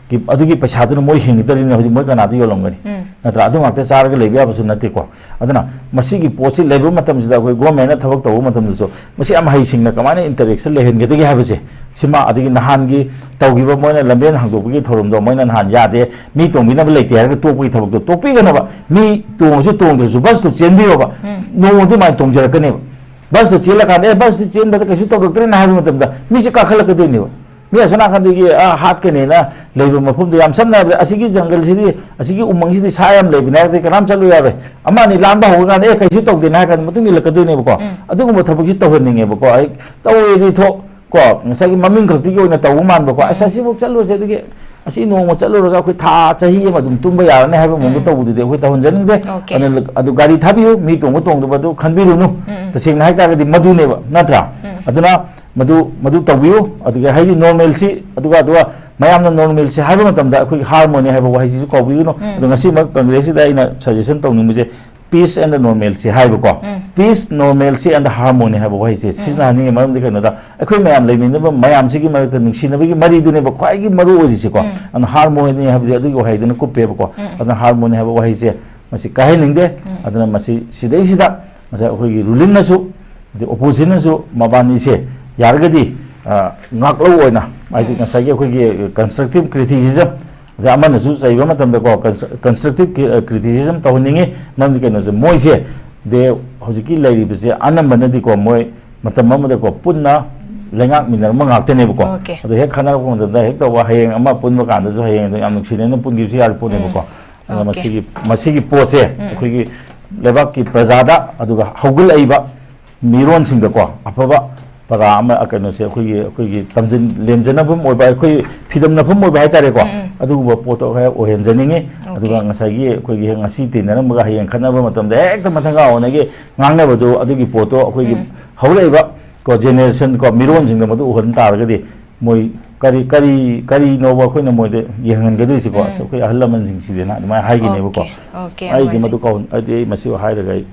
ꯑꯗꯨꯒꯤ ꯄꯩꯁꯥꯗꯨꯅ ꯃꯣꯏ ꯍꯤꯡꯒꯗꯧꯔꯤꯅꯤ꯫ ꯍꯧꯖꯤꯛ ꯃꯣꯏ ꯀꯅꯥꯗ ꯌꯣꯜꯂꯝꯒꯅꯤ? ꯎꯝ꯫ ꯅꯠꯇ꯭ꯔꯥ? ꯑꯗꯨ ꯉꯥꯛꯇ ꯆꯥꯔꯒ ꯂꯩꯕ ꯌꯥꯕꯁꯨ ꯅꯠꯇꯦꯀꯣ꯫ ꯑꯗꯨꯅ ꯃꯁꯤꯒꯤ ꯄꯣꯠꯁꯤ ꯂꯩꯕ ꯃꯇꯝꯁꯤꯗ ꯑꯩꯈꯣꯏ ꯒꯣꯔꯃꯦꯟꯅ ꯊꯕꯛ ꯇꯧꯕ ꯃꯇꯝꯗꯁꯨ ꯃꯁꯤ ꯌꯥꯝ ꯍꯩꯁꯤꯡꯅ ꯀꯃꯥꯏꯅ ꯏꯟꯇꯔꯦꯛꯁꯟ ꯂꯩꯍꯟꯒꯗꯒꯦ ꯍꯥꯏꯕꯁꯦ, ꯁꯤꯃ, ꯑꯗꯒꯤ ꯅꯍꯥꯟꯒꯤ ꯇꯧꯈꯤꯕ ꯃꯣꯏꯅ ꯂꯝꯕꯦꯟ ꯍꯥꯡꯗꯣꯛꯄꯒꯤ ꯊꯧꯔꯝꯗꯣ ꯃꯣꯏꯅ ꯅꯍꯥꯟ ꯌꯥꯗꯦ, ꯃꯤ ꯇꯣꯡꯕꯤꯅꯕ ꯂꯩꯇꯦ ꯍꯥꯏꯔꯒ ꯇꯣꯛꯄꯒꯤ ꯊꯕꯛꯇꯣ ꯇꯣꯛꯄꯤꯒꯅꯕ, ꯃꯤ ꯇꯣꯡꯉꯁꯨ ꯇꯣꯡꯗ꯭ꯔꯁꯨ ꯕꯁꯇꯣ ꯆꯦꯟꯕꯤꯌꯣꯕ꯫ ꯎꯝ꯫ ꯅꯣꯡꯃꯗꯤ ꯑꯗꯨꯃꯥꯏꯅ ꯇꯣꯡꯖꯔꯛꯀꯅꯦꯕ꯫ ꯕꯁꯇꯣ ꯆꯦꯜꯂꯀꯥꯟꯗ, "ꯑꯦ, ꯕꯁꯇꯤ ꯆꯦꯟꯕꯗ ꯀꯩꯁꯨ ꯇꯧꯔꯛꯇ꯭ꯔꯦꯅ" ꯍꯥꯏꯕ ꯃꯇꯝꯗ ꯃꯤꯁꯦ ꯀꯥꯈꯠꯂꯛꯀꯗꯣꯏꯅꯦꯕ꯫ ꯃꯤ ꯑꯁꯣꯝ ꯅꯥꯀꯟꯗꯒꯤ, ꯑꯥ, ꯍꯥꯠꯀꯅꯦꯅ ꯂꯩꯕ ꯃꯐꯝꯗꯣ, ꯌꯥꯝ ꯁꯝꯅ ꯍꯥꯏꯔꯕꯗ, ꯑꯁꯤꯒꯤ ꯖꯪꯒꯜꯁꯤꯗꯤ, ꯑꯁꯤꯒꯤ ꯎꯃꯪꯁꯤꯗꯤ ꯁꯥ ꯌꯥꯝ ꯂꯩꯕꯅꯦ ꯍꯥꯏꯔꯗꯤ ꯀꯅꯥꯝ ꯆꯠꯂꯨ ꯌꯥꯔꯣꯏ꯫ ꯑꯃ ꯑꯅꯤ ꯂꯥꯟꯕ ꯍꯧꯔꯀꯥꯟꯗ, "ꯑꯦ, ꯀꯩꯁꯨ ꯇꯧꯗꯦꯅ" ꯍꯥꯏꯔ ꯀꯥꯟꯗ ꯃꯇꯨꯡ ꯏꯜꯂꯛꯀꯗꯣꯏꯅꯦꯕꯀꯣ꯫ ꯎꯝ꯫ ꯑꯗꯨꯒꯨꯝꯕ ꯊꯕꯛꯁꯤ ꯇꯧꯍꯟꯅꯤꯡꯉꯦꯕꯀꯣ꯫ ꯑꯩ ꯇꯧꯔꯦꯗꯤ ꯊꯣꯛ ꯀꯣ, ꯉꯁꯥꯏꯒꯤ ꯃꯃꯤꯡ ꯈꯛꯇꯒꯤ ꯑꯣꯏꯅ ꯇꯧꯕ ꯃꯥꯟꯕꯀꯣ꯫ "ꯑꯁ, ꯑꯁꯤꯐꯥꯎ ꯆꯠꯂꯨꯔꯁꯦ, ꯑꯗꯨꯒꯤ ꯑꯁꯤ ꯅꯣꯡꯃ ꯆꯠꯂꯨꯔꯒ ꯑꯩꯈꯣꯏ ꯊꯥ, ꯆꯍꯤ ꯑꯃ ꯑꯗꯨꯝ ꯇꯨꯝꯕ ꯌꯥꯔꯅꯤ" ꯍꯥꯏꯕ ꯃꯑꯣꯡꯗ ꯎꯝ꯫ ꯇꯧꯕꯗꯨꯗꯤ ꯑꯩꯈꯣꯏ ꯇꯧꯍꯟꯖꯅꯤꯡꯗꯦ꯫ Okay. ꯑꯗꯨꯅ ꯑꯗꯨ ꯒꯥꯔꯤ ꯊꯥꯕꯤꯌꯨ, ꯃꯤ ꯇꯣꯡꯕ ꯇꯣꯡꯗꯕ ꯑꯗꯨ ꯈꯟꯕꯤꯔꯨꯅꯨ꯫ ꯎꯝ, ꯎꯝ꯫ ꯇꯁꯦꯡꯅ ꯍꯥꯏꯇꯥꯔꯒꯗꯤ ꯃꯗꯨꯅꯦꯕ, ꯅꯠꯇ꯭ꯔꯥ? ꯎꯝ꯫ ꯑꯗꯨꯅ ꯃꯗꯨ, ꯃꯗꯨ ꯇꯧꯕꯤꯌꯨ꯫ ꯑꯗꯨꯒ ꯍꯥꯏꯗꯤ ꯅꯣꯔꯃꯦꯜꯁꯤ, ꯑꯗꯨꯒ, ꯑꯗꯨꯒ ꯃꯌꯥꯝꯅ ꯅꯣꯔꯃꯦꯜꯁꯤ ꯍꯥꯏꯕ ꯃꯇꯝꯗ ꯑꯩꯈꯣꯏꯒꯤ ꯍꯥꯔꯃꯣꯅꯤ ꯍꯥꯏꯕ ꯋꯥꯍꯩꯁꯤꯁꯨ ꯀꯥꯎꯕꯤꯒꯅꯨ꯫ ꯎꯝ꯫ ꯑꯗꯣ ꯉꯁꯤꯃꯛ ꯀꯪꯒ꯭ꯔꯦꯁꯁꯤꯗ ꯑꯩꯅ ꯁꯖꯦꯁꯟ ꯇꯧꯅꯤꯡꯕꯁꯦ, peace and normalcy ꯍꯥꯏꯕꯀꯣ꯫ ꯎꯝ꯫ Peace, normalcy and harmony ꯍꯥꯏꯕ ꯋꯥꯍꯩꯁꯦ ꯁꯤꯖꯤꯟꯅꯍꯟꯅꯤꯡꯉꯤ꯫ ꯃꯔꯝꯗꯤ ꯀꯩꯅꯣꯗ, ꯑꯩꯈꯣꯏ ꯃꯌꯥꯝ ꯂꯩꯃꯤꯟꯅꯕ ꯃꯌꯥꯝꯁꯤꯒꯤ ꯃꯔꯛꯇ ꯅꯨꯡꯁꯤꯅꯕꯒꯤ ꯃꯔꯤꯗꯨꯅꯦꯕ ꯈ꯭ꯋꯥꯏꯒꯤ ꯃꯔꯨ ꯑꯣꯏꯔꯤꯁꯤꯀꯣ꯫ ꯎꯝ꯫ ꯑꯗꯨꯅ ꯍꯥꯔꯃꯣꯅꯤ ꯍꯥꯏꯕꯗꯤ ꯑꯗꯨꯒꯤ ꯋꯥꯍꯩꯗꯨꯅ ꯀꯨꯞꯄꯦꯕꯀꯣ꯫ ꯎꯝ꯫ ꯑꯗꯨꯅ ꯍꯥꯔꯃꯣꯅꯤ ꯍꯥꯏꯕ ꯋꯥꯍꯩꯁꯦ ꯃꯁꯤ ꯀꯥꯏꯍꯟꯅꯤꯡꯗꯦ꯫ ꯎꯝ꯫ ꯑꯗꯨꯅ ꯃꯁꯤ ꯁꯤꯗꯩꯁꯤꯗ ꯉꯁꯥꯏ ꯑꯩꯈꯣꯏꯒꯤ ꯔꯨꯂꯤꯡꯅꯁꯨ, ꯑꯗꯩ ꯑꯣꯄꯣꯖꯤꯁꯟꯅꯁꯨ ꯃꯕꯥꯅꯤꯁꯦ ꯌꯥꯔꯒꯗꯤ, ꯑ, ꯉꯥꯛꯂꯧ ꯑꯣꯏꯅ ꯍꯥꯏꯗꯤ ꯉꯁꯥꯏꯒꯤ ꯑꯩꯈꯣꯏꯒꯤ constructive criticism, ꯑꯗ ꯑꯃꯅꯁꯨ ꯆꯩꯕ ꯃꯇꯝꯗꯀꯣ, constructive criticism ꯇꯧꯍꯟꯅꯤꯡꯉꯤ꯫ ꯃꯔꯝꯗꯤ ꯀꯩꯅꯣꯁꯦ, ꯃꯣꯏꯁꯦ ꯗꯦ ꯍꯧꯖꯤꯛꯀꯤ ꯂꯩꯔꯤꯕꯁꯦ ꯑꯅꯝꯕꯅꯗꯤꯀꯣ, ꯃꯣꯏ ꯃꯇꯝ ꯑꯃꯗꯀꯣ ꯄꯨꯟꯅ ꯂꯩꯉꯥꯛꯃꯤꯟꯅꯔꯝꯕ ꯉꯥꯛꯇꯅꯦꯕꯀꯣ꯫ Okay. ꯑꯗꯣ ꯍꯦꯛ ꯈꯠꯅꯔꯛꯄ ꯃꯇꯝꯗ ꯍꯦꯛ ꯇꯧꯕ, ꯍꯌꯦꯡ ꯑꯃ ꯄꯨꯟꯕ ꯀꯥꯟꯗꯁꯨ ꯍꯌꯦꯡ ꯑꯗꯨꯝ ꯌꯥꯝ ꯅꯨꯡꯁꯤꯅꯅ ꯄꯨꯟꯈꯤꯕꯁꯨ ꯌꯥꯔꯤ ꯄꯣꯠꯅꯦꯕꯀꯣ꯫ ꯑꯗꯨꯅ Okay. ꯃꯁꯤꯒꯤ, ꯃꯁꯤꯒꯤ ꯄꯣꯠꯁꯦ ꯑꯩꯈꯣꯏꯒꯤ ꯂꯩꯕꯥꯛꯀꯤ ꯄ꯭ꯔꯖꯥꯗ, ꯑꯗꯨꯒ ꯍꯧꯒꯠꯂꯛꯏꯕ ꯃꯤꯔꯣꯟꯁꯤꯡꯗꯀꯣ, ꯑꯐꯕ ꯄꯔꯥ ꯑꯃ, ꯀꯩꯅꯣꯁꯦ, ꯑꯩꯈꯣꯏꯒꯤ, ꯑꯩꯈꯣꯏꯒꯤ ꯇꯝꯖꯤꯟ, ꯂꯦꯝꯖꯅꯐꯝ ꯑꯣꯏꯕ, ꯑꯩꯈꯣꯏ ꯐꯤꯗꯝꯅꯐꯝ ꯑꯣꯏꯕ ꯍꯥꯏꯇꯥꯔꯦꯀꯣ꯫ ꯑꯗꯨꯒꯨꯝꯕ ꯄꯣꯠꯇꯣ ꯈꯔ ꯑꯣꯏꯍꯟꯖꯅꯤꯡꯉꯤ꯫ ꯑꯗꯨꯒ Okay. ꯉꯁꯥꯏꯒꯤ ꯑꯩꯈꯣꯏꯒꯤ ꯍꯦꯛ ꯉꯁꯤ ꯇꯤꯟꯅꯔꯝꯕꯒ ꯍꯌꯦꯡ ꯈꯠꯅꯕ ꯃꯇꯝꯗ ꯍꯦꯛꯇ ꯃꯊꯪꯒ ꯑꯣꯟꯅꯒꯤ ꯉꯥꯡꯅꯕꯗꯣ, ꯑꯗꯨꯒꯤ ꯄꯣꯠꯇꯣ ꯑꯩꯈꯣꯏꯒꯤ ꯍꯧꯔꯛꯏꯕ ꯀꯣ, generation ꯀꯣ, ꯃꯤꯔꯣꯟꯁꯤꯡꯗ ꯃꯗꯨ ꯎꯍꯟ ꯇꯥꯔꯒꯗꯤ, ꯃꯣꯏ ꯀꯔꯤ, ꯀꯔꯤ, ꯀꯔꯤꯅꯣꯕ ꯑꯩꯈꯣꯏꯅ ꯃꯣꯏꯗ ꯌꯦꯡꯍꯟꯒꯗꯣꯏꯁꯤꯀꯣ? ꯑꯁ, ꯑꯩꯈꯣꯏ ꯑꯍꯜ ꯂꯃꯟꯁꯤꯡꯁꯤꯗꯅ ꯑꯗꯨꯃꯥꯏꯅ ꯍꯥꯏꯒꯤꯅꯦꯕꯀꯣ꯫ Okay, okay, ꯑꯩꯗꯤ ꯌꯥꯝ ꯃꯗꯨ ꯀꯥꯎ-, ꯑꯩꯗꯤ ꯑꯩ ꯃꯁꯤ ꯍꯥꯏꯔꯒ ꯑꯩ